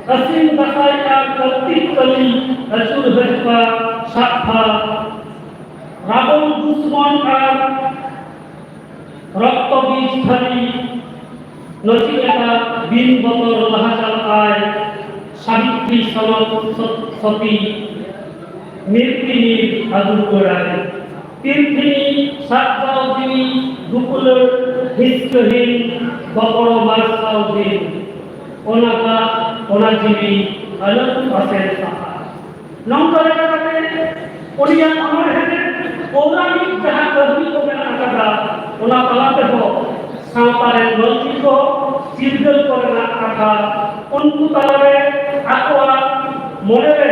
ᱟᱹᱥᱤᱱ ᱫᱟᱸᱥᱟᱭ ᱟᱨ ᱠᱟᱨᱛᱤᱠ ᱠᱟᱹᱞᱤ ᱟᱹᱪᱩᱨ ᱦᱤᱡᱩᱜᱼᱟ ᱥᱟᱯᱷᱟ᱾ ᱨᱟᱵᱚᱱ ᱫᱩᱥᱢᱚᱱ ᱟᱨ ᱨᱚᱠᱛᱚ ᱵᱤᱡ ᱛᱷᱟᱹᱨᱤ ᱱᱚᱪᱤ ᱞᱮᱠᱟ ᱵᱤᱱ ᱵᱚᱛᱚᱨ ᱞᱟᱦᱟ ᱪᱟᱞᱟᱜᱼᱟᱭ᱾ ᱥᱟᱵᱤᱛᱨᱤ ᱥᱚᱱᱚᱛ ᱥᱚᱛ-, ᱥᱚᱛᱤ ᱢᱤᱨᱛᱤ ᱢᱤᱨ ᱟᱹᱜᱩ ᱨᱩᱣᱟᱹᱲᱟᱭ᱾ ᱯᱤᱨᱛᱷᱤᱵᱤ ᱥᱟᱨᱡᱟᱣ ᱡᱤᱣᱤ ᱫᱩᱯᱩᱞᱟᱹᱲ ᱦᱤᱥᱠᱟᱹᱦᱤᱱ ᱵᱚᱯᱚᱲᱚ ᱢᱟᱨᱥᱟᱞ ᱫᱤᱱ᱾ ᱚᱱᱟ ᱫᱟᱜ, ᱚᱱᱟ ᱡᱤᱣᱤ ᱟᱞᱚᱢ ᱟᱥᱮᱱ ᱥᱟᱦᱟ᱾ ᱱᱚᱝᱠᱟ ᱞᱮᱠᱟ ᱠᱟᱛᱮ ᱩᱱᱤᱭᱟᱜ ᱚᱱᱚᱬᱦᱮ ᱨᱮ ᱯᱳᱣᱨᱟᱱᱤᱠ ᱡᱟᱦᱟᱸ ᱠᱟᱹᱦᱱᱤ ᱠᱚ ᱢᱮᱱᱟᱜ ᱟᱠᱟᱫᱟ, ᱚᱱᱟ ᱛᱟᱞᱟ ᱛᱮᱦᱚᱸ ᱥᱟᱶᱛᱟ ᱨᱮᱱ ᱢᱟᱹᱱᱢᱤ ᱠᱚ ᱪᱤᱨᱜᱟᱹᱞ ᱠᱚᱨᱮᱱᱟᱜ ᱠᱟᱛᱷᱟ, ᱩᱱᱠᱩ ᱛᱟᱞᱟᱨᱮ ᱟᱠᱚᱣᱟᱜ ᱢᱚᱱᱮᱨᱮ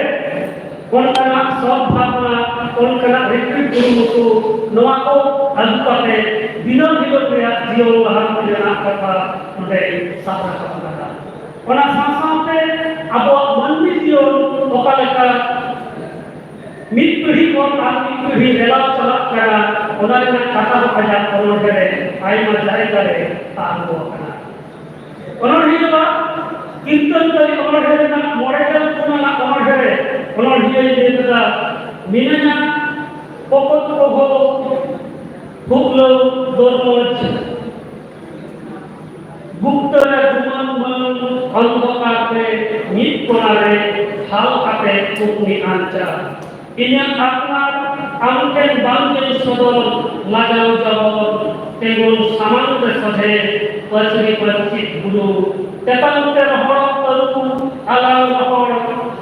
ᱚᱱᱠᱟᱱᱟᱜ ᱥᱚᱛ ᱵᱷᱟᱵᱽᱱᱟ, ᱚᱱᱠᱟᱱᱟᱜ ᱨᱤᱛᱤ ᱠᱩᱨᱩᱢᱩᱴᱩ, ᱱᱚᱣᱟ ᱠᱚ ᱟᱹᱜᱩ ᱠᱟᱛᱮ ᱫᱤᱱᱟᱹᱢ ᱦᱤᱞᱳᱜ ᱨᱮᱭᱟᱜ ᱡᱤᱭᱚᱱ ᱞᱟᱦᱟᱱᱛᱤ ᱨᱮᱱᱟᱜ ᱠᱟᱛᱷᱟ ᱱᱚᱰᱮ ᱥᱟᱵ ᱨᱟᱠᱟᱵ ᱟᱠᱟᱫᱟ᱾ ᱚᱱᱟ ᱥᱟᱶ ᱥᱟᱶᱛᱮ ᱟᱵᱚᱣᱟᱜ ᱢᱟᱹᱱᱢᱤ ᱡᱤᱭᱚᱱ ᱚᱠᱟ ᱞᱮᱠᱟ ᱢᱤᱫ ᱯᱤᱲᱦᱤ ᱠᱷᱚᱱ ᱟᱨ ᱢᱤᱫ ᱯᱤᱲᱦᱤ ᱨᱮᱞᱟᱣ ᱪᱟᱞᱟᱜ ᱠᱟᱱᱟ, ᱚᱱᱟ ᱨᱮᱱᱟᱜ ᱠᱟᱛᱷᱟ ᱦᱚᱸ ᱟᱡᱟᱜ ᱚᱱᱚᱬᱦᱮ ᱨᱮ ᱟᱭᱢᱟ ᱡᱟᱭᱜᱟ ᱨᱮ ᱟᱬᱜᱚ ᱟᱠᱟᱱᱟ᱾ ᱚᱱᱚᱬᱦᱤᱭᱟᱹᱣᱟᱜ ᱠᱤᱨᱛᱚᱱ ᱠᱟᱹᱨᱤ ᱚᱱᱚᱬᱦᱮ ᱨᱮᱱᱟᱜ ᱢᱚᱬᱮ ᱜᱮᱞ ᱯᱩᱱ ᱟᱱᱟᱜ ᱚᱱᱚᱬᱦᱮ ᱨᱮ ᱚᱱᱚᱬᱦᱤᱭᱟᱹᱭ ᱞᱟᱹᱭ ᱠᱮᱫᱟ, ᱢᱤᱱᱟᱹᱧᱟ ᱯᱚᱠᱚᱛ ᱯᱚᱜᱷᱚ ᱯᱷᱩᱜᱞᱟᱹᱣ ᱫᱚᱨᱢᱚᱡᱽ ᱜᱩᱯᱛᱟᱹ ᱨᱮ ᱜᱩᱢᱟᱹᱝ ᱢᱟᱹᱝ ᱚᱱᱫᱷᱚᱠᱟᱨ ᱛᱮ ᱢᱤᱫ ᱠᱚᱱᱟ ᱨᱮ ᱦᱟᱞ ᱠᱟᱛᱮ ᱠᱩᱠᱢᱤ ᱟᱧᱪᱟᱨ᱾ ᱤᱧᱟᱹᱜ ᱟᱯᱱᱟᱨ ᱟᱢ ᱴᱷᱮᱱ ᱵᱟᱝ ᱪᱟᱹᱧ ᱥᱚᱫᱚᱨ ᱞᱟᱡᱟᱣ ᱡᱟᱵᱚᱨ, ᱛᱤᱸᱜᱩᱱ ᱥᱟᱢᱟᱝ ᱨᱮ ᱥᱚᱡᱷᱮ ᱯᱟᱹᱪᱨᱤ ᱯᱟᱹᱪᱨᱤ ᱵᱩᱨᱩ, ᱛᱮᱛᱟᱝ ᱛᱮ ᱨᱚᱦᱚᱲ ᱛᱟᱹᱨᱩ, ᱟᱞᱟᱝ ᱨᱚᱦᱚᱲ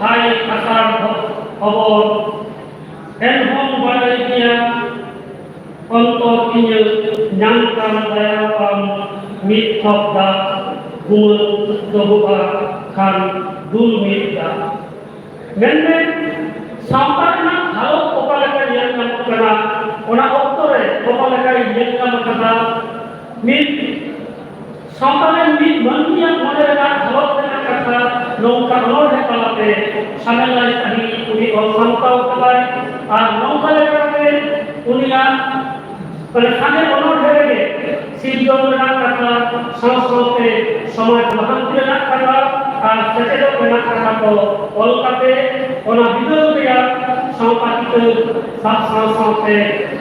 ᱦᱟᱭ ᱟᱥᱟᱲ ᱦᱚᱵᱚᱨ᱾ ᱮᱱᱦᱚᱸ ᱵᱟᱰᱟᱭ ᱜᱮᱭᱟ ᱚᱱᱛᱚᱨ ᱤᱧᱟᱹᱜ ᱧᱟᱢ ᱠᱟᱱ ᱫᱟᱭᱟ ᱟᱢ ᱢᱤᱫ ᱴᱷᱚᱯ ᱫᱟᱜ ᱜᱩᱢᱟᱹᱝ ᱫᱚᱦᱚᱜᱼᱟ ᱠᱷᱟᱱ ᱫᱩᱞ ᱢᱤᱫ ᱫᱟᱜ᱾ ᱢᱮᱱᱢᱮ, ᱥᱟᱶᱛᱟ ᱨᱮᱱᱟᱜ ᱦᱟᱞᱚᱛ ᱚᱠᱟ ᱞᱮᱠᱟ ᱧᱮᱞ ᱧᱟᱢᱚᱜ ᱠᱟᱱᱟ, ᱚᱱᱟ ᱚᱠᱛᱚ ᱨᱮ ᱚᱠᱟ ᱞᱮᱠᱟᱭ ᱧᱮᱞ ᱧᱟᱢ ᱟᱠᱟᱫᱟ, ᱢᱤᱫ ᱥᱟᱶᱛᱟ ᱨᱮᱱ ᱢᱤᱫ ᱢᱟᱹᱱᱢᱤᱭᱟᱜ ᱢᱚᱱᱮ ᱨᱮᱱᱟᱜ ᱦᱟᱞᱚᱛ ᱨᱮᱱᱟᱜ ᱠᱟᱛᱷᱟ ᱱᱚᱝᱠᱟ ᱚᱱᱚᱬᱦᱮ ᱛᱟᱞᱟᱛᱮ ᱥᱟᱢᱮᱞᱟᱭ ᱥᱟᱹᱦᱤᱡ ᱩᱱᱤ ᱚᱞ ᱥᱟᱢᱴᱟᱣ ᱠᱟᱫᱟᱭ᱾ ᱟᱨ ᱱᱚᱝᱠᱟ ᱞᱮᱠᱟᱛᱮ ᱩᱱᱤᱭᱟᱜ ᱢᱟᱱᱮ ᱥᱟᱸᱜᱮ ᱚᱱᱚᱬᱦᱮ ᱨᱮᱜᱮ ᱥᱤᱨᱡᱚᱱ ᱨᱮᱱᱟᱜ ᱠᱟᱛᱷᱟ, ᱥᱟᱶ ᱥᱟᱶᱛᱮ ᱥᱚᱢᱟᱡᱽ ᱞᱟᱦᱟᱱᱛᱤ ᱨᱮᱱᱟᱜ ᱠᱟᱛᱷᱟ ᱟᱨ ᱥᱮᱪᱮᱫᱚᱜ ᱨᱮᱱᱟᱜ ᱠᱟᱛᱷᱟ ᱠᱚ ᱚᱞ ᱠᱟᱛᱮ ᱚᱱᱟ ᱵᱤᱫᱟᱹᱞ ᱨᱮᱭᱟᱜ ᱥᱟᱶᱛᱟ ᱪᱤᱛᱟᱹᱨ ᱥᱟᱵ ᱥᱟᱶ ᱥᱟᱶᱛᱮ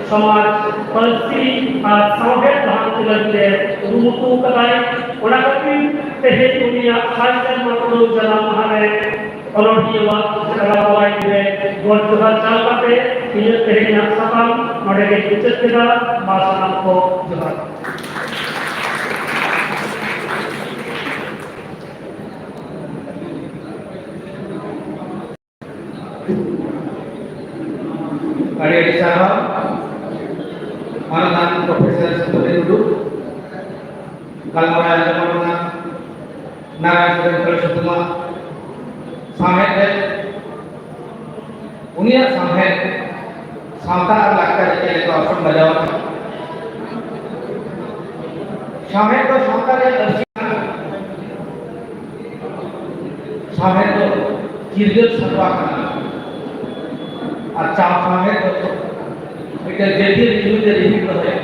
ᱥᱚᱢᱟᱡᱽ, ᱯᱟᱹᱨᱥᱤ ᱟᱨ ᱥᱟᱶᱦᱮᱫ ᱞᱟᱦᱟᱱᱛᱤ ᱞᱟᱹᱜᱤᱫ ᱮ ᱠᱩᱨᱩᱢᱩᱴᱩ ᱟᱠᱟᱫᱟᱭ᱾ ᱚᱱᱟ ᱠᱷᱟᱹᱛᱤᱨ ᱛᱮᱦᱮᱧ ᱩᱱᱤᱭᱟᱜ ᱥᱟᱭ ᱥᱮᱨᱢᱟ ᱯᱩᱨᱟᱹᱣ ᱡᱟᱱᱟᱢ ᱢᱟᱦᱟ ᱨᱮ ᱚᱱᱚᱬᱦᱤᱭᱟᱹᱣᱟᱜ ᱡᱟᱱᱟᱢ ᱢᱟᱦᱟ ᱨᱮ ᱜᱚᱰ ᱡᱚᱦᱟᱨ ᱪᱟᱞ ᱠᱟᱛᱮ ᱤᱧᱟᱹᱜ ᱛᱮᱦᱮᱧᱟᱜ ᱥᱟᱛᱟᱢ ᱱᱚᱰᱮ ᱜᱮᱧ ᱢᱩᱪᱟᱹᱫ ᱠᱮᱫᱟ᱾ ᱢᱟ ᱥᱟᱱᱟᱢ ᱠᱚ ᱡᱚᱦᱟᱨ᱾ ᱟᱹᱰᱤ ᱟᱹᱰᱤ ᱥᱟᱨᱦᱟᱣ ᱢᱟᱱᱚᱛᱟᱱ ᱯᱨᱚᱯᱷᱮᱥᱚᱨ ᱥᱩᱵᱷᱟᱹᱫᱤ ᱴᱩᱰᱩ᱾ ᱜᱟᱞᱢᱟᱨᱟᱣ ᱟᱸᱡᱚᱢ ᱨᱮᱱᱟᱜ ᱱᱟᱨᱟᱭᱚᱱ ᱥᱚᱨᱮᱱ ᱠᱚᱞᱮᱡᱽ ᱧᱩᱛᱩᱢᱟᱜ ᱥᱟᱶᱦᱮᱫ ᱨᱮ ᱩᱱᱤᱭᱟᱜ ᱥᱟᱶᱦᱮᱫ ᱥᱟᱶᱛᱟ ᱟᱨ ᱞᱟᱠᱪᱟᱨ ᱪᱮᱫ ᱞᱮᱠᱟ ᱚᱨᱥᱚᱝ ᱵᱟᱡᱟᱣ ᱟᱠᱟᱱᱟ? ᱥᱟᱶᱦᱮᱫ ᱫᱚ ᱥᱟᱶᱛᱟ ᱨᱮᱭᱟᱜ ᱟᱹᱨᱥᱤ ᱠᱟᱱᱟ᱾ ᱥᱟᱶᱦᱮᱫ ᱫᱚ ᱪᱤᱨᱜᱟᱹᱞ ᱥᱟᱠᱣᱟ ᱠᱟᱱᱟ᱾ ᱟᱨ ᱪᱟᱣ ᱥᱟᱶᱦᱮᱫ ᱫᱚ ᱢᱤᱫᱴᱮᱱ ᱡᱟᱹᱛᱤᱭᱟᱹᱨᱤ ᱡᱩᱢᱤᱫ ᱮ ᱨᱤᱦᱤᱴ ᱫᱚᱦᱚᱭᱟ᱾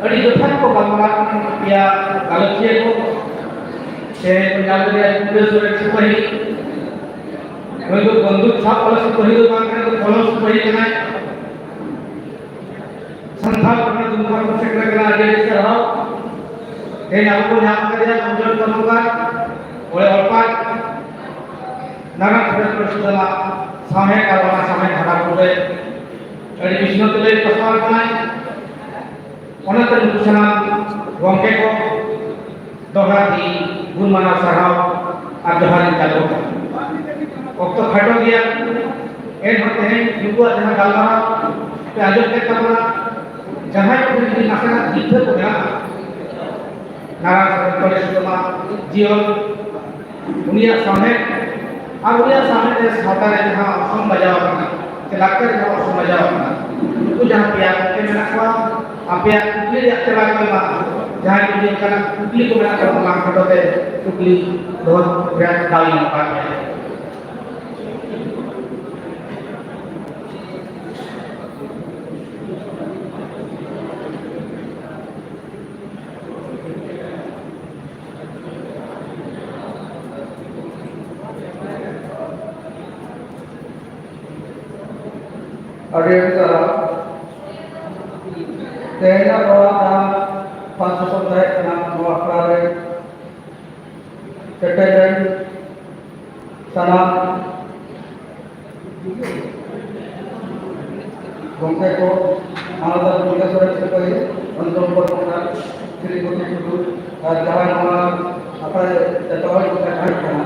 ᱟᱹᱰᱤ ᱡᱚᱛᱷᱟᱛ ᱠᱚ ᱜᱟᱞᱢᱟᱨᱟᱣ ᱠᱟᱱᱟ ᱯᱮᱭᱟ ᱜᱟᱞᱚᱪᱤᱭᱟᱹ ᱠᱚ᱾ ᱛᱮᱦᱮᱧ ᱠᱚ ᱧᱟᱢ ᱠᱮᱫᱮᱭᱟ ᱯᱩᱞᱤᱥ ᱨᱮᱱ ᱥᱤᱯᱟᱹᱦᱤ᱾ ᱱᱩᱭ ᱫᱚ ᱵᱚᱱᱫᱩᱠ ᱥᱟᱵ ᱵᱟᱞᱟ ᱥᱤᱯᱟᱹᱦᱤ ᱫᱚ ᱵᱟᱝ ᱠᱟᱱᱟᱭ, ᱫᱚ ᱠᱚᱞᱚᱢ ᱥᱤᱯᱟᱹᱦᱤ ᱠᱟᱱᱟᱭ᱾ ᱥᱟᱱᱛᱟᱲ ᱠᱚᱨᱮ ᱫᱩᱢᱠᱟ ᱠᱚ ᱥᱮᱴᱮᱨ ᱠᱟᱱᱟ, ᱟᱹᱰᱤ ᱟᱹᱰᱤ ᱥᱟᱨᱦᱟᱣ᱾ ᱛᱮᱦᱮᱧ ᱟᱵᱚ ᱵᱚᱱ ᱧᱟᱢ ᱠᱟᱫᱮᱭᱟ ᱢᱚᱱᱡᱚᱞ ᱠᱚᱨᱢᱚᱠᱟᱨ, ᱚᱲᱮ ᱚᱲᱯᱟᱜ ᱱᱟᱨᱟᱭᱚᱱ ᱥᱚᱨᱮᱱ ᱯᱚᱨᱤᱥᱳᱫᱷ ᱨᱮᱱᱟᱜ ᱥᱟᱶᱦᱮᱫ ᱟᱨ ᱚᱱᱟ ᱥᱟᱶᱦᱮᱫ ᱦᱟᱨᱟ ᱵᱩᱨᱩ ᱨᱮ ᱟᱹᱰᱤ ᱵᱤᱥᱱᱚ ᱛᱮ ᱞᱟᱹᱭ ᱯᱟᱥᱱᱟᱣ ᱠᱟᱱᱟᱭ᱾ ᱚᱱᱟᱛᱮ ᱱᱩᱠᱩ ᱥᱟᱱᱟᱢ ᱜᱚᱢᱠᱮ ᱠᱚ ᱫᱚᱦᱲᱟ ᱛᱮ ᱜᱩᱱ ᱢᱟᱱᱟᱣ ᱥᱟᱨᱦᱟᱣ ᱟᱨ ᱡᱚᱦᱟᱨ ᱤᱧ ᱪᱟᱞ ᱟᱠᱚ ᱠᱟᱱᱟ᱾ ᱚᱠᱛᱚ ᱠᱷᱟᱴᱚ ᱜᱮᱭᱟ, ᱮᱱᱦᱚᱸ ᱛᱮᱦᱮᱧ ᱱᱩᱠᱩᱣᱟᱜ ᱡᱟᱦᱟᱸ ᱜᱟᱞᱢᱟᱨᱟᱣ ᱯᱮ ᱟᱸᱡᱚᱢ ᱠᱮᱫ ᱛᱟᱵᱚᱱᱟ, ᱡᱟᱦᱟᱸᱭ ᱠᱚ ᱡᱩᱫᱤ ᱱᱟᱥᱮᱱᱟᱜ ᱫᱤᱠᱛᱷᱟᱹ ᱠᱚ ᱢᱮᱱᱟᱜᱼᱟ, ᱱᱟᱨᱟᱭᱚᱱ ᱥᱚᱨᱮᱱ ᱠᱚᱞᱮᱡᱽ ᱨᱮᱢᱟ ᱡᱤᱭᱚᱱ ᱩᱱᱤᱭᱟᱜ ᱥᱟᱶᱦᱮᱫ ᱟᱨ ᱩᱱᱤᱭᱟᱜ ᱥᱟᱶᱦᱮᱫ ᱨᱮ ᱥᱟᱶᱛᱟ ᱨᱮ ᱡᱟᱦᱟᱸ ᱚᱨᱥᱚᱝ ᱵᱟᱡᱟᱣ ᱟᱠᱟᱱᱟ, ᱥᱮ ᱞᱟᱠᱪᱟᱨ ᱨᱮ ᱡᱟᱦᱟᱸ ᱚᱨᱥᱚᱝ ᱵᱟᱡᱟᱣ ᱟᱠᱟᱱᱟ, ᱩᱱᱠᱩ ᱡᱟᱦᱟᱸ ᱯᱮᱭᱟ ᱜᱚᱢᱠᱮ ᱢᱮᱱᱟᱜ ᱠᱚᱣᱟ, ᱟᱯᱮᱭᱟᱜ ᱠᱩᱠᱞᱤ ᱨᱮᱭᱟᱜ ᱛᱮᱞᱟ ᱠᱚ ᱮᱢᱟ᱾ ᱡᱟᱦᱟᱸᱭ ᱡᱩᱫᱤ ᱚᱱᱠᱟᱱᱟᱜ ᱠᱩᱠᱞᱤ ᱠᱚ ᱢᱮᱱᱟᱜ ᱛᱟᱵᱚᱱᱟ, ᱚᱱᱟ ᱠᱷᱟᱴᱚ ᱛᱮ ᱠᱩᱠᱞᱤ ᱫᱚᱦᱚ ᱨᱮᱭᱟᱜ ᱫᱟᱣ ᱤᱧ ᱮᱢ ᱟᱠᱟᱫ ᱯᱮᱭᱟ᱾ ᱟᱹᱰᱤ ᱟᱹᱰᱤ ᱥᱟᱨᱦᱟᱣ᱾ ᱛᱮᱦᱮᱧᱟᱜ ᱱᱚᱣᱟ ᱡᱟᱦᱟᱸ ᱯᱷᱟᱥᱴ ᱥᱮᱥᱚᱱ ᱛᱟᱦᱮᱸ ᱠᱟᱱᱟ, ᱱᱚᱣᱟ ᱟᱠᱷᱲᱟ ᱨᱮ ᱥᱮᱴᱮᱨ ᱞᱮᱱ ᱥᱟᱱᱟᱢ ᱜᱚᱢᱠᱮ ᱠᱚ, ᱢᱟᱱᱚᱛᱟᱱ ᱯᱨᱚᱯᱷᱮᱥᱚᱨ ᱥᱤᱯᱟᱹᱦᱤ ᱚᱱᱩᱯᱚᱢ ᱠᱚᱨᱢᱚᱠᱟᱨ, ᱥᱨᱤᱢᱚᱛᱤ ᱴᱩᱰᱩ, ᱟᱨ ᱡᱟᱦᱟᱸᱭ ᱱᱚᱣᱟ ᱟᱠᱷᱲᱟ ᱨᱮ ᱪᱟᱪᱟᱞᱟᱣᱤᱡ ᱠᱚ ᱛᱟᱦᱮᱸ ᱠᱟᱱᱟ,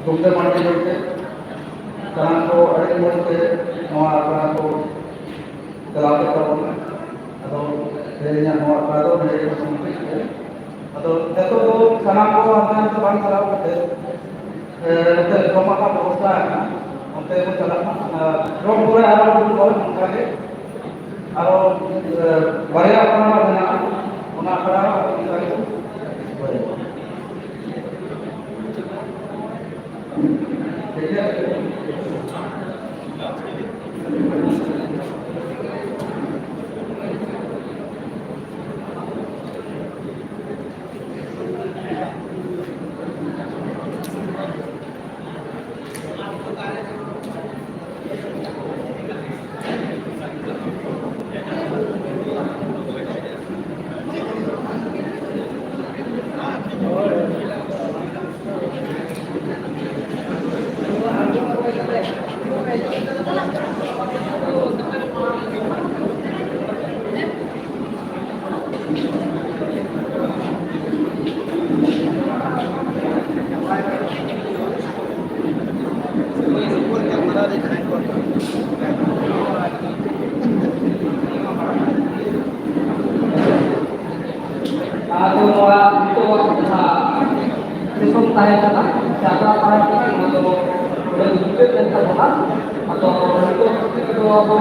ᱜᱚᱢᱠᱮ ᱢᱟᱱᱰᱤ ᱜᱚᱢᱠᱮ, ᱥᱟᱱᱟᱢ ᱠᱚ ᱟᱹᱰᱤ ᱢᱚᱡᱽ ᱛᱮ ᱱᱚᱣᱟ ᱟᱠᱷᱲᱟ ᱠᱚ ᱪᱟᱞᱟᱣ ᱠᱮᱫ ᱛᱟᱵᱚᱱᱟ᱾ ᱟᱫᱚ ᱛᱮᱦᱮᱧᱟᱜ ᱱᱚᱣᱟ ᱟᱠᱷᱲᱟ ᱫᱚ ᱱᱚᱰᱮ ᱜᱮ ᱥᱚᱢᱟᱯᱛᱤᱜ ᱠᱟᱱᱟ᱾ ᱟᱫᱚ ᱱᱤᱛᱚᱜ ᱫᱚ ᱥᱟᱱᱟᱢ ᱠᱚ ᱦᱟᱱᱛᱮ ᱱᱟᱛᱮ ᱵᱟᱝ ᱪᱟᱞᱟᱣ ᱠᱟᱛᱮ, ᱮ, ᱱᱚᱛᱮ ᱡᱚᱢᱟᱜ ᱨᱮᱱᱟᱜ ᱵᱮᱵᱚᱥᱛᱷᱟ ᱟᱠᱟᱱᱟ, ᱚᱱᱛᱮ ᱵᱚᱱ ᱪᱟᱞᱟᱜ ᱢᱟ᱾ ᱟᱨ ᱡᱚᱢ ᱯᱚᱨᱮ ᱟᱨᱚ ᱵᱚᱱ ᱫᱩᱲᱩᱵᱼᱟ, ᱚᱱᱠᱟ ᱜᱮ ᱟᱨᱚ, ᱮ, ᱵᱟᱨᱭᱟ ᱟᱠᱷᱲᱟ ᱢᱮᱱᱟᱜᱼᱟ, ᱚᱱᱟ ᱟᱠᱷᱲᱟ ᱦᱚᱸ ᱚᱱᱠᱟ ᱜᱮ ᱦᱩᱭᱩᱜᱼᱟ᱾ ᱛᱟᱦᱮᱸ ᱠᱟᱱᱟ, ᱡᱟᱦᱟᱸ ᱯᱟᱲᱦᱟᱜ ᱠᱟᱱᱟ, ᱚᱱᱟ ᱫᱚ ᱚᱸᱰᱮ ᱢᱩᱪᱟᱹᱫ ᱞᱮᱱ ᱛᱟᱵᱚᱱᱟ᱾ ᱟᱫᱚ ᱱᱤᱛᱚᱜ ᱫᱚ ᱟᱵᱚ